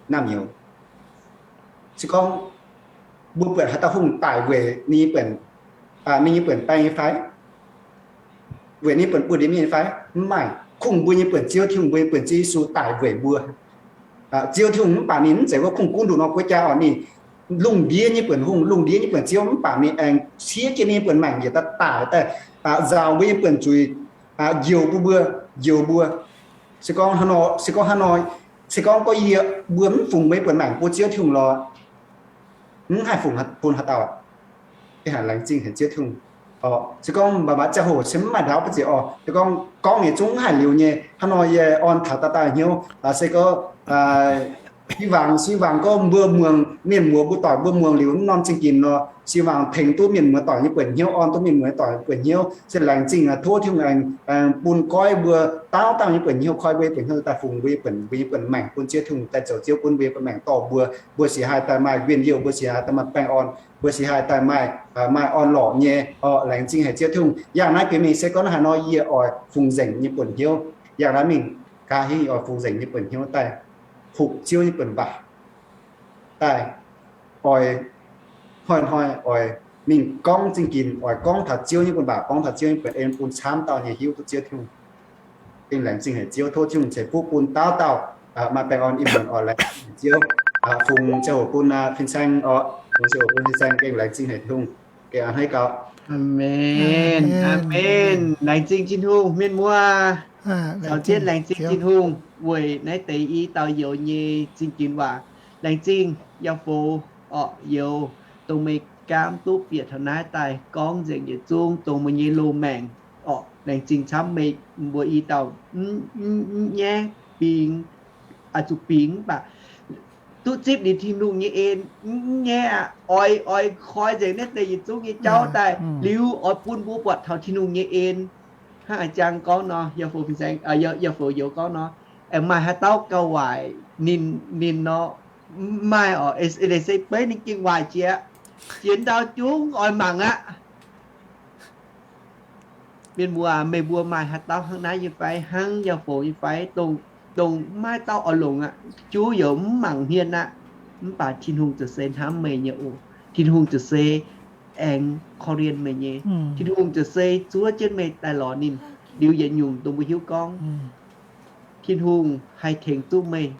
naamh nyouz. Se gorngv mbuo buatc haaix dauh hungh daic weic ninh nyei buonc, ninh nyei buonc baeng nyei fai? Weic ninh buonc buoz-ndiev mienh nyei fai? Mv maaih. Kungx mbuo nyei buonc Ziouv, Tin-Hungh mbuo nyei buonc Ziouv Yesu daic weic mbuo. Ziouv Tin-Hungh mv baac ninh mv zeiz gorngv kungx gunv nduqc norm guoqv jaa oc, ninh lungh ndiev nyei buonc hungh, lungh ndiev nyei buonc Ziouv, mv baac ninh aengx siev jienv ninh nyei buonc maengc njiec daaih daic daaih, nzaaux mbuo nyei buonc zuiz, njoux bun mbuo, njoux mbuo. Se gorngv hnangv nor, se gorngv hnangv nor, se gorngv gorngv yie, mbuo mv fungx mbuo nyei buonc maengc bun Ziouv Tin-Hungh lorqc, mv haih fungx bun haaix dauh. Yie haiz laengz zingh haic Ziouv Tin-Hungh. Se gorngv mbaac maaih ziangh hoc se mv maaih ndaauv ba'ziex oc. Se gorngv gorngv nyei zungv mv haih liuz nyei. Hnangv nor yie orn taux dauh dauh hnyouv, se gorngv si wangc, si wangc gorngv mbuo muangx mienh muoz mbuo doic mbuo muangx liuz mv norm zingh ginc nor, si wangc tengx duqv mienh muoz doic nyei buonc hnyouv, orn duqv mienh muoz doic buonc hnyouv. Se laengz zingh tov Tin-Hungh aengx bun goiv mbuo dauh dauh nyei buonc hnyouv, koi mbuo nyei buonc hnyouv daaih fungx mbuo nyei buonc, mbuo nyei buonc maengc bun Ziouv Tin-Hungh daaih zoux Ziouv bun mbuo nyei buonc maengc dorh mbuo, mbuo sic haih daaih maaih njien-youh, mbuo sic haih daaih maaih baengh orn, mbuo sic haih daaih maaih, maaih orn-lorqc nyei. Laengz zingh haic Ziouv Tin-Hungh. Yangh naaiv bieqc mingh se gorngv hnangv haaix nor yie oix fungx nzengc nyei buonc hnyouv. Yangh naaiv mingh gaax hingv yie oix fungx nzengc nyei buonc hnyouv daaih hopc Ziouv nyei buonc waac, daaih oix hnoi-hnoi oix mingh gorngv zingh ginc, oix gorngv taux Ziouv nyei buonc waac, gorngv taux Ziouv nyei buonc en bun camv dauh nyei hiuv duqv Ziouv Tin-Hungh. Gengh laengz zingh haic Ziouv, tov Tin-Hungh ceix fuqv bun dauh dauh maaih baengh orn ih muonz oc. Laengz zingh Ziouv. Fungx ziangh hoc bun fin-saeng oc, fungx ziangh hoc bun fin-saeng gengh laengz zingh haic Tin-Hungh. Gengh a'hneiv gauh. Aamen, aamen. Laengz zingh Tin-Hungh, mienh muoz. Caux jienv laengz zingh Tin-Hungh weic naaiv deix i dauh youz nyei zingh ginc waac. Laengz zingh yauh foux orqc, youz, dongh meih gaamv duqv bieqc taux naaiv daaih gorngv nzengc yietc zungv dongh meih nyei loz-maengc orqc. Laengz zingh camv meih mbuo i dauh mv nyaiv bingx, zuqc bingx mv baac duqv zipv liuz Tin-Hungh nyei en, mv nyaiv aqv. Oix, oix koi nzengc naaiv deix yietc zungv nyei jauv daaih liuz oix bun mbuo buatc taux Tin-Hungh nyei en. Hnangv a'jang gorngv nor, yauh foux youz gorngv nor, aengx maaih haaix dauh gauh waaic ninh, ninh nor, maaih oc, eix leiz se beiv ninh gengh waaic jiex, jiex ndau jungv oix mangc aqv. Mienh muoz, meih mbuo maaih haaix dauh hnangv naaiv nyei fai? Hnangv yauh foux nyei fai? Dongh, dongh maiv dauh oix longc aqv. Juv youz mv mangc hmien aqv. Mv baac Tin-Hungh ziouc se hnamv meih nyei oc. Tin-Hungh ziouc se aengx korv-lienh meih nyei. Tin-Hungh ziouc se zuov jienv meih daaih lorz ninh. Liuz yietc nyungc dongh mbuo hiuv gorngv Tin-Hungh haih tengx duqv meih.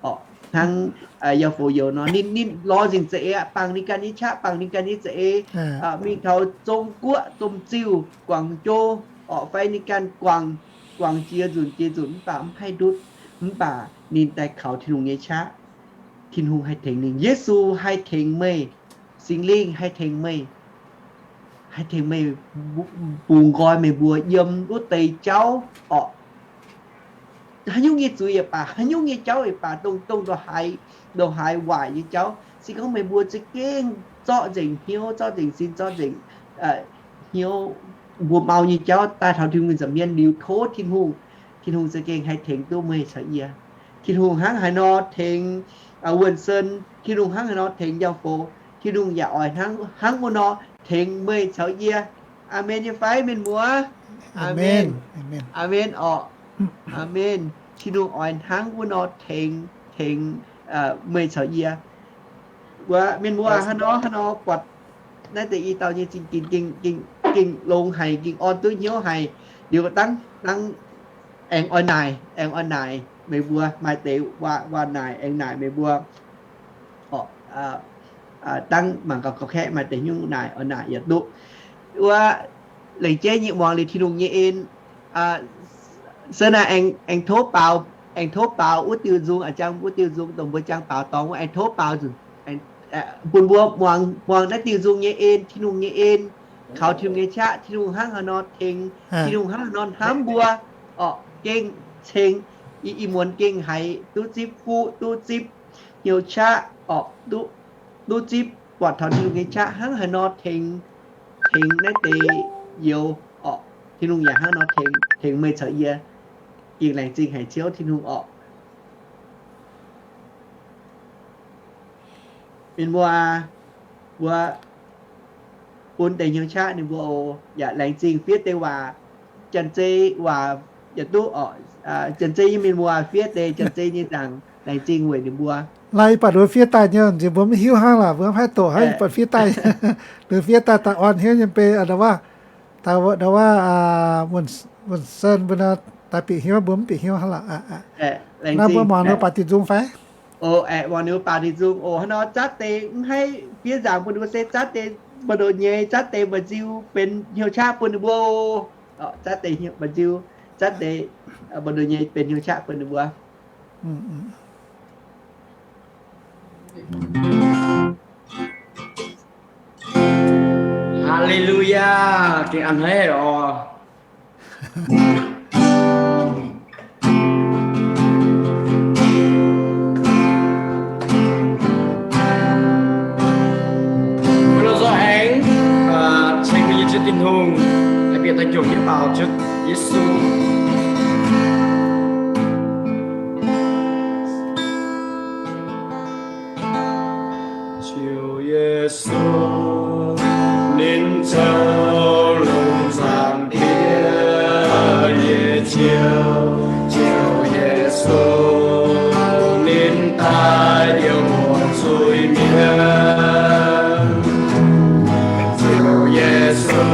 Orqc, hnangv yauh foux youz nor, ninh, ninh lorz nzengc za'eix aqv, bangc ninh ganh nyei qaqv, bangc ninh ganh nyei za'eix, mingh taux Zong-Guoqv domh ziuh guangc jou, orqc, fai ninh ganh guangc, guangc jiex nzunc jiex nzunc mv baac mv haih ndutv, mv baac ninh daaih kaux Tin-Hungh nyei qaqv. Tin-Hungh haih tengx ninh. Yesu haih tengx meih. Singx Lingh haih tengx meih, haih tengx meih bungx nqoi meih mbuo yiem wuov deix jauv orqc. Haaix nyungc nyei zuiz yaac baac, haaix nyungc nyei jauv yaac baac, dongh, dongh ndongc haaix, ndongc haaix waaic nyei jauv, se gorngv meih mbuo za'gengh zorqv nzengc hnyouv, zorqv nzengc sin, zorqv nzengc hnyouv, mbuo mau nyei jauv daaih taux Tin-Hungh nza'hmien liuz tov Tin-Hungh, Tin-Hungh za'gengh haih tengx duqv meih caux yie. Tin-Hungh hnangv haaix nor tengx Wuonh Sen, Tin-Hungh hnangv haaix nor tengx yauh foux, Tin-Hungh yaac oix hnangv, hnangv wuov nor tengx meih caux yie. Aamen nyei fai, mienh muoz? Aamen. Aamen orqc. Aamen. Tin-Hungh oix hnangv wuov nor tengx, tengx meih caux yie. Wuov mienh muoz, hnangv nor, hnangv nor buatc naaiv deix i dauh nyei zingh ginh gengh longx haic, gengh orn duqv hnyouv haic. Liuz dangv, dangv aengx oix naaic, aengx oix naaic meih mbuo, maaih deix waac naaic, aengx naaic meih mbuo. Orqc, dangv mangc gaax gauh kaeqv, maaih deix nyungc naaic oix naaic yaac duqv. Wuov, laengz jeiv nyei muangx liuz Tin-Hungh nyei en. Se naaic aengx, aengx tov baaux, aengx tov baaux wuov diuh nzung, a'jang wuov diuh nzung dongh mbuo jangx baaux dorngx wuov, aengx tov baaux nzunc, bun mbuo muangx, muangx naaiv diuh nzung nyei en, Tin-Hungh nyei en, kaux Tin-Hungh nyei qaqv, Tin-Hungh hnangv haaix nor tengx, Tin-Hungh hnangv haaix nor hnamv mbuo. Orqc, gengh ceng, ih, ih muonz gengh haiz duqv zipv fuqv, duqv zipv hnyouv qaqv, orqc, duqv, duqv zipv buatc taux Tin-Hungh nyei qaqv hnangv haaix nor tengx, tengx naaiv deix youz. Orqc, Tin-Hungh yaac hnangv nor tengx, tengx meih caux yie. Gengh laengz zingh haic Ziouv Tin-Hungh orqc. Mienh muoz, mbuo bun deix hnyouv qaqv ninh mbuo oc. Yaac laengz zingh fiev deix waac, Janx-Zei waac yaac duqv orqc. Janx-Zei nyei mienh muoz fiev deix Janx-Zei nyei nzaangc, laengz zingh weic ninh mbuo. Lai, ih baac nduov fiev daaih nyei, nziex mbuo mv hiuv hnangv lorqc, mbuo mv haih doqc hnangv, ih baac fiev daaih, nduov fiev daaih daaih orn hnyouv nyei bei, ndau wuov, ndau wuov, Wuonh Sen mbuo nor daaih bieqc hnyouv, mbuo mv bieqc hnyouv hnangv lorqc. Naaiv mbuo muangx ninh mbuo baaux diuh nzung fai? Oc, muangx ninh mbuo baaux diuh nzung oc. Hnangv nor zatv deix mv haih fiev nzaangc bun ninh mbuo se zatv deix mbu'ndongx nyei, zatv deix mba'nziu benx hnyouv qaqv bun ninh mbuo oc. Zatv deix mba'nziu, zatv deix mbu'ndongx nyei benx hnyouv qaqv bun ninh mbuo. Haa^le^lu^yaa, gengh a'hneiv oc. Mbuo lomh nzoih aengx ceng mbuo nyei Ziouv Tin-Hungh, haih bieqc daaih jomc jienv baaux Ziouv Yesu. Ziouv Yesu, ninh zoux lungh zaangc Diex nyei Ziouv. Ziouv Yesu, ninh daaih njoux muonc zuiz-mienh. Ziouv Yesu,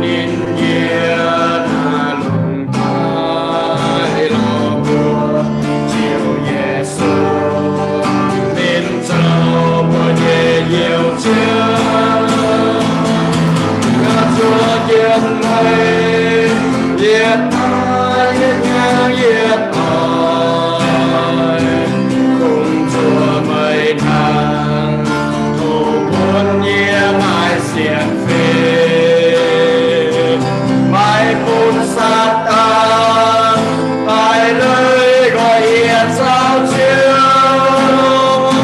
ninh yiem naaiv lungh daaih lorz mbuo. Ziouv Yesu, ninh zoux mbuo nyei Njoux Ziouv. Yaac zuov jienv meih yietc daaih yietc hnyangx yietc doic, kungx zuov meih hnangv, tov bun yie maaih sienx fim, maiv bun Saadaan daaih leiz nqoi yie caux Ziouv.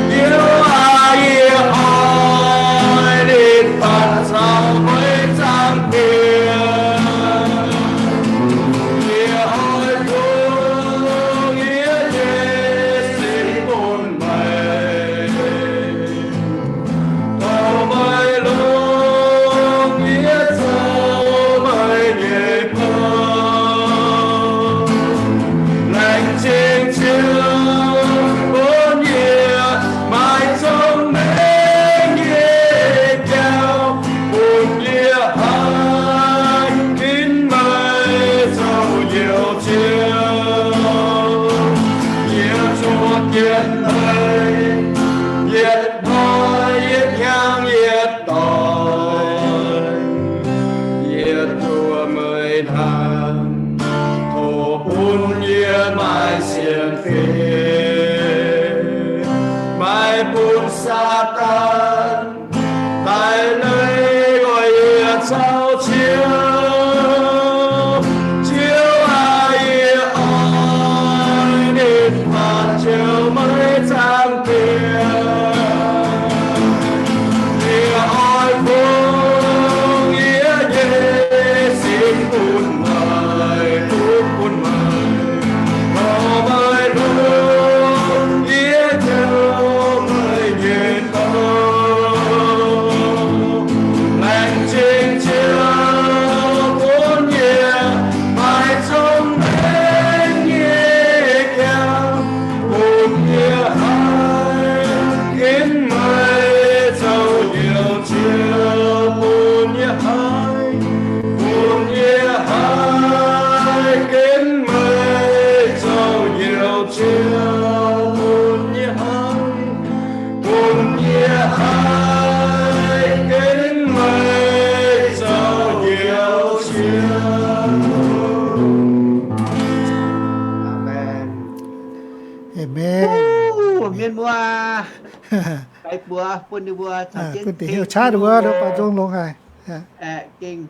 Ziouv aac, yie oix ninh baac caux meih zaangc Diex. Yie oix kungx yie nyei sin bun meih. Tov meih longc yie zoux meih nyei bou. Laengz zingh Ziouv bun yie maaih cong-mengh nyei jauv, bun yie haih ginv meih zoux Njoux Ziouv. Yie zuov jienv meih yietc hnoi yietc hnyangx yietc doic, yie zuov meih hnangv, tov bun yie maaih sienx fim, maiv bun Saadaan daaih leiz nqoi yie caux Ziouv. Ziouv aac, yie oix ninh baac caux meih zaangc Diex. Yie oix kungx yie nyei sin bun meih, duqv bun meih, tov meih longc yie zoux meih nyei bou. Amen. Mienh muoz, baix mbuox bun ninh mbuo caux jienv tengx Tin-Hungh oc. Gengh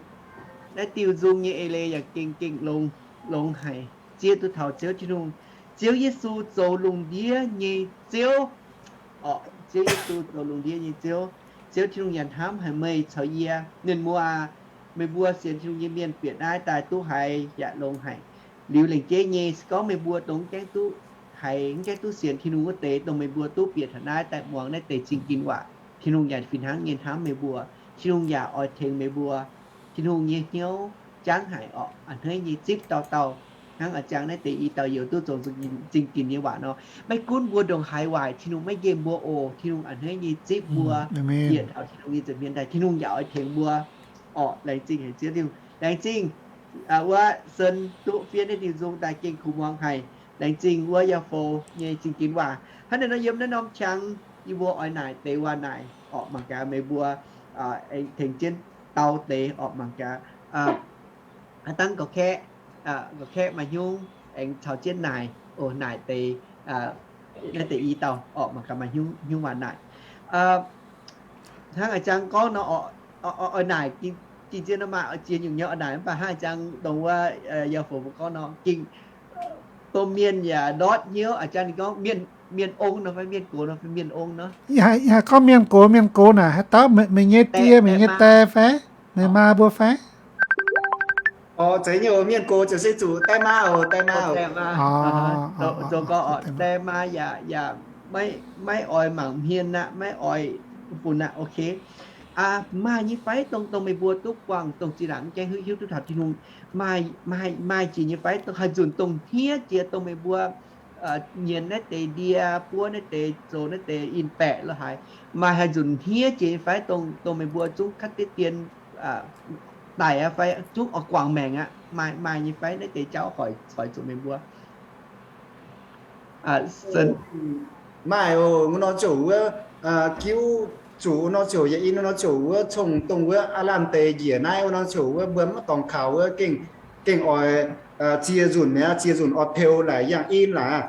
naaiv diuh nzung nyei eix leiz yaac gengh, gengh longx, longx haic. Zieqv duqv taux Ziouv Tin-Hungh, Ziouv Yesu zoux lungh ndiev nyei Ziouv. Orqc, Ziouv Yesu zoux lungh ndiev nyei Ziouv. Ziouv Tin-Hungh yaac hnamv haic meih caux yie. Mienh muoz, meih mbuo sienx Tin-Hungh nyei mienh bieqc naaiv daaih duqv haiz yaac longx haic. Liuz lengc jeiv nyei, se gorngv meih mbuo dongh mv gaengh duqv haiz, mv gaengh duqv sienx Tin-Hungh wuov deix, dongh meih mbuo duqv bieqc taux naaiv daaih muangx naaiv deix zingh ginx waac, Tin-Hungh yaac fih hnangv nyei hnamv meih mbuo. Tin-Hungh yaac oix tengx meih mbuo. Tin-Hungh nyei hnyouv jangv haic orqc, a'hneiv nyei zipv dauh dauh. Hnangv a'jang naaiv deix i dauh youz duqv zoux zingh ginx nyei waac nor, maiv gunv mbuo ndongc haaix waaic, Tin-Hungh maiv nqemh mbuo oc. Tin-Hungh a'hneiv nyei zipv mbuo bieqc taux Tin-Hungh nyei nza'hmien daaih. Tin-Hungh yaac oix tengx mbuo orqc. Laengz zingh haic Ziouv Tin-Hungh. Laengz zingh wuov Sen duqv fiev naaiv diuh nzung daaih gengh kuv muangx haic. Laengz zingh wuov Yauh Foux nyei zingh ginx waac. Hnangv naaiv nor yiem naaiv norm qangx yie mbuo oix naaic deix waac naaic orqc, mangc gaax meih mbuo aengx tengx jienv dau deix orqc, mangc gaax. Aav dangv gorx-kaeqv, gorx-kaeqv maaih hnyungv aengx caux jienv naaic oc, naaic deix, naaiv deix i dauh orqc, mangc gaax maaih hnyungv waac naaic. Hnangv a'jang gorngv nor, oix naaic, gengh zien nor maaih oix ziex nyungc nyei oix naaic, mv baac hnangv a'jang dongh wuov Yauh Foux mbuo gorngv nor, gengh domh mienh yaac ndortv hnyouv. A'jang ninh gorngv mienh, mienh ong nor fai mienh gox nor fai mienh ong nor? Yie haiz gorngv mienh gox, mienh gox naaic haaix dauh, meih nyei die, meih nyei die fai meih maa mbuo fai? Orqc, zeiz nyei oc, mienh gox ziouc se zuqc die maa oc, die maa oc. Zoux gorngv die maa yaac, yaac maiv oix mangc hmien aqv, maiv oix funx aqv. Ok. Maaih nyei fai dongh, dongh meih mbuo duqv buangh dongh zinh ndaangc mv gaengh hiuv, hiuv duqv taux Tin-Hungh, maaih, maaih jiex nyei fai dongh haaix nzunc dongh hniev jiex dongh meih mbuo nyienz naaiv deix ndie, buov naaiv deix, zoux naaiv deix in-baeqc lo haaix, maaih haaix nzunc hniev jiex nyei fai dongh, dongh meih mbuo zungv katv deix dien daic aqv fai zungv oix guangc maengc aqv, maaih, maaih nyei fai naaiv deix jauv hoic, hoic zuqc meih mbuo? Maaih oc, wuov nor ziouc wuov, giuv zuqc wuov nor ziouc, yaac in wuov nor ziouc wuov, cong dongh wuov aav lamh deix njiec naaiv wuov nor ziouc wuov, mbuo maiv dorngx kaux wuov, gengh, gengh oix ziex nzunc mi'aqv, ziex nzunc oix peux laaix yangh in laaix,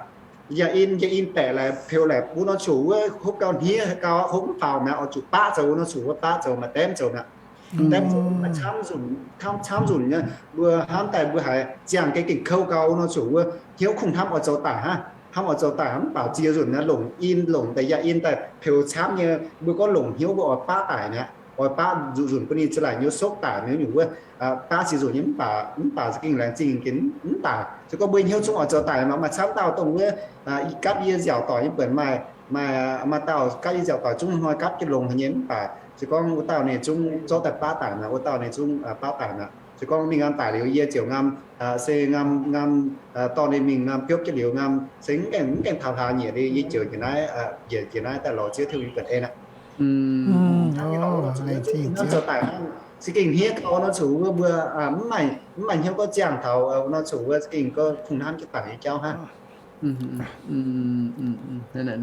yangh in, yangh in-baeqc laaix, peux laaix, wuov nor ziouc wuov hopv gau hniev gau, hopv mv faaux mi'aqv, oix zuqc baqv zoux wuov nor ziouc wuov, baqv zoux maaih daemv zoux mi'aqv. Daemv zoux maaih camv nzunc, camv, camv nzunc nyei, mbuo hnamv daaih mbuo haiz ziangh gengh gengh kouv gau wuov nor ziouc wuov, hnyouv kungx hnamv oix zoux daic hnangv, hnamv oix zoux daic hnangv, mv baac ziex nzunc naaiv longc in, longc daaih yangh in daaih peux camv nyei, mbuo gorngv longc hnyouv mbuo oix baqv daic mi'aqv, oix baqv nzunc nzunc bun ninh za'naaic hnyouv sokv daic mi'aqv nyungc wuov, baqv ziex nzunc nyei mv baac, mv baac za'gengh laengz zingh gengh mv daic. Se gorngv mbuo hnyouv zungv oix zoux daic, maaih camv dauh dongh wuov, i gapv yie nziaauc doic nyei buonc maaih, maaih, maaih dauh gapv yie nziaauc doic zungv hnoi gapv jienv longx haic nyei mv baac se gorngv wuov dauh ninh zungv zorqv daaih baqv daic mi'aqv, wuov dauh ninh zungv baqv daic mi'aqv. Se gorngv mingh nqamv daic liuz yie ziouc nqamv, se nqamv, nqamv, dorh ninh mingh nqamv biopv jienv liuz nqamv, se mv gaengh, mv gaengh taux hlaax nyieqc liuz yie ziouc njiec naaiv, njiec, njiec naaiv daaih lorz Ziouv Tin-Hungh nyei buonc en aqv. Zoux daic hnangv, se gengh hniev gau nor ziouc wuov mbuo mv maaih, mv maaih hnyouv gorngv ziangh taux nor ziouc wuov gengh gorngv kungx hnamv jienv daic nyei jauv hnangv.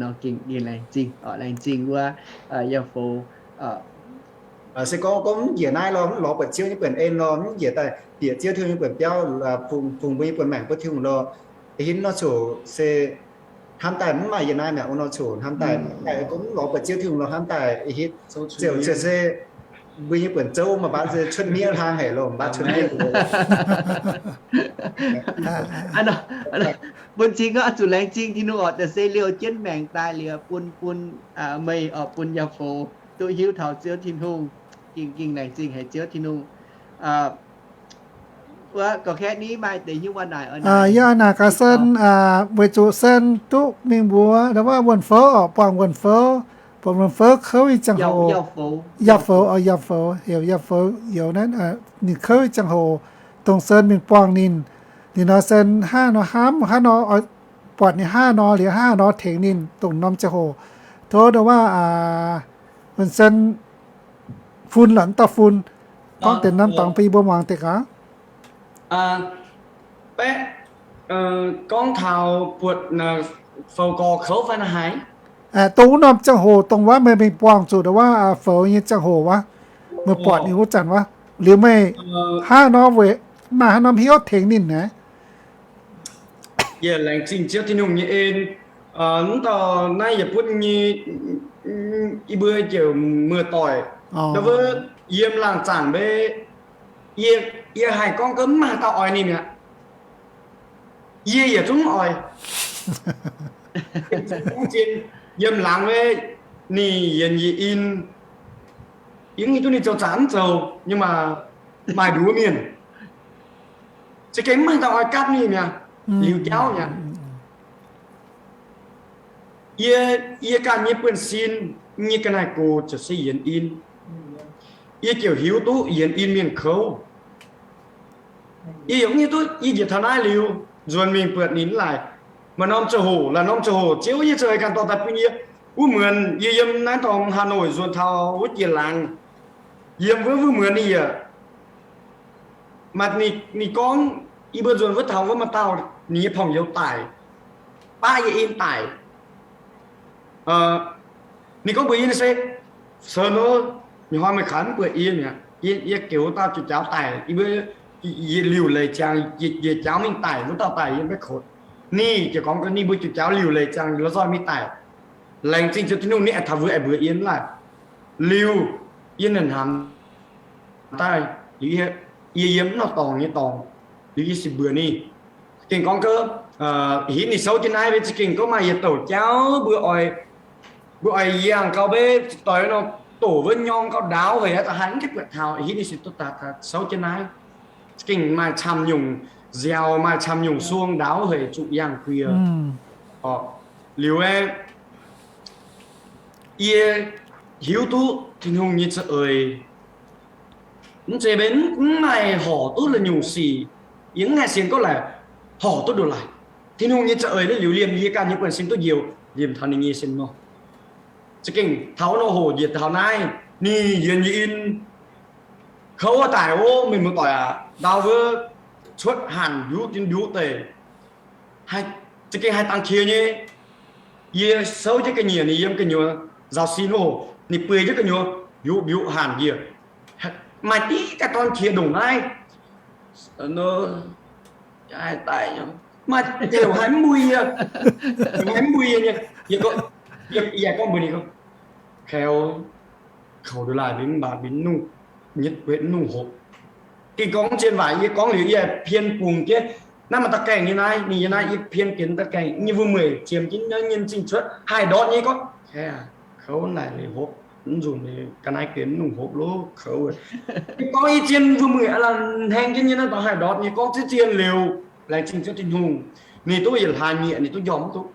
Nor gengh, gengh laengz zingh, laengz zingh wuov Yauh Foux. Se gorngv, gorngv mv njiec naaiv lorh, mv lorz buatc Ziouv nyei buonc en lorh, mv njiec daaih bieqc Ziouv Tin-Hungh nyei buonc biauv, fungx mbuo nyei buonc maengc bun Tin-Hungh lorh, ih hnoi ziouc se hnamv daaih mv maaih yiem naaiv mi'aqv. Wuov nor ziouc hnamv daaih, daaih gorngv mv lorz buatc Ziouv Tin-Hungh lorh hnamv daaih ih hitv ziouc, ziouc se mbuo nyei buonc zouv maiv baac se cuotv miev hlaang haic lorh, mv baac cuotv miev. Bun cing gorngv zuqc laengz zingh Tin-Hungh orqc, da'sei liouh jienv maengc daaih liuz bun, bun meih orqc, bun Yauh Foux duqv hiuv taux Ziouv Tin-Hungh. Gengh, gengh laengz zingh haic Ziouv Tin-Hungh. Wuov gorx-kaeqv ni maaih deix hnyouv waac naaic oix naaic. Yie oix naaic gaax Sen, weic zuqc Sen duqv mingh mbuox wuov wuonh fouv orqc, buangh wuonh fouv, buangh wuonh fouv kouv nyei ziangh hoc, Yauh Foux, Yauh Foux, heuc Yauh Foux youz naaiv, ninh kouv nyei ziangh hoc, dongh Sen mingh buangh ninh. Ninh nor Sen hnangv nor hnamv, hnangv nor buatc ninh hnangv nor liuz hnangv nor tengx ninh dongh norm ziangh hoc. Tov wuov, wuonh Sen fun lorqc, mv dauh fun, gorngv deix norm dorngx bun yie mbuo muangx deix gaax. Baeqv, Gorngv taux buatc foux gorx kouv fai naaiv haaix? Dongh wuov norm ziangh hoc dongh wuov meih mingh buangh zuqc wuov foux nyei ziangh hoc wuov, meih buatc ninh wuov zanc wuov, liuz meih hnangv nor weic maaih haaix norm hnyouv tengx ninh naaic? Yie laengz zingh Ziouv Tin-Hungh nyei en. Mv dauh naaiv yietc butv nyei, yie mbuo ziouc muoz-doic, wuov yiem laangh zaangc mbe, yie, yie haih gorngv gouv mv maaih dauh oix ninh mi'aqv. Yie yietc zungv mv oix. Gorngv zien, yiem laangz mbe, ninh yienx yie in, yie mv hiuv duqv ninh zoux zaqc mv zoux, nyei maaih, maaih nduov mienh za'gengh mv maaih dauh oix gapv ninh mi'aqv. Liuz jauv mi'aqv. Yie, yie ganh nyei buonv-sin nyei ga'naaiv gox ziouc se yienx in. Yie ziouc hiuv duqv yienx in mienh kouv. Yie yaac mv hiuv duqv yie njiec taux naaiv liuz, nzuonx mingh buatc ninh mv laaic. Maaih norm ziangh hoc, laaix norm ziangh hoc Ziouv nyei za'eix ganh dorh daaih bun yie. Wuov muonz yie yiem naaiv dorngx Hà Nội nzuonx taux wuov jiex laangz, yiem wuov, wuov muonz ninh yaac maaih, ninh gorngv, yie mbuo nzuonx wuov taux wuov maaih dauh ninh nyei 朋友 daic, baqv yie in daic. Ninh gorngv mbuox yie se, Sou nor, nyei hnoi meih kaaix mv buatc yie mi'aqv. Yie, yie geuc wuov dauh juqc jaauv daic, yie mbuo, yie liuc leiz ziangx, yie, yie jaauv mingh daic, wuov dauh daic yie maiv kotv. Ninh ziouc gorngv ninh mbuo juqc jaauv liuc leiz ziangx la'zoih mingh daic. Laengz zingh Ziouv Tin-Hungh ninh aengx taux mbuo aengx mbuox yie mv laaic. Liuz, yie naaic hnamv daaih, liuz yie, yie yiem mv norm dorngx nyei dorngx, liuz yie se mbuox ninh, za'gengh gorngv gouv, hitv ninh souv jienv naaiv mbe, za'gengh gorngv maaih yietc douc jauv mbuo oix, mbuo oix yangh gau mbe, doix nor, doqc wuov nyorng gauh ndaauv haic aqv, da'haaix mv gaengh buatc taux, hitv ninh se duqv daaih souv jienv naaiv. Za'gengh maaih camv nyungc nziaaux, maaih camv nyungc suong ndaauv haic, zuqc yangh guiex. Liuz aeqv, yie hiuv duqv Tin-Hungh nyei za'eix. Mv zeiz mbenc mv maaih horc duqv la'nyungc sic. Yie mv haih sienx gorngv laaix horc duqv ndongc laaix. Tin-Hungh nyei za'eix liuz liemh yie ganh nyei buonv-sin duqv njoux, liemh taux ninh nyei sin nor. Za'gengh taux nor hoc njiec taux naaiv, ninh yienx yie in, kouv daic ov, mienh muoz-doic aac, ndau wuov cuotv hanc mbiuv jienv mbiuv deix, za'gengh haih dangx qiex nyei. Yie souv jienv ga'nyiec, ninh yiem gu'nyuoz nzaaux sin oc, ninh bueix jienv gu'nyuoz mbiuv mbiuv hanc njiec, maaih diqv ganh dorn qiex ndongc naaiv. Maaih deix haiz mv mbui yie, haiz mv mbui yie nyei. Yie, yie gorngv mbuox ninh gorngv, Kaux, kaux ndongc laaih mbuo mv baac mbuo mv nungh, nyietv guetv mv nungh hopv. Ging gorngv zien waac yie gorngv liuz yie pien bungx jienv. Naaiv maaih da'gaengh nyei naaiv, ninh nyei naaiv yie pien genx da'gaengh nyei wuom-mueic ziemx jienv naaiv nyei zingh cuotv haih ndortv nyei gorngv, Kaux naaic liuz hopv, mv nzunc ga'naaiv guenx mv nungh hopv loh kaux. Yie gorngv yie zien wuom-mueic aav lamh hnangv jienv nyei naaiv dorngx haih ndortv nyei gorngv ziex zien liuz, laengz zingh Ziouv Tin-Hungh, ninh duqv yietc hlaax nyieqc, ninh duqv njormh mv duqv.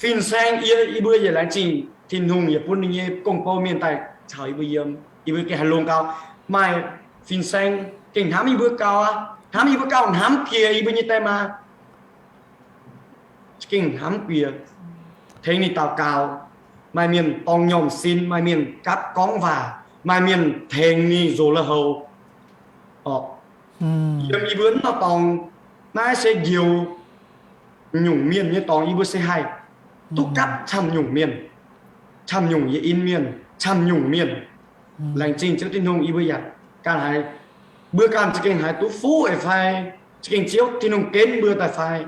Fin-saeng yie, yie mbuo yietc laengz zingh Tin-Hungh yietc bun ninh nyei gong-bou mienh daaih caux yie mbuo yiem, yie mbuo gengh haih longx gau. Maaih fin-saeng gengh hnamv yie mbuo gau aqv, hnamv yie mbuo gau, hnamv piex yie mbuo nyei die maa. Gengh hnamv piex, tengx ninh daux gaux. Maaih mienh dorng nyormh sin, maaih mienh gapv gorngv waac, maaih mienh tengx ninh nzox lui-houx. Yiem yie mbuo naaiv dorngx, naaiv se njoux nyungc mienh nyei dorngx, yie mbuo se haih duqv gapv camv nyungc mienh, camv nyungc yietc in mienh, camv nyungc mienh. Laengz zingh Ziouv Tin-Hungh, yie mbuo yaac ganh haiz, mbuo ganh za'gengh haiz duqv fuqv eix fai, za'gengh Ziouv Tin-Hungh genv mbuo daaih fai.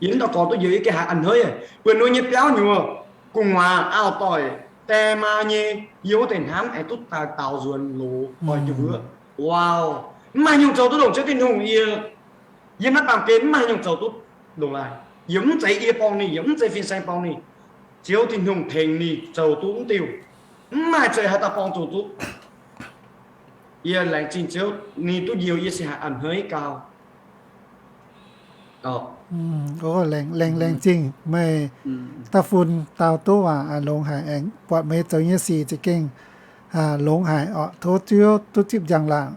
Yie mv dauh gorx duqv njoux yie gengh haiz a'hneiv, buonc nor nyei biauv nyuoz, gu'nguaaz, auv-doic, die maa nyei, yie wuov deix hnamv aengx duqv daaih daaux nzuonx loz oix jienv wuov. Wow, mv maaih haaix nyungc zoux duqv ndongc Ziouv Tin-Hungh yie. Yiem naaiv baamh gen mv maaih haaix nyungc zoux duqv ndongc laaih. Yie mv zeiz yie borngz ninh, yie mv zeiz fin-saeng borngz ninh. Ziouv Tin-Hungh tengx ninh zoux duqv mv diuh. Mv maaih zeiz haaix dauh borngz zoux duqv. Yie laengz zingh Ziouv, ninh duqv njoux yie se haiz a'hneiv gau. Laengz, laengz zingh meih da'fun dau duqv waac longx haic, aengx buatc meih zoux nyei sic za'gengh longx haic oc. Tov Ziouv duqv zipv njang-laangc,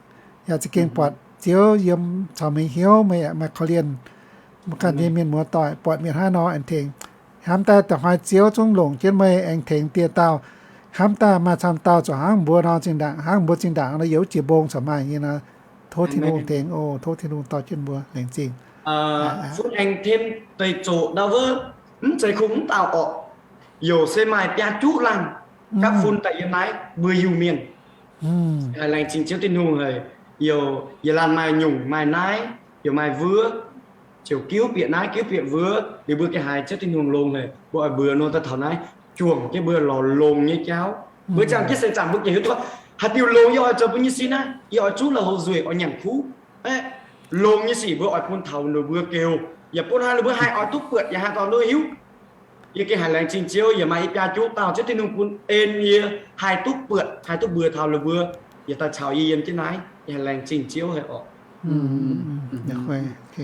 yaac za'gengh buatc Ziouv yiem caux meih hnyouv, meih yaac maaih korv-lienh ganh nyei mienh muoz-doic, buatc mienh hnangv nor aengx tengx. Hnamv daaih da'hnoi Ziouv zungv longc jienv meih aengx tengx dieh dauh. Hnamv daaih maaih camv dauh zuqc hnangv mbuo nor zinh ndaangc, hnangv mbuo zinh ndaangc nor, yiem wuov jiex mbong corc maaih nyei nor. Tov Tin-Hungh tengx oc. Tov Tin-Hungh dorh jienv mbuo. Laengz zingh. Funx aengx เทรน deix zoqc ndau wuov, mv zeiz kungx mv dauh orqc. Youc se maaih biaa juqv laanh gapv fun daaih yiem naaiv mbuo Iu-Mienh. Haiz laengz zingh Ziouv Tin-Hungh haic. Youc yietc laanh maaih nyungc maaih naaiv, youc maaih wuov, ziouc giuv bieqc naaiv giuv bieqc wuov, liuz mbuo gengh haiz Ziouv Tin-Hungh longx haic. Mbuo oix mbuox nor daaih taux naaiv juangc jienv mbuo lorz longx nyei jauv. Mbuo ziangh jienv seix zaangc mbuo gengh hiuv duqv haaix diuc longx yie oix zoux mbuo nyei sin aqv. Yie oix zuqv la'houc nzueic oix nyanc kuv. Longx nyei sic mbuo oix bun taux ninh mbuo geux, yaac bun haiz ninh mbuo haih oix duqv buatc yaac haih dorh nduov hiuv. Yie gengh haiz laengz zingh Ziouv yaac maaih i biaa juqv dauh Ziouv Tin-Hungh bun en yie haih duqv buatc, haih duqv mbuox taux ninh mbuo, yaac daaih caux yie yiem jienv naaiv. Yie haiz laengz zingh Ziouv haic orqc.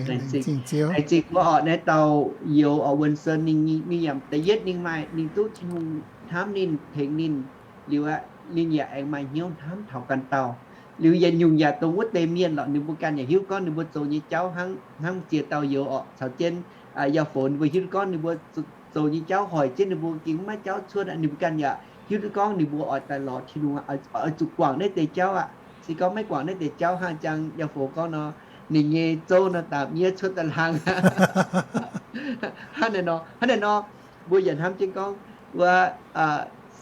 Laengz zingh wuov orqc, naaiv dauh youz orqc, Wuonh Sen ninh mingh yaac da'yietv ninh maaih, ninh duqv Tin-Hungh hnamv ninh, tengx ninh, liuz aqv, ninh yaac aengx maaih hnyouv hnamv taux ganh dauh. Liuz yietc nyungc yaac dongh wuov deix mienh lorqc, ninh mbuo ganh yaac hiuv gorngv ninh mbuo zoux nyei jauv hnangv, hnangv ziex dauh youz orqc, caux jienv Yauh Foux ninh mbuo hiuv duqv gorngv ninh mbuo zoux nyei jauv hoic jienv ninh mbuo gengh maiv jauv cuotv aqv. Ninh mbuo ganh yaac hiuv duqv gorngv ninh mbuo oix daaih lorz Tin-Hungh, oix zuqc guangc naaiv deix jauv aqv. Se gorngv maiv guangc naaiv deix jauv hnangv jang Yauh Foux gorngv nor, ninh nyei zouv nor daapc nyiev cuotv daaih hlang. Hnangv naaiv nor, hnangv naaiv nor, mbuo yaac hnamv jienv gorngv wuov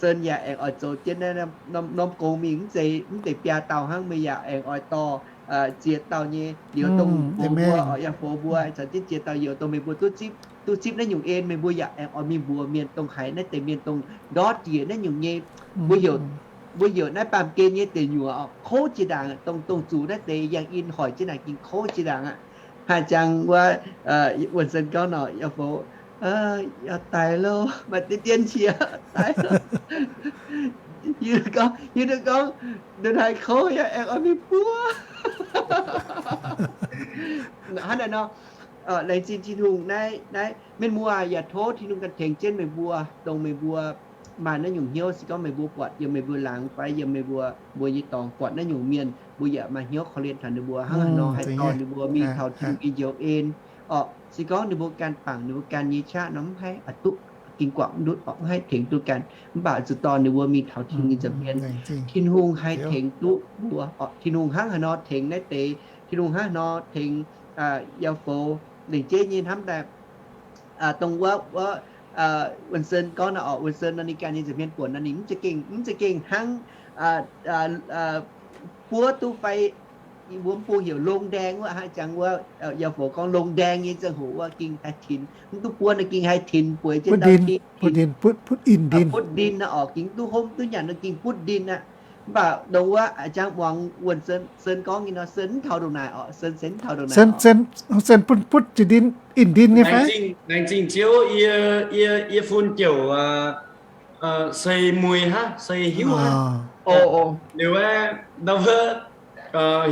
Sen yaac aengx oix zoux jienv naaiv norm gong mingh, mv zeiz mv deix biaa dauh hnangv, meih yaac aengx oix dorh ziex dauh nyei. Liuz dongh mbuo, Yauh Foux mbuo caux jienv ziex dauh youz dongh meih mbuo duqv zipv naaiv nyungc en, meih mbuo yaac aengx oix mingh mbuox mienh dongh haiz naaiv deix mienh dongh ndortv jiex naaiv nyungc nyei. Mbuo heuc, mbuo heuc naaiv baamh gen nyei deic nyuoqc kouv jiex ndaangc, dongh, dongh zuqc naaiv deix yangh in hoic jienv naaic gengh kouv jiex ndaangc aqv. Haaix jangx wuov, Wuonh Sen gorngv nor, Yauh Foux, yaac daic loh, maaih deix dien qiex daic loh. Hiuv duqv gorngv, hiuv duqv gorngv ndongc haaix kouv yaac aengx oix mingh buov. Hnangv naaiv nor, laengz zingh Tin-Hungh naaiv, naaiv mienh muoz yaac tov Tin-Hungh ganh tengx jienv meih mbuo, dongh meih mbuo maaih naaiv nyungc hnyouv, se gorngv meih mbuo buatc yiem meih mbuo laangz fai yiem meih mbuo, mbuo nyei dorngx buatc naaiv nyungc mienh, mbuo yaac maaih hnyouv korv-lienh taux ninh mbuo hnangv haaix nor haih dorh ninh mbuo mingh taux Tin-Hungh nyei njoux en orqc. Se gorngv ninh mbuo ganh bangc ninh mbuo ganh nyei qaqv nor mv haih, duqv gengh guangc mv ndutv orqc, mv haih tengx duqv ganh. Mv baac zuqc dorh ninh mbuo mingh taux Tin-Hungh nyei nza'hmien, Tin-Hungh haih tengx duqv mbuo orqc. Tin-Hungh hnangv haaix nor tengx naaiv deix, Tin-Hungh hnangv haaix nor tengx Yauh Foux, lengc jeiv nyei hnamv daaih dongh wuov, wuov Wuonh Sen gorngv nor orqc, Wuonh Sen nor ninh ganh nyei nza'hmien buonc nor ninh mv za'gengh, mv za'gengh hnangv buov duqv fai, mbuo mv bung heuc lông đen wuov, hnangv jangx wuov Yauh Foux gorngv lông đen nyei ziangh hoc wuov gengh haih tinx, mv duqv buov nor gengh haih tinx bueix jienv ndau tin, butv ndin nor orqc, gengh duqv hopv duqv nyanc nor gengh butv ndin aqv. Mv baac dongh wuov jangx muangx Wuonh Sen gorngv nyei nor, Sen mv taux ndongc naaic orqc, Sen se mv taux ndongc naaic. Sen butv butv jiex ndin, in ndin nyei fai? Laengz zingh Ziouv, yie, yie fun jouc sei mueiz hnangv, sei hiuv hnangv. Liuz aeqv, ndau wuov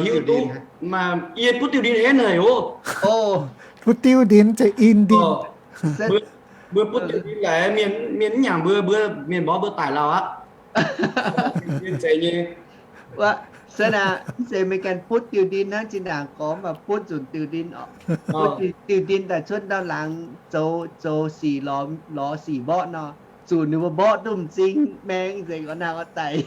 hiuv duqv, maaih yie butv diuh ndin henv haic oc. Butv diuh ndin zeiz in ndin. Mbuo butv diuh ndin laaic, mienh, mienh mv nyanc mbuo, mbuo mienh mborqv mbuo daic lauh aqv. Yie zeiz nyei. Wuov, Sen aac, mv zeiz meih ganh butv diuh ndin hnangv, zinh ndaangc gormx maaih butv nzunc diuh ndin orqc. Butv diuh, diuh ndin daaih cuotv ndau laangz zoux, zoux sic lorz, lorz sic mborqv nor, zuqc ninh mbuo mborqv duqv m'zing maeng nzengc, oix nangh oix daic.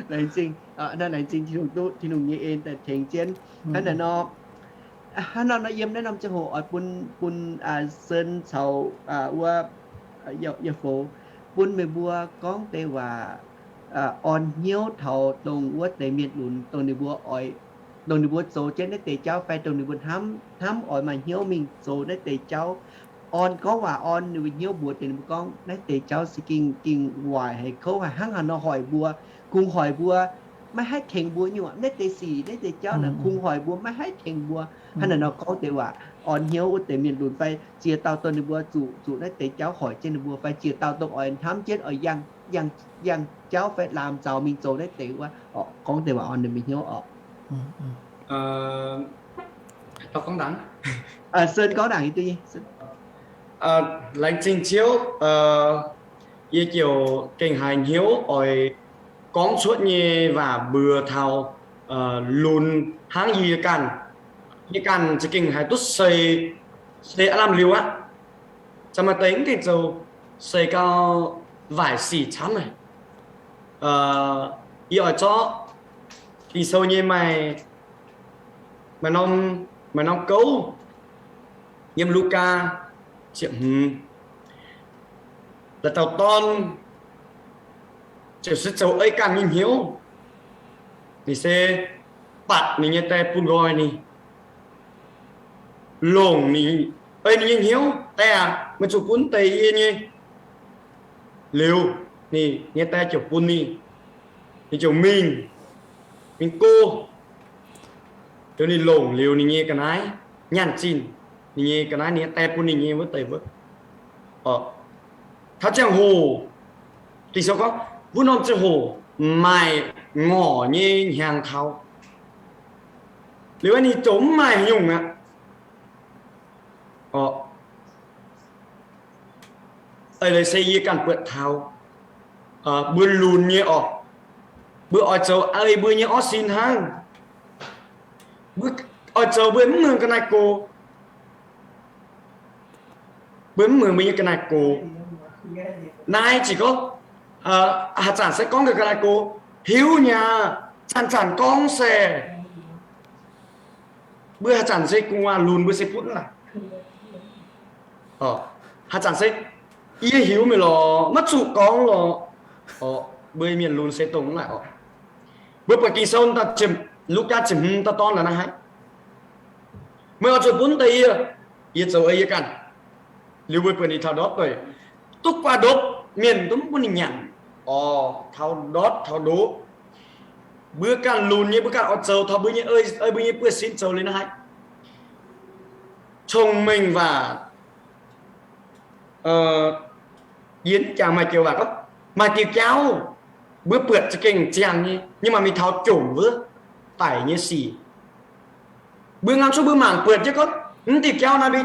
Laengz zingh, laengz zingh Tin-Hungh duqv, Tin-Hungh nyei en daaih tengx jienv. Hnangv naaic nor, hnangv nor nor yiem naaiv norm ziangh hoc oix bun, bun Sen caux wuov Yauh Foux bun meih mbuo gorngv deix waac orn hnyouv taux dongh wuov deix mienh lunx, dongh ninh mbuo oix, dongh ninh mbuo zoux jienv naaiv deix jauv fai dongh ninh mbuo hnamv, hnamv oix maaih hnyouv mingh zoux naaiv deix jauv. Orn gorngv waac orn ninh mbuo hnyouv mbuox deix ninh mbuo gorngv naaiv deix jauv se gengh, gengh waaic haic, kouv haic, hnangv haaix nor hoic mbuo, kungx hoic mbuo, maiv haih tengx mbuo nyei aqv. Naaiv deix sic, naaiv deix jauv naaic kungx hoic mbuo, maiv haih tengx mbuo. Hnangv naaic nor gorngv deix waac orn hnyouv wuov deix mienh lunx fai ziex dauh dongh ninh mbuo zuqc, zuqc naaiv deix jauv hoic jienv ninh mbuo fai ziex dauh dongh oix hnamv jienv oix yangh, yangh, yangh jauv fai laamz zaux mingh zoux naaiv deix wuov orqc, gorngv deix waac orn ninh mbuo hnyouv orqc. Laengz zingh Ziouv, yie ziouc gengh haiz hnyouv oix gorngv cuotv nyei waac mbuox taux lunx hnangv yie ganh. Yie ganh za'gengh haiz duqv sei, sei aav lamh liuz aqv. Caux maaih deix mv gaengh zoux, sei gau, waaic sic camv naaic. Yie oix zorqv Ging-Sou nyei maaih Maaih norm, maaih norm gouv yiem Lugaa ziepc hmz, la'dauh dorn ziouc se zoux ei ganh nyei hnyouv. Ninh se batc ninh nyei die bun nqoi ninh, longc ninh, ei ninh nyei hnyouv, Die aac, meih zuqc bun deix yie nyei. Liuz ninh nyei die ziouc bun ninh, ninh ziouc mingh, mingh go. Liuz ninh longc liuz ninh nyei ga'naaiv nyaanh zinh, ninh nyei ga'naaiv, ninh nyei die bun ninh nyei wuov deix wuov. Taux ziangh hoc, Ging-Sou gorngv wuov norm ziangh hoc maaih ngorc nyei hnyangx taux. Liuz ninh ziouc mv maaih haaix nyungc aqv. Eix leiz se yie ganh buatc taux mbuo lunx nyei orqc, mbuo oix zoux ei mbuo nyei orv sin hnangv. Mbuo oix zoux mbuo mv muangx ga'naaiv-gox. Mbuo mv muangx mbuo nyei ga'naaiv-gox. Naaiv ziouc gorngv, haaix zanc se gorngv ga'naaiv-gox, hiuv nyei aqv, zanc-zanc gorngv se. Mbuo haaix zanc se gu'nguaaz lunx mbuo se butv laaix. Haaix zanc se, yie hiuv meih lorqc, maiv zuqc gorngv lorqc. Mbuo mienh lunx se dongh naaiv oc. Mbuo buatc Ging-Sou, Lugaa ziepc hmz dauh dorn la'naaiv haic, meih oix zuqc bun deix yie, yie zoux ei yie ganh. Liuz mbuo buatc ninh taux ndortv deix, duqv guaax ndopv mienh duqv mv bun ninh nyanc. Orqc, taux ndortv taux ndoqv, mbuo ganh lunx nyei, mbuo ganh oix zoux taux mbuo nyei, ei mbuo nyei buoz-sin zoux liuz naaiv haic. Cong-mengh waac, yie jangx maaih joux waac gorngv, maaih diuh jauv mbuo buatc za'gengh ziangh nyei, nhưng mà mingh taux jomc wuov daic nyei sic, mbuo ngaam cuotv mbuo mangc buatc jienv gorngv mv diuh jauv naaiv mbuo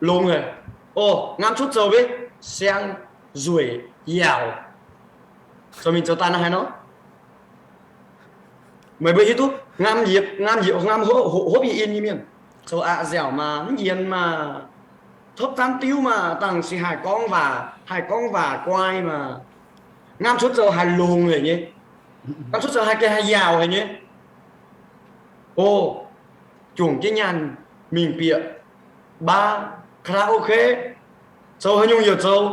longx haic. O, ngaam cuotv zoux mbuo siang nzueic yaauc, zoux mingh zoux daaih naaiv haaix nor. Meih mbuo hiuv duqv ngaam yietc, ngaam yietc, ngaam hopv, hopv yie in nyei mienh, zoux aqc nziaauc maah, mv yienx maah, topv zaanv diuv maah, dangh sic haih gorngv waac, haih gorngv waac guai maah, ngaam cuotv zoux haih longx haic nyei, ngaam cuotv zoux haih gengh haih yaauc haic nyei. O, juangc jienv nyaanh mingh bieqc baa, karaoke, zoux haaix nyungc yaac zoux,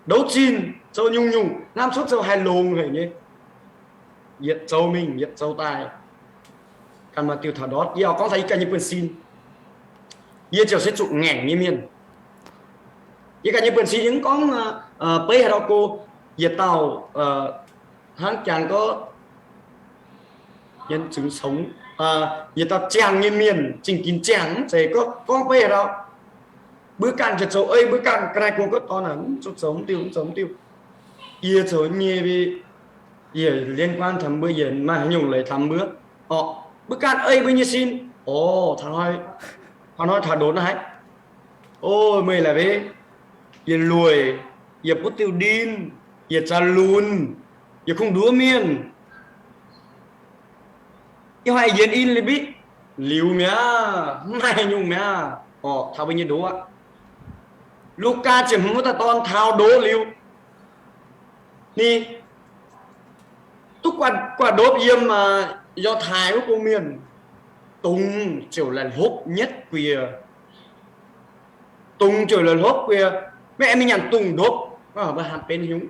ndouv zinh zoux nyungc-nyungc, ngaam cuotv zoux haih longx haic nyei. Yietc zoux mingh yietc zoux daaih, ganh maaih diuh taux ndortv. Yie oix gorngv taux yie ganh nyei buonv-sin. Yie ziouc se zuqc ngaengc nyei mienh. Yie ganh nyei buonv-sin yie mv gorngv beiv haaix dauh go, yietc dauh hnangv jangx gorngv, yietc dauh ziangh nyei mienh, zingh ginx ziangh mv zeiz gorngv beiv haaix dauh. Mbuo ganh ziouc zoux ei mbuo ganh ga'naaiv-gox gorngv dorn aac, mv zuqc zoux mv diuh, mv zoux mv diuh. Yie zoux nyei, yie liên quan taux mbuo, yie maaih haaix nyungc leiz taux mbuo. Orqc, mbuo ganh ei mbuo nyei sin. Orqc, taux hnoi taux ndonx naaiv haic. O, meih laaix mbe, yie lueic, yie butv diuh ndin, yie zaux lunx, yie kungx nduov mienh. Ih hnoi yienx in liuz mbiv liuz mi'aqv, mv maaih nyungc mi'aqv. Orqc, taux mbuo nyei ndoqv aqv. Lugaa ziepc hmz wuov dauh dorn taux ndoqv liuz, ninh duqv guaax ndopv yiem Yauh Taaix wuov bung mienh, dungz ziouc laih hlopv nyetv guiex. Dungz ziouc laih hlopv guiex, maiv aengx mingh nyanc dungz ndopv. Mbuo haih benx haaix nyungc?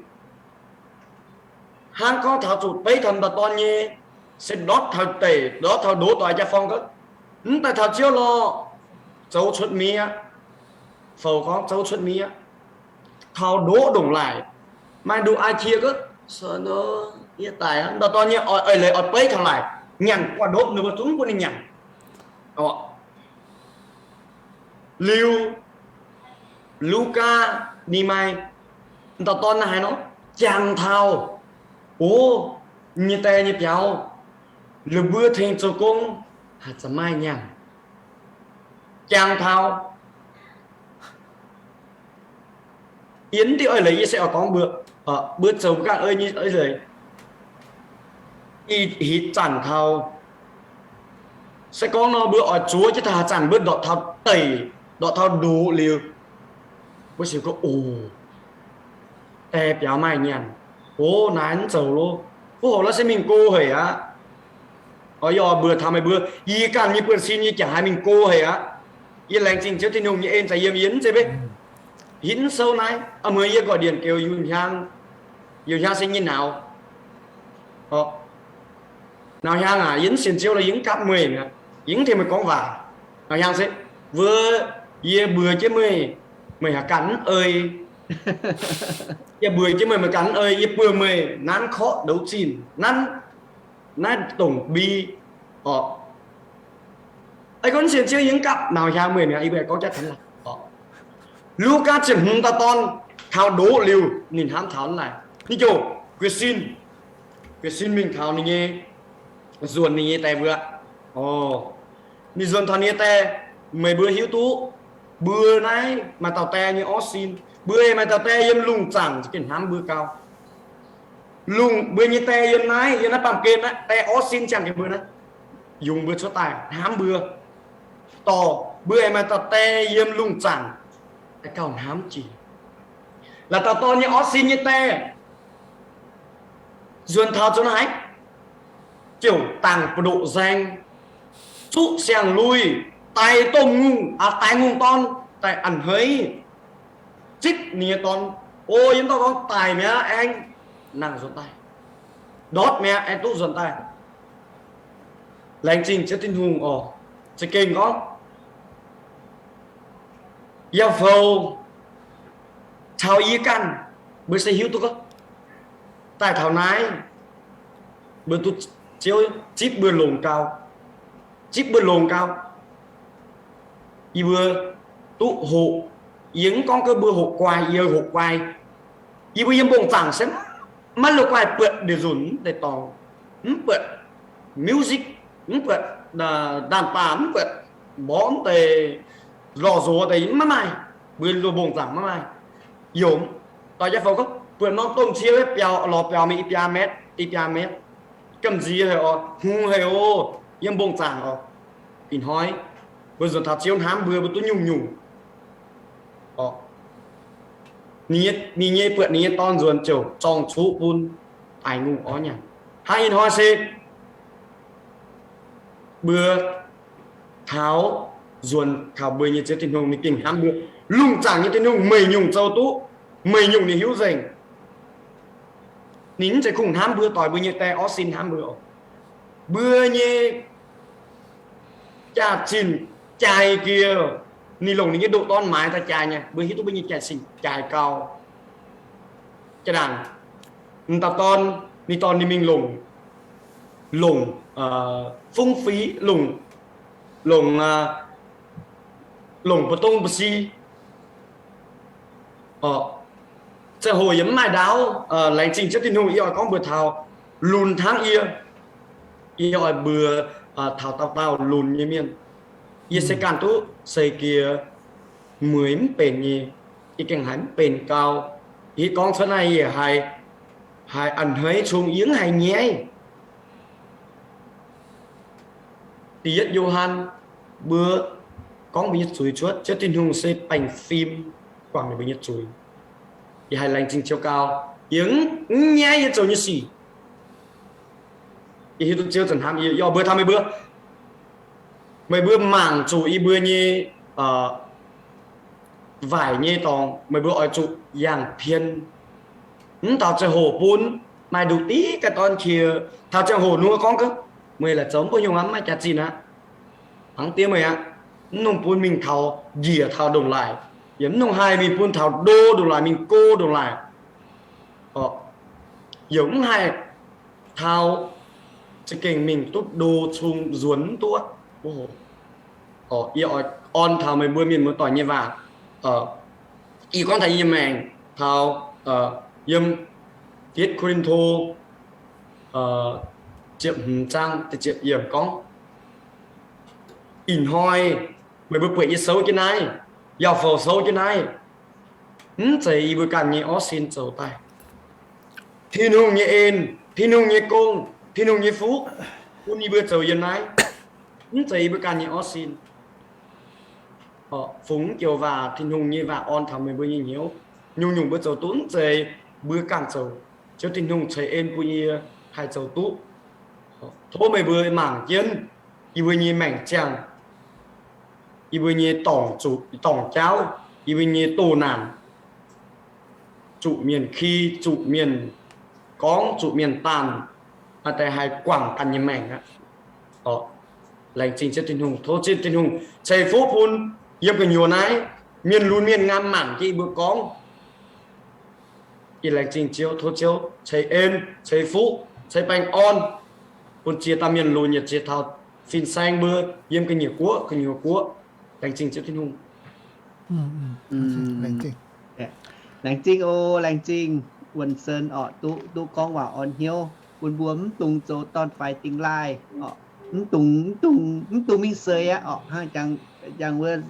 Hnangv gorngv taux zuqc beiv taux dauh dorn nyei, se ndortv taux deic, ndortv taux ndoqv doix jaa-forng gorngv, mv daaih taux Ziouv lorqc, zoux cuotv miev. Fou gorngv zoux cuotv miev, taux ndoqv ndongc laic, maaih nduqc ai qiex gorngv, yie daic aqv. Dauh dorn nyei oix eix leiz oix beiv taux laic, nyanc guaax ndopv ninh mbuo zungv bun ninh nyanc. Liuz, Lugaa ninh maaih dauh dorn naaiv haaix nor, jangx taux, o, nyei die nyei biaux, lih mbuo tengx zoux gong, haaix zanc maaih nyanc, jangx taux. Yie mv diuh eix leiz yie se oix gorngv mbuo, mbuo zoux mbuo ganh ei nyei eix leiz. Ih hitv zanc taux, se gorngv nor mbuo oix zuov jienv taux haaix zanc mbuo ndortv taux deic, ndortv taux ndoqv liuz, mbuo sienx gorngv, o, die biaux maaih nyanc, o, naaiv mv zoux lo, mbuo hoc la'se mingh go haic aqv. Yie oix mbuox taux meih mbuo, yie ganh nyei buonv-sin yie jangx haaix mingh go haic aqv. Yie laengz zingh Ziouv Tin-Hungh nyei en, zaqc yiem yie mv zeiz beiv hitv souv naaiv. A'hmueiz yie gorqv-ndienc geux Yunh Hiaang, Yunh Hiaang se nyei nauz. Nauz Hiaang aac, yie mv sienx Ziouv lorqc, yie mv gapv meih mi'aqv, yie mv tengx meih gorngv waac. Nauz Hiaang se, wuov, yie mbuox jienv meih, meih haih ganh mv ei. Yie mbuox jienv meih, meih ganh mv ei. Yie mbuox meih nanv korqv ndouz zinh, nanv naaiv dongc mbi oc. Ei gorngv sienx Ziouv yie mv gapv, Nauz Hiaang meih mi'aqv, yie mbuo gorngv jatv taux naaiv. Lugaa ziepc hmz dauh dorn taux ndoqv liuz ninh hnamv taux naaiv, ninh ziouc gueix sin, gueix sin mingh taux ninh nyei, nzuonx ninh nyei die mbuo. Ninh nzuonx taux ninh nyei die, meih mbuo hiuv duqv, mbuo naaiv maaih dauh die nyei orv sin. Mbuo maaih dauh die yiem lungh zaangc za'gengh hnamv mbuo gau. Lungh, mbuo nyei die yiem naaiv, yiem naaiv baamh gen naaiv, die orv sin ziangh gengh mbuo naaiv, yungz mbuo cuotv daaih hnamv mbuo. Dorh mbuo aengx maaih dauh die yiem lungh zaangc, gauh hnamv jiex. Laaix dauh dorn nyei orv sin nyei die nzuonx taux zuqc naaiv, ziouc dangc mbu'ndoqc nzaeng, zuqv siang-lui, daix domh ngongh, daix ngongh dorn daaih a'hneiv zipv ninh nyei dorn. O, yiem dauh dorn daic mi'aqv, aengx nangh nzuonx daaih. Ndortv mi'aqv, aengx duqv nzuonx daaih. Laengz zingh Ziouv Tin-Hungh oc. Za'gengh gorngv, yaac fou caux yie ganh, mbuo se hiuv duqv gorngv daaih taux naaiv, mbuo duqv Ziouv zipv mbuo longx gau, zipv mbuo longx gau. Yie mbuo duqv hoqc, yie mv gorngv gaax mbuo hoqc guai, yie hoqc guai. Yie mbuo yiem mbong zaangc se maiv la'guaih buatc ndie-nzunc deix dorngx, mv buatc music, mv buatc ndaanh-baah, mv buatc mborqv deix lorh nzox deix maiv maaih. Mbuo loz mbong zaangc maiv maaih. Yaac dorh jaav fou gorngv buatc norm domh cie biaux lorz biaux mingh i biaa metv, i biaa metv, gamh nziex haic oc, hngongx haic oc, yiem mbong zaangc oc. Ih hnoi mbuo nzuonx taux Ziouv hnamv mbuo, mbuo duqv nyungc-nyungc. Ninh nyei, buatc ninh nyei dorn nzuonx ziouc zorng cuqv bun daic ngongh orv nyanc. Hnangv ih hnoi se mbuo taux nzuonx taux mbuo nyei Ziouv Tin-Hungh, ninh gengh hnamv mbuo. Lungh zaangc nyei Tin-Hungh meih nyungc zoux duqv, meih nyungc ninh hiuv nzengc. Ninh mv zeiz kungx hnamv mbuo doix mbuo nyei die orv sin, hnamv mbuo oc. Mbuo nyei jaax-zinh jaaix jiex, ninh longc ninh nyei ndoqc dorn maaiz daaih jaaix nyei. Mbuo hiuv duqv mbuo nyei jaax-zinh jaaix gau. Jaa-ndaangc m'dauh dorn, ninh dorh ninh mingh longc, longc fungv fiz, longc, longc, longc mbu'ndongx mbu'si. Ziangh hoc yie mv maaih ndaauv, laengz zingh Ziouv Tin-Hungh, yie oix gorngv mbuox taux lunx hnangv yie, yie oix mbuox taux dauh dauh lunx nyei mienh. Yie se ganh duqv seix jiex mueiz mv benx nyei, yie gengh haiz mv benx gau. Yie gorngv cuotv naaiv yie haiz, haiz a'hneiv cung, yie mv haiz nyaiv. Da'yietv Yo^han, mbuo gorngv mbuo nyei zuiz cuotv, Ziouv Tin-Hungh se baengh fim guangc ninh mbuo nyei zuiz. Yie haiz laengz zingh Ziouv gau, yie mv nyaiv yie zoux nyei sic. Yie hiuv duqv Ziouv za'hnamv yie. Yie oix mbuox taux meih mbuo, meih mbuo mangc zuqc yie mbuo nyei waaic nyei dorngx, meih mbuo oix zuqc yangh pien. Mv taux ziangh hoc bun maaih nduqc diqv ga'dorn qiex. Taux ziangh hoc nor gorngv gaax, meih laaix zoux mv baac nyungc aqv, mv maaih jaax-zinh aqv. Hnangv diev meih aqv, mv nungh bun mingh taux njiec taux ndongc laaix, yaac mv nungh haih mingh bun taux ndo ndongc laaix, mingh go ndongc laaix. Yaac mv haih taux za'gengh mingh duqv ndo cung nzuonx mv duqv. Yie oix orn taux meih mbuo mienh muoz-doic nyei waac. Ih gorngv taux yie nyei maengc taux yiem Da'yietv Ko^lin^to ziepc hmz zaang da'ziepc yiemc gorngv, ih hnoi meih mbuo buatc yie souv jienv naaiv, yaac fouc souv jienv naaiv, mv zeiz yie mbuo ganh nyei orv sin zoux daaih. Tin-Hungh nyei en, Tin-Hungh nyei gong, Tin-Hungh nyei fuqv bun yie mbuo zoux yiem naaiv. Mv zeiz yie mbuo ganh nyei orv sin. Fungx joux waac, Tin-Hungh nyei waac orn taux meih mbuo nyei hnyouv. Nyungc-nyungc mbuo zoux duqv mv zeiz mbuo ganh zoux. Ziouv Tin-Hungh ceix en bun yie haih zoux duqv. Tov meih mbuo mangc jienv yie mbuo nyei maengc ziangh, yie mbuo nyei dorngc zuqc dorngc jauv, yie mbuo nyei doh naanc, zuqc mienh ki, zuqc mienh gorngv, zuqc mienh daanh, maaih deix haih guangc ganh nyei maengc aqv. Laengz zingh Ziouv Tin-Hungh, tov Ziouv Tin-Hungh ceix fuqv bun yiem gu'nyuoz naaiv mienh lunx mienh ngaam mangc jienv yie mbuo gorngv. Yie laengz zingh Ziouv, tov Ziouv ceix en, ceix fuqv, ceix baengh orn bun ziex dauh mienh lunx yaac ziex taux fin-saeng mbuo yiem gu'nyuoz guoqv, gu'nyuoz guoqv. Laengz zingh Ziouv Tin-Hungh. Laengz zingh oc, laengz zingh Wuonh Sen orqc, duqv, duqv gorngv waac orn hnyouv bun mbuo mv dungx zoux dorn-faix dingh laaih orqc. Mv dungx, mv dungx, mv dungx mingh seix aqv orqc. Hnangv jangx wuov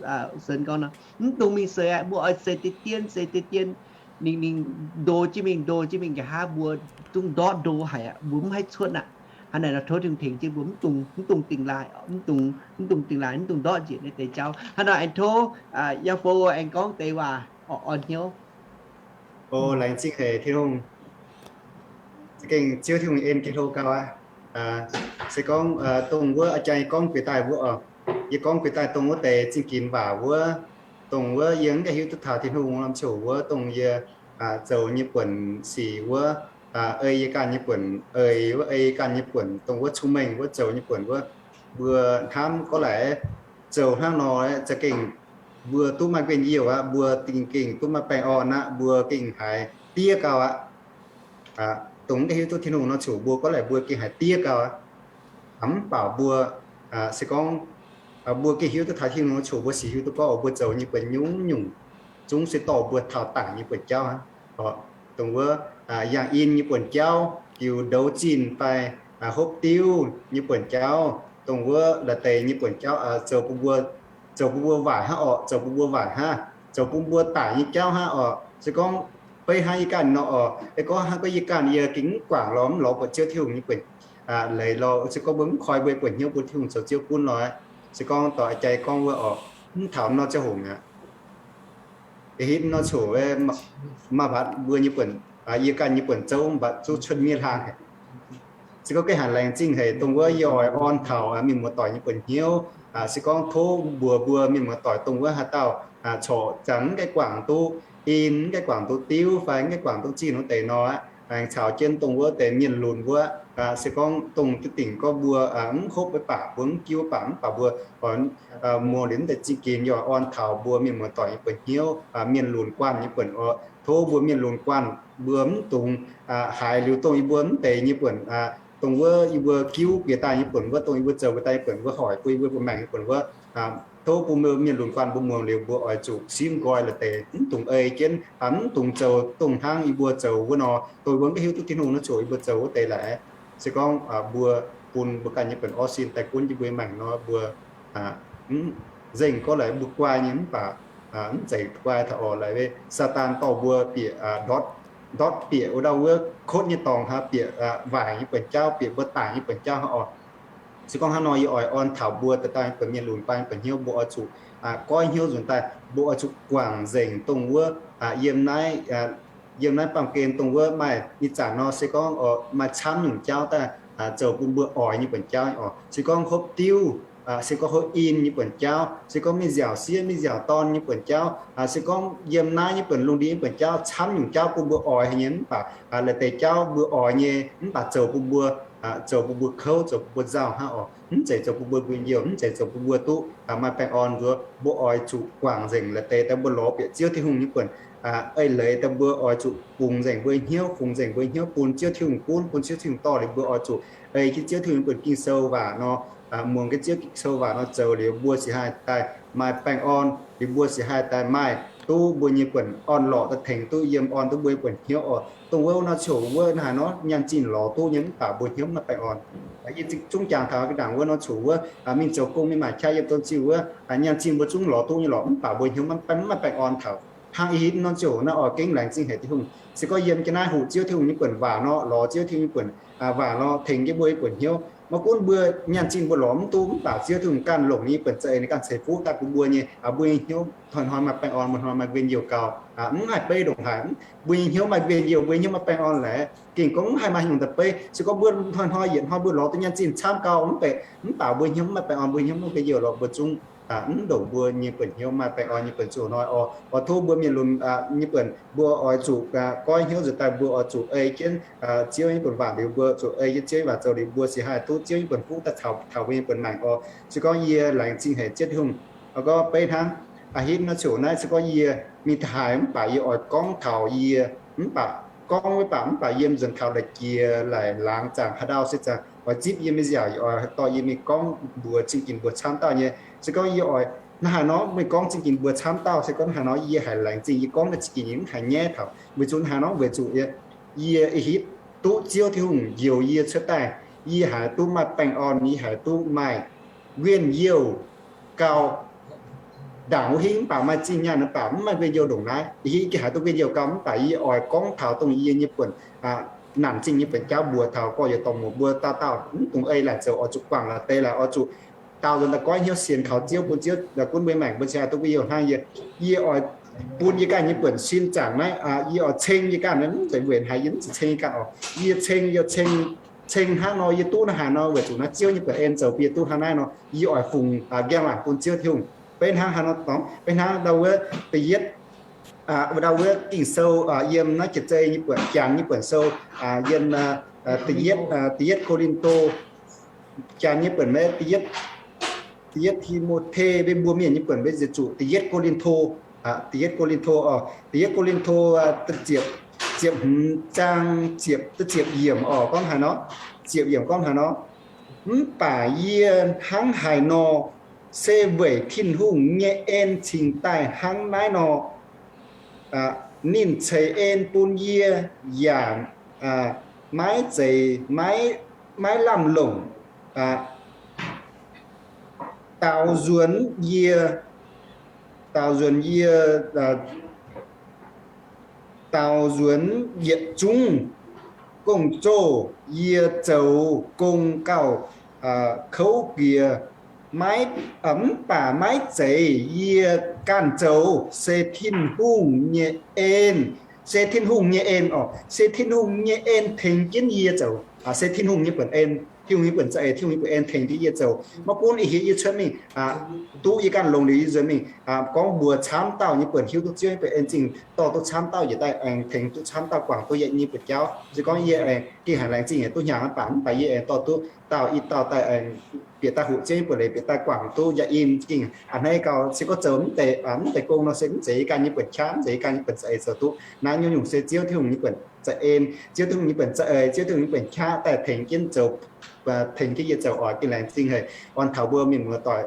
Sen gorngv nor, mv dungx mingh seix aqv. Mbuo oix seix deix dien, seix deix dien. Ninh, ninh ndo jienv mingh, ndo jienv mingh nqa'haav mbuo zungv ndortv ndo haic aqv. Mbuo mv haih cuotv aqv. Hnangv naaic nor tov Tin-Hungh tengx jienv mbuo mv dungx, mv dungx dingh laaih, mv dungx, mv dungx dingh laaih, mv dungx ndortv njiec naaiv deix jauv. Hnangv naaic aengx tov Yauv Fou aengx gorngv deix waac orn hnyouv. O, laengz zingh haic Tin-Hungh. Za'gengh Ziouv Tin-Hungh en gengh hlo gau aqv. Se gorngv dongh wuov a'jang yie gorngv bieqc daaih wuov oc, yie gorngv bieqc daaih dongh wuov deix zingh ginx waac wuov, dongh wuov yie mv gaengh hiuv duqv taux Tin-Hungh norm ziouc wuov, dongh yie zoux nyei buonc sic wuov, ei yie ganh nyei buonc, ei wuov ei yie ganh nyei buonc, dongh wuov cun-mengh wuov zoux nyei buonc wuov, mbuo hnamv gorngv laaix zoux hnangv nor za'gengh mbuo duqv maaih guen youh aqv, mbuo gengh duqv maaih baengh orn aqv, mbuo gengh haiz diev gau aqv. Dongh mv gaengh hiuv duqv Tin-Hungh nor ziouc mbuo gorngv laaix mbuo gengh haiz diev gau aqv. Mv baac mbuo, se gorngv mbuo gengh hiuv duqv taux Tin-Hungh nor ziouc mbuo sic hiuv duqv gorngv mbuo zoux nyei buonc nyungc-nyungc zungv se dorh mbuo taux daic nyei buonc jauv aqv. Dongh wuov yangh in nyei buonc jauv, biux ndouz zinh fai hopv diuv nyei buonc jauv, dongh wuov la'deix nyei buonc jauv, zoux bun mbuo, zoux bun mbuo waaic hnangv orqc, zoux bun mbuo waaic hnangv, zoux bun mbuo daic nyei jauv hnangv orqc. Se gorngv beiv hnangv yie ganh nor orqc, se gorngv hnangv gorngv yie ganh yie gengh mv guangc lorz, mv lorz buatc Ziouv Tin-Hungh nyei buonc leiz lorz, se gorngv mbuo mv koi mbuo nyei buonc hnyouv bun Tin-Hungh zoux Ziouv gunv lorz, se gorngv dorh jai gorngv wuov orqc, mv taux nor ziouc hngongx aqv. Hitv nor coc, maaih mbatc mbuo nyei buonc, yie ganh nyei buonc zouv mbatc zuqc cuotv miev hlang. Se gorngv gengh haiz laengz zingh haic dongh wuov yie oix orn taux mienh muoz-doic nyei buonc hnyouv. Se gorngv tov mbuox mbuo mienh muoz-doic dongh wuov haaix dauh corc ziangx mv gaengh guangc duqv in, mv gaengh guangc duqv diuv fai mv gaengh guangc duqv zinh wuov deix nor, aengx caux jienv dongh wuov deix mienh lunx wuov, se gorngv dongh dingc gorngv mbuo mv hopv mv baac, mbuo mv jiuv baac, mv baac mbuo oix muangx liuz mv deix zingh ginx, yie oix orn taux mbuo mienh muoz-doic nyei buonc hnyouv, mienh lunx guanh nyei buonc oc. Tov mbuo mienh lunx guanh, mbuo mv dungx haiz liuz dongh yie mbuo mv deix nyei buonc, dongh wuov yie mbuo jiuv bieqc daaih nyei buonc wuov, dongh yie mbuo zoux bieqc daaih nyei buonc wuov, hoic bun yie mbuo buonc maengc nyei buonc wuov, tov bun mbuo mienh lunx guanh mbuo muangx liuz mbuo oix zuqc simv nqoi la'deix, mv dungx ei jienv, mv dungx zoux dongh hnangv yie mbuo zoux wuov nor, dongh yie mbuo mv gaengh hiuv duqv Tin-Hungh nor coc yie mbuo zoux wuov deix laaix. Se gorngv mbuo bun mbuo ganh nyei buonc orv sin daaih gunv jienv mbuo nyei maengc nor, mbuo nzengc gorngv laaix mbuo guai nyei mv baac mv zeiz guai taux orqc. Laaix Saadaan dorh mbuo bieqc ndortv, ndortv bieqc wuov dauh wuov kotv nyei dorngx hnangv, bieqc waaic nyei buonc jauv, bieqc mbuo daic nyei buonc jauv hnangv orqc. Se gorngv hnangv nor yie oix orn taux mbuo dauh dauh nyei buonc mienh lunx guanh nyei buonc hnyouv, mbuo oix zuqc goiv hnyouv nzunc daaih, mbuo oix zuqc guangc nzengc dongh wuov yiem naaiv, yiem naaiv baamh gen dongh wuov maaih ih zanc nor se gorngv maaih camv nyungc jauv daaih zoux bun mbuo oix nyei buonc jauv oc. Se gorngv hopv diuv, se gorngv hopv in nyei buonc jauv, se gorngv mingh nziaauc sieqv mingh nziaauc dorn nyei buonc jauv, se gorngv yiem naaiv nyei buonc lungh ndiev nyei buonc jauv, camv nyungc jauv bun mbuo oix haic nyei mv baac la'deix jauv mbuo oix nyei mv baac zoux bun mbuo, zoux bun mbuo kouv, zoux bun mbuo nzauh hnangv oc. Mv zeiz zoux bun mbuo mbuo youh, mv zeiz zoux bun mbuo duqv maaih baengh orn nzuonx. Mbuo oix zuqc guangc nzengc la'deix daaih mbuo lorz bieqc Ziouv Tin-Hungh nyei buonc, eix leiz daaih mbuo oix zuqc bungx nzengc mbuo hnyouv, bungx nzengc mbuo hnyouv bun Ziouv Tin-Hungh gunv, bun Ziouv Tin-Hungh dorh liuz mbuo oix zuqc ei jienv Ziouv Tin-Hungh buonc Ging-Sou waac nor, muangx jienv Ziouv Ging-Sou waac nor zoux liuz mbuo sic haih daaih maaih baengh orn, liuz mbuo sic haih daaih maaih duqv mbuo nyei buonc orn-lorqc daaih tengx duqv yiem orn duqv mbuo nyei buonc hnyouv oc. Dongh wuov nor ziouc wuov naaiv haaix nor nyaanh zinh lorz duqv nyei mv baac mbuo hnyouv mv maaih baengh orn. Yie zungv jangx taux ga'nangc wuov nor ziouc wuov mingh zoux gong mingh maaic qaqv yiem don ziuh wuov, nyaanh zinh mbuo zungv lorz duqv nyei lorqc mv baac mbuo hnyouv mv maaih baengh orn taux. Hnangv ih hitv nor ziouc naaiv oix gengh laengz zingh haic Tin-Hungh. Se gorngv yiem ga'naaiv hoqc Ziouv Tin-Hungh nyei buonc waac nor, lorz Ziouv Tin-Hungh nyei buonc waac nor tengx jienv mbuo nyei buonc hnyouv, Maiv gunv mbuo nyaanh zingh mbuo lorz mv duqv, mv baac Ziouv Tin-Hungh ganh longc ninh nyei buonc za'eix ninh ganh ceix fuqv daaih bun mbuo nyei, mbuo nyei hnyouv hnoi-hnoi maaih baengh orn, hnoi-hnoi maaih njien-youh gau, mv haih beiv ndongc haaix. Mbuo nyei hnyouv maaih njien-youh, mbuo nyei hnyouv maaih baengh orn laaic, gengh gorngv mv haih maaih haaix nyungc daaih beiv. Se gorngv mbuo hnoi-hnoi yietc hnoi mbuo lorz duqv nyaanh zingh camv gau mv baac, mv baac mbuo nyei hnyouv mv maaih baengh orn, mbuo nyei hnyouv mv maaih njien-youh lorz mbuo zungv mv ndongc mbuo nyei buonc hnyouv maaih baengh orn nyei buonc zuqc hnoi oc. Oix tov mbuo mienh lunx nyei buonc, mbuo oix zuqc goiv hnyouv nzuonx daaih, mbuo oix zuqc ei jienv Ziouv nyei buonc waac liuz, mbuo zuqc ei jienv Ziouv nyei waac zoux liuz, mbuo se haih duqv Ziouv nyei buonc fuqv daaih taux mbuo nyei buonc maengc oc. Se gorngv yie laengz zingh haic Ziouv Tin-Hungh, gorngv beiv hnangv a'hitv naaiv ziouc naaiv, se gorngv yie mingh taux haaix mv baac yie oix gorngv taux yie, mv baac gorngv mv baac, mv baac yiem nzuonx taux la'jiex laaic laangz zaangc haaix ndau se zaangc oix zipv yie mingh nziaauc, yie oix dorh yie mingh gorngv mbuox zingh ginx mbuox camv dauh nyei. Se gorngv yie oix hnangv haaix nor mingh gorngv zingh ginx mbuox camv dauh, se gorngv hnangv haaix nor yie haiz laengz zingh, yie gorngv naaiv zingh ginx yie mv haiz nyaiv taux. Weic zuqc hnangv haaix nor? Weic zuqc yie, yie ih hitv duqv Ziouv Tin-Hungh njoux yie cuotv daaih, yie haiz duqv maaih baengh orn, yie haiz duqv maaih njien-youh gau. Ndaangc wuov hingv mv baac maaih zingh nyaanh mv baac mv maaih njien-youh ndongc naaiv. Ih hitv yie haiz duqv njien-youh gau mv baac yie oix gorngv taux dongh yie nyei buonc nanc zingh nyei buonc jauv mbuox taux gorx-youz dorc muoc mbuo dauh dauh, mv dungx ei laaic zoux, oix zuqc guangc la'deix laaic, oix zuqc daauh nzuonx daaih goiv hnyouv sienx kaux Ziouv bun Ziouv gunv mbuo maengc mbuo se haih duqv njien-youh hnangv. Yie, yie oix bun yie ganh nyei buonc sin zaangc naaiv, yie oix ceng yie ganh, mv zeiz weic haaix yie mv zeiz ceng yie ganh oc. Yie ceng, yie ceng, ceng hnangv nor yie duqv hnangv haaix nor, weic zuqc naaiv Ziouv nyei buonc en zoux bun yie duqv hnangv naaiv nor, yie oix fungx nqaengv laangc bun Ziouv Tin-Hungh. Beiv hnangv haaix nor dorngx, beiv hnangv ndau wuov da'yietv, ndau wuov Ging-Sou yiem naaiv Jiex Zei nyei buonc, Janx nyei buonc sou, yiem da'yietv, da'yietv Ko^lin^to, Janx nyei buonc maiv, da'yietv Ti^mo^te, mbuo mienh nyei buonc maiv, ziepc zuqc da'yietv Ko^lin^to, da'yietv Ko^lin^to oc, da'yietv Ko^lin^to ziepc, ziepc hmz zaang ziepc, ziepc yiemc oc, gorngv haaix nor, ziepc yiemc gorngv haaix nor, mv baac yie hnangv haaix nor, se weic Tin-Hungh nyei en cingx daaih hnangv naaiv nor. Ninh ceix en bun yie yaac maiv zeiz, maiv lamh longc, daaux nzuonx yie, daaux nzuonx yie, daaux nzuonx yietc zungv gong-zoh. Yie zoux gong gauh kouv jiex, maiv, mv baac maiv zeiz yie ganh zoux, se Tin-Hungh nyei en, se Tin-Hungh nyei en oc, se Tin-Hungh nyei en tengx jienv yie zoux, se Tin-Hungh nyei buonc en, Tin-Hungh nyei buonc za'eix, Tin-Hungh nyei buonc en tengx jienv yie zoux. Maiv gunv ih hitv yie cuotv mingh, duqv yie ganh longx liuz yie nzuonx mingh gorngv mbuox camv dauh nyei buonc hiuv duqv Ziouv nyei buonc en zingh, dorh duqv camv dauh yietc daaih aengx tengx duqv camv dauh guangc duqv yie nyei buonc jauv. Se gorngv yie aengx gengh haiz laengz zingh haic duqv hnyangx mv baac, mv baac yie aengx dorh duqv dauh i dauh daaih aengx bieqc daaih hoqc Ziouv nyei buonc leiz, bieqc daaih guangc duqv yaac im gengh a'hneiv gau. Se gorngv zoux mv deix, mv deix gong nor se mv zeiz yie ganh nyei buonc qaqv, mv zeiz yie ganh nyei buonc za'eix zoux duqv. Naaiv nyungc-nyungc se Ziouv Tin-Hungh nyei buonc za'eix, Ziouv Tin-Hungh nyei buonc za'eix, Ziouv Tin-Hungh nyei buonc qaqv daaih tengx jienv zoux, tengx jienv yie zoux oc. Gengh laengz zingh haic, orn taux mbuo mienh muoz-doic,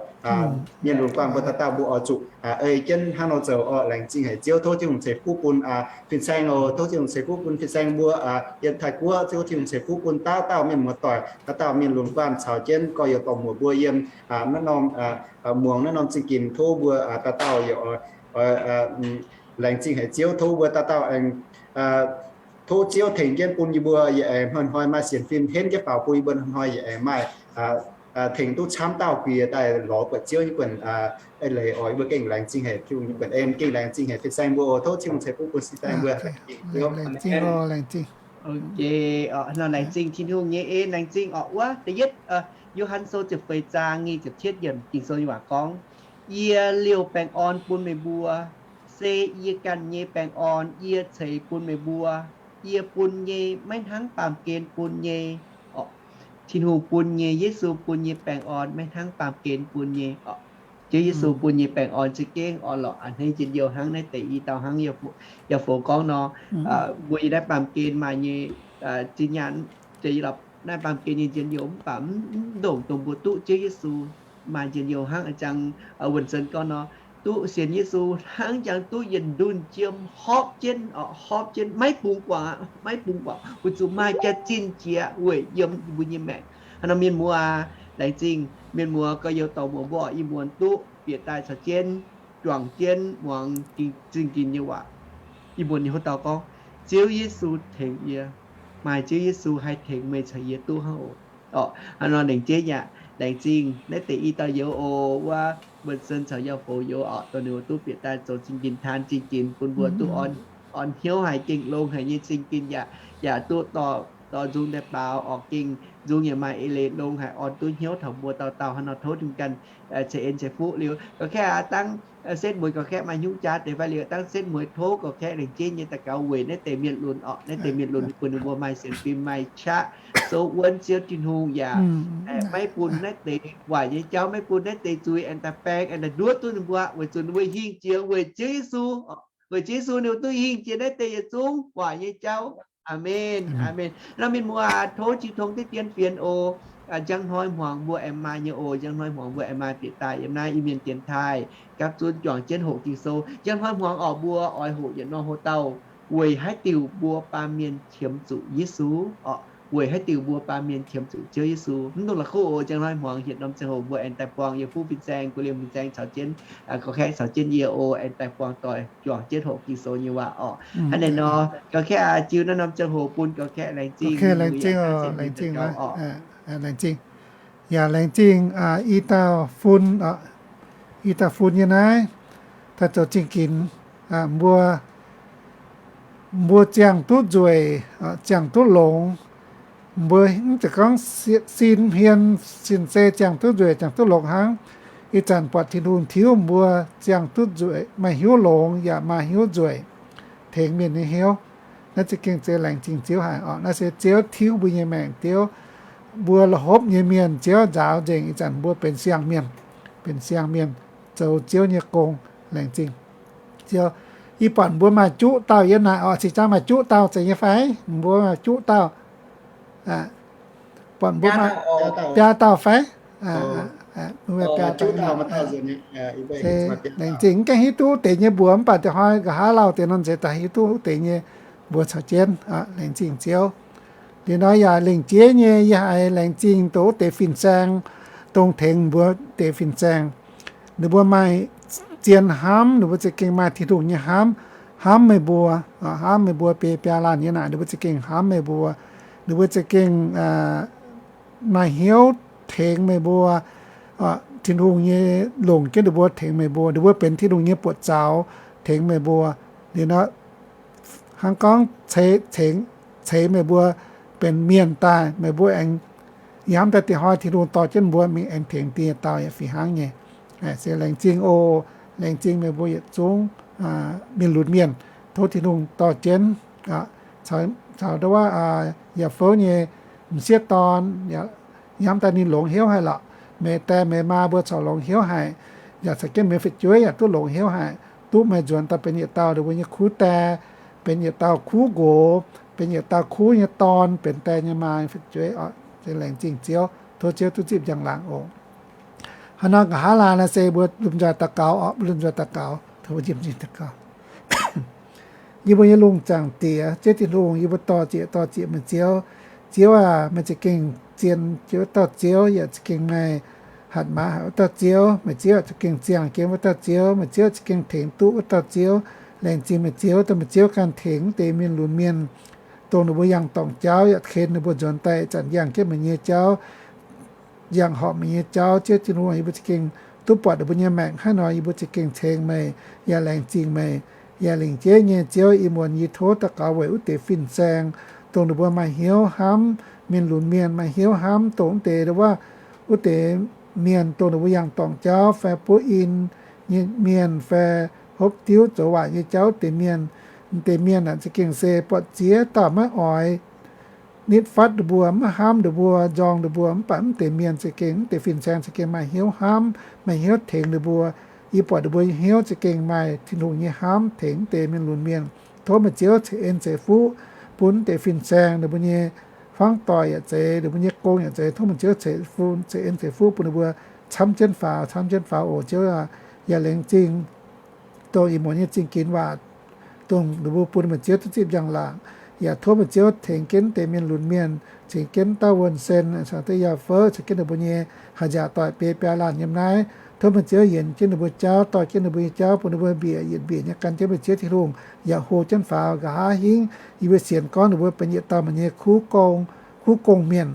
mienh lunx guanh mbuo dauh dauh, mbuo oix zuqc ei jienv hnangv nor zoux oc. Laengz zingh haic Ziouv, tov Tin-Hungh ceix fuqv bun fin-saeng oc. Tov Tin-Hungh ceix fuqv bun fin-saeng mbuo yiem Taiv-Guoqv. Tov Tin-Hungh ceix fuqv bun dauh dauh mienh muoz-doic, dauh dauh mienh lunx guanh caux jienv gorx-youz dorc muoc mbuo yiem naaiv norm, muangx naaiv norm zingh ginx. Tov mbuo dauh dauh yaac oix laengz zingh haic Ziouv. Tov mbuo dauh dauh aengx, tov Ziouv tengx jienv bun yie mbuo yaac aengx hnoi-hnoi maaih sienx fim henv jienv faaux bun yie mbuo hnoi-hnoi yaac aengx maaih tengx duqv camv dauh guiex daaih lorz buatc Ziouv nyei buonc leiz oc. Yie mbuo gengh laengz zingh haic Tin-Hungh nyei buonc en, gengh laengz zingh haic fin-saeng mbuo oc. Tov Tin-Hungh ceix fuqv bun fin-saeng mbuo. Laengz zingh oc, laengz zingh. Ok, hnangv nor laengz zingh Tin-Hungh nyei en, laengz zingh oc. Wuov da'yietv Yo^han Sou ziepc feix zaang nyic ziepc cietv yiemc Ging-Sou nyei waac gorngv, Yie liouh baengh orn bun meih mbuo, se yie ganh nyei baengh orn yie ceix bun meih mbuo. Yie bun nyei maiv hnangv baamh gen bun nyei. Tin-Hungh bun nyei, Yesu bun nyei baengh orn maiv hnangv baamh gen bun nyei. Ziouv Yesu bun nyei baengh orn za'gengh orn-lorqc a'hneiv njien-youh hnangv naaiv deix i dauh hnangv yaac foux gorngv nor, mbuo yiem naaiv baamh gen maaih nyei zinh nyaanh, naaiv baamh gen nyei njien-youh mv baac mv ndongc dongh mbuo duqv Ziouv Yesu maaih njien-youh hnangv. A'jang Wuonh Zenx gorngv nor, duqv sienx Yesu hnangv jangx duqv yietc ndunh jiem horpc jienv, horpc jienv maiv bungx guangc aqv, maiv bungx guangc, weic zuqc maaih jaax-zinh jiex weic yiem mbuo nyei maengc. Hnangv nor mienh muoz, laengz zingh mienh muoz gorx-youz dorc muoc mbuo oc, ih muonz duqv bieqc daaih caux jienv, juangc jienv muangx zingh ginx nyei waac. Ih muonz nyei houv dauh gorngv, Ziouv Yesu tengx yie. Maaih Ziouv Yesu haih tengx meih caux yie duqv hnangv oc. Orqc, hnangv nor lengc jeiv yaac laengz zingh naaiv deix i dauh youz oc, wuov Mbuonx Sen caux Yauh Foux youz orqc, dongh ninh mbuo duqv bieqc daaih zoux zingh ginx taan zingh ginx bun mbuo duqv orn, orn hnyouv haic, gengh longx haic nyei zingh ginx yaac, yaac duqv dorh, dorh nzung daaih baaux orqc, gengh nzung yaac maaih eix leiz longx haic, orn duqv hnyouv taux mbuo dauh dauh. Hnangv nor tov ninh ganh ceix en ceix fuqv liuz, gorngv kaeqv aqv, dangv setv mueiz gorngv kaeqv maaih hnyouv jaax deix fai liuz, dangv setv mueiz tov gorngv kaeqv laengz zingh nyei daux gaux weic naaiv deix mienh lunx orqc, naaiv deix mienh lunx bun ninh mbuo maaih sienx fim maaih qaqv, souv wuonv Ziouv Tin-Hungh yaac maiv bun naaiv deix waaic nyei jauv, maiv bun naaiv deix zuiz aengx daaih baeng aengx daaih nduov duqv ninh mbuo, weic zuqc ninh mbuo hingh jiex weic Ziouv Yesu, weic Ziouv Yesu ninh mbuo duqv hingh jiex naaiv deix yietc zungv waaic nyei jauv. Aamen, aamen. Nor mienh muoz, tov Tin-Hungh diev dien fienx oc. Njang hnoi hmuangx mbuo aengx maaih nyei oc. Njang hnoi hmuangx mbuo aengx maaih bieqc daaih yiem naaiv Iu-Mienh dienx taaih gapv zunv juangc jienv hoqc Ging-Sou. Njang hnoi hmuangx orqc, mbuo oix hoqc yietc norm hoc-dauh, weic haaix diuc mbuo baamh mienh qiemx zuqc Yesu orqc, weic haaix diuc mbuo baamh mienh qiemx zuqc Ziouv Yesu. Mv dungx la'kuqv oc. Njang hnoi hmuangx yietc norm ziangh hoc mbuo aengx daaih buangh yie fuqv fin-saeng, guv liemh fin-saeng caux jienv, gorngv kaeqv caux jienv yie oc, aengx daaih buangh doic juangc jienv hoqc Ging-Sou nyei waac orqc. Hnangv naaiv nor, gorngv kaeqv jiu naaiv norm ziangh hoc bun gorngv kaeqv laengz zingh, laengz zingh, laengz zingh, yaac laengz zingh i dauh fun, i dauh fun nyei naaiv, daaih zoux zingh ginx, mbuo, mbuo ziangh duqv nzueic, ziangh duqv longx, mbuo mv zeiz gorngv sin hmien sin se ziangh duqv nzueic ziangh duqv longx hnangv. Ih zanc buatc Tin-Hungh tiuv mbuo ziangh duqv nzueic, maaih hnyouv longx yaac maaih hnyouv nzueic, tengx mienh nyei hnyouv. Naaiv za'gengh zeiz laengz zingh Ziouv haic orqc. Naaiv se Ziouv tiuv mbuo nyei maengc, Ziouv, mbuo la'hopv nyei mienh Ziouv nzaaux nzengc. Ih zanc mbuo benx siang-mienh, benx siang-mienh, zoux Ziouv nyei gong, laengz zingh Ziouv. Yie buatc mbuo maaih juqv dauh yiem naaic orqc. Se jangv maaih juqv dauh zeiz nyei fai? Mbuo maaih juqv dauh, buatc mbuo maaih biaa dauh fai? Biaa dauh, se laengz zingh. Mv gaengh hiuv duqv wuov deix nyei mbuox, mv baac deix hnoi nqa'haav lauh deix nor nzeix daaih hiuv duqv wuov deix nyei mbuox caux jienv. Laengz zingh Ziouv. Liuz nor yaac lengc jeiv nyei yie haiz laengz zingh dongh wuov deix fin-saeng, dongh tengx mbuo deix fin-saeng. Ninh mbuo maaih zien hnamv, ninh mbuo za'gengh maaih Tin-Hungh nyei hnamv, hnamv meih mbuo, hnamv meih mbuo biei biaa laanh nyei naaic, ninh mbuo za'gengh hnamv meih mbuo. Ninh mbuo za'gengh maaih hnyouv tengx meih mbuo. Tin-Hungh nyei longc jienv ninh mbuo tengx meih mbuo. Ninh mbuo benx Tin-Hungh nyei buoqc zaux tengx meih mbuo. Liuz nor, hnangv gorngv ceix, ceix meih mbuo benx mienh daaih, meih mbuo aengx yiem daaih dih hnoi Tin-Hungh dorh jienv mbuo mingh aengx tengx diex dauh yaac fih hnangv nyei. Se laengz zingh oc. Laengz zingh meih mbuo yietc zungv mienh lunx mienh. Tov Tin-Hungh dorh jienv caux ndau wuov yaac fouv nyei m'sieqv dorn, yiem daaih ninh longx hnyouv haic lorqc. Meih die meih maa mbuo corc longx hnyouv haic, yaac caux jienv meih fu'jueiv yaac duqv longx hnyouv haic, duqv meih nzuonx daaih benx yietc dauh ninh mbuo nyei kuv die, benx yietc dauh kuv nqox, benx yietc dauh kuv nyei dorn, benx die nyei maa nyei fu'jueiv. Laengz zingh Ziouv, tov Ziouv duqv zipv njang-laangc oc. Hnangv nor nqa'haav laanh naaiv se mbuo lomh nzoih daux gaux oc, mbuo lomh nzoih daux gaux, tov mbuo njien-youh daux gaux. Yie mbuo nyei lungh zaangc Diex, Ziouv Tin-Hungh, yie mbuo dor-ziec dor-ziec meih Ziouv. Ziouv aac, meih za'gengh zien jiex wuov dauh Ziouv, yaac za'gengh maaih hatc maaz haic wuov dauh Ziouv. Meih Ziouv za'gengh ziangh jienv wuov dauh Ziouv. Meih Ziouv za'gengh tengx duqv wuov dauh Ziouv. Laengz zingh meih Ziouv, dongh meih Ziouv ganh tengx deix mienh lunx mienh, dongh ninh mbuo yangh dorngc jauv yaac ken ninh mbuo nzuonx daaih ih zanc yangh jienv meih nyei jauv, yangh horpc meih nyei jauv. Ziouv Tin-Hungh, yie mbuo za'gengh duqv buatc ninh mbuo nyei maengc haaix nor, yie mbuo za'gengh ceng meih, yaac laengz zingh meih. Yaac lengc jeiv nyei Ziouv, ih muonz yie tov daux gaux weic wuov deix fin-saeng, dongh ninh mbuo maaih hnyouv hnamv mienh lunx mienh, maaih hnyouv hnamv dongh wuov deix wuov, wuov deix mienh, dongh ninh mbuo yangh dorngc jauv fai buov in nyei mienh fai hopv diuv zoux waaic nyei jauv deix mienh. Deix mienh aeqv, za'gengh se buatc ziex dauh maiv oix nitv fatv ninh mbuo, maiv hnamv ninh mbuo, nzorng ninh mbuo, mv baac mv deix mienh za'gengh, mv deix fin-saeng za'gengh maaih hnyouv hnamv, maaih hnyouv tengx ninh mbuo. Yie buatc ninh mbuo nyei hnyouv za'gengh maaih Tin-Hungh nyei hnamv tengx mv deix mienh lunx mienh. Tov meih Ziouv ceix en ceix fuqv bun mv deix fin-saeng, ninh mbuo nyei hmuangv doic yaac zeiz, ninh mbuo nyei gong yaac zeiz. Tov meih Ziouv ceix en ceix fuqv bun ninh mbuo camv jienv faaux, camv jienv faaux oc Ziouv aac. Yaac laengz zingh dongh ih muonz nyei zingh ginx waac, dongh ninh mbuo bun meih Ziouv duqv zipv njang-laangc. Yaac tov meih Ziouv tengx jienv deix mienh lunx mienh, tengx jienv dauh Wuonh Sen, caux dauh Yauh Fouv, caux jienv ninh mbuo nyei haaix nziaauc doic biei biaa laanh yiem naaiv. Tov meih Ziouv yienc jienv ninh mbuo jauv, dorh jienv ninh mbuo nyei jauv, bun ninh mbuo mbiec yietc mbiec nyei gan jienv meih Ziouv Tin-Hungh, yaac hlo jienv faaux nqa'haav hingv. Yie mbuo sienx gorngv ninh mbuo benx yietc dauh meih nyei kuv gong, kuv gong-mienh.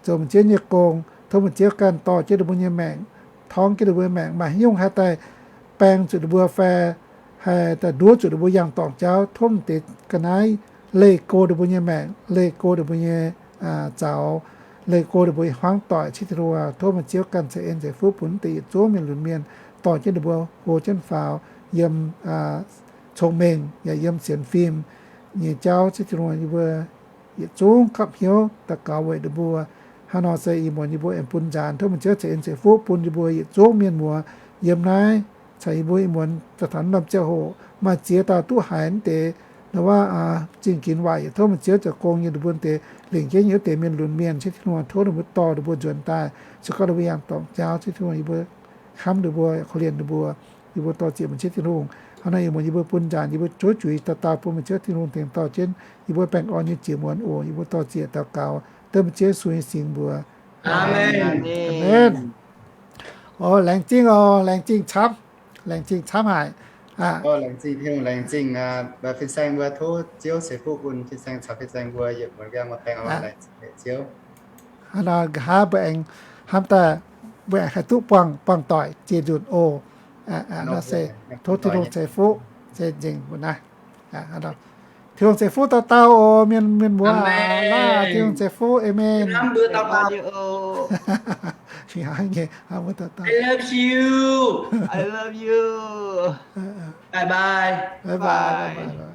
zoux meih Ziouv nyei gong. Tov meih Ziouv ganh dorh jienv ninh mbuo nyei maengc, torngv jienv ninh mbuo nyei maengc, maaih haaix nyungc haih daaih baeng zuqc ninh mbuo fai haih daaih nduov zuqc ninh mbuo yangh dorngc jauv, tov meih deix ga'naaiv leih go ninh mbuo nyei maengc, leih go ninh mbuo nyei zaux, leih go ninh mbuo nyei hmuangv doic. Ziouv Tin-Hungh, tov meih Ziouv ganh ceix en ceix fuqv bun deix yietc zungv mienh lunx mienh, dorh jienv ninh mbuo hlo jienv faaux yiem cong-mengh yaac yiem sienx fim nyei jauv. Ziouv Tin-Hungh, yie mbuo yietc zungv gapv hnyouv daux gaux weic ninh mbuo. Hnangv nor se ih muonz yie mbuo aengx bun nzaanx, tov meih Ziouv ceix en ceix fuqv bun yie mbuo yietc zungv mienh muoz yiem naaiv caux yie mbuo ih muonz daaih taux norm ziangh hoc maaih ziex dauh duqv haiz naaiv deix ndau wuov zingh ginx waac, yaac tov meih Ziouv zoux gong nyei ninh mbuo deix lengc jeiv nyei wuov deix mienh lunx mienh. Ziouv Tin-Hungh, tov ninh mbuo dorh ninh mbuo nzuonx daaih, se gorngv ninh mbuo yangh dorngc jauv, Ziouv Tin-Hungh, yie mbuo hnamv ninh mbuo, korv-lienh ninh mbuo. Yie mbuo dor-ziec meih Ziouv Tin-Hungh. Hnangv nor ih muonz yie mbuo bun nzaanx, yie mbuo zuov zuiz dauh dauh bun meih Ziouv Tin-Hungh tengx dorh jienv yie mbuo baengh orn nyei jiex muonz oc. Yie mbuo dor-ziec daux gaux dengv meih Ziouv Yesu nyei singx mbuox. Aamen. Aamen. O, laengz zingh oc, laengz zingh camv, laengz zingh camv haic. Laengz zingh Tin-Hungh, laengz zingh fin-saeng mbuo, tov Ziouv ceix fuqv bun fin-saeng caux fin-saeng mbuo yietc muonz nqaang maaih baengh orn, laengz zingh Ziouv. Hnangv nor nqa'haav mbuo aengx hnamv daaih mbuo aengx haih duqv buangh, buangh doic jiex nzunc oc. Nor se tov Tin-Hungh ceix fuqv se nzengc mbuo naaiv. Tin-Hungh ceix fuqv dauh dauh oc, mienh, mienh muoz. Aamen. Tin-Hungh ceix fuqv, aamen. Hnamv mbuo dauh dauh. Hnamv mbuo dauh dauh. I love you. I love you. Bye bye. Bye bye.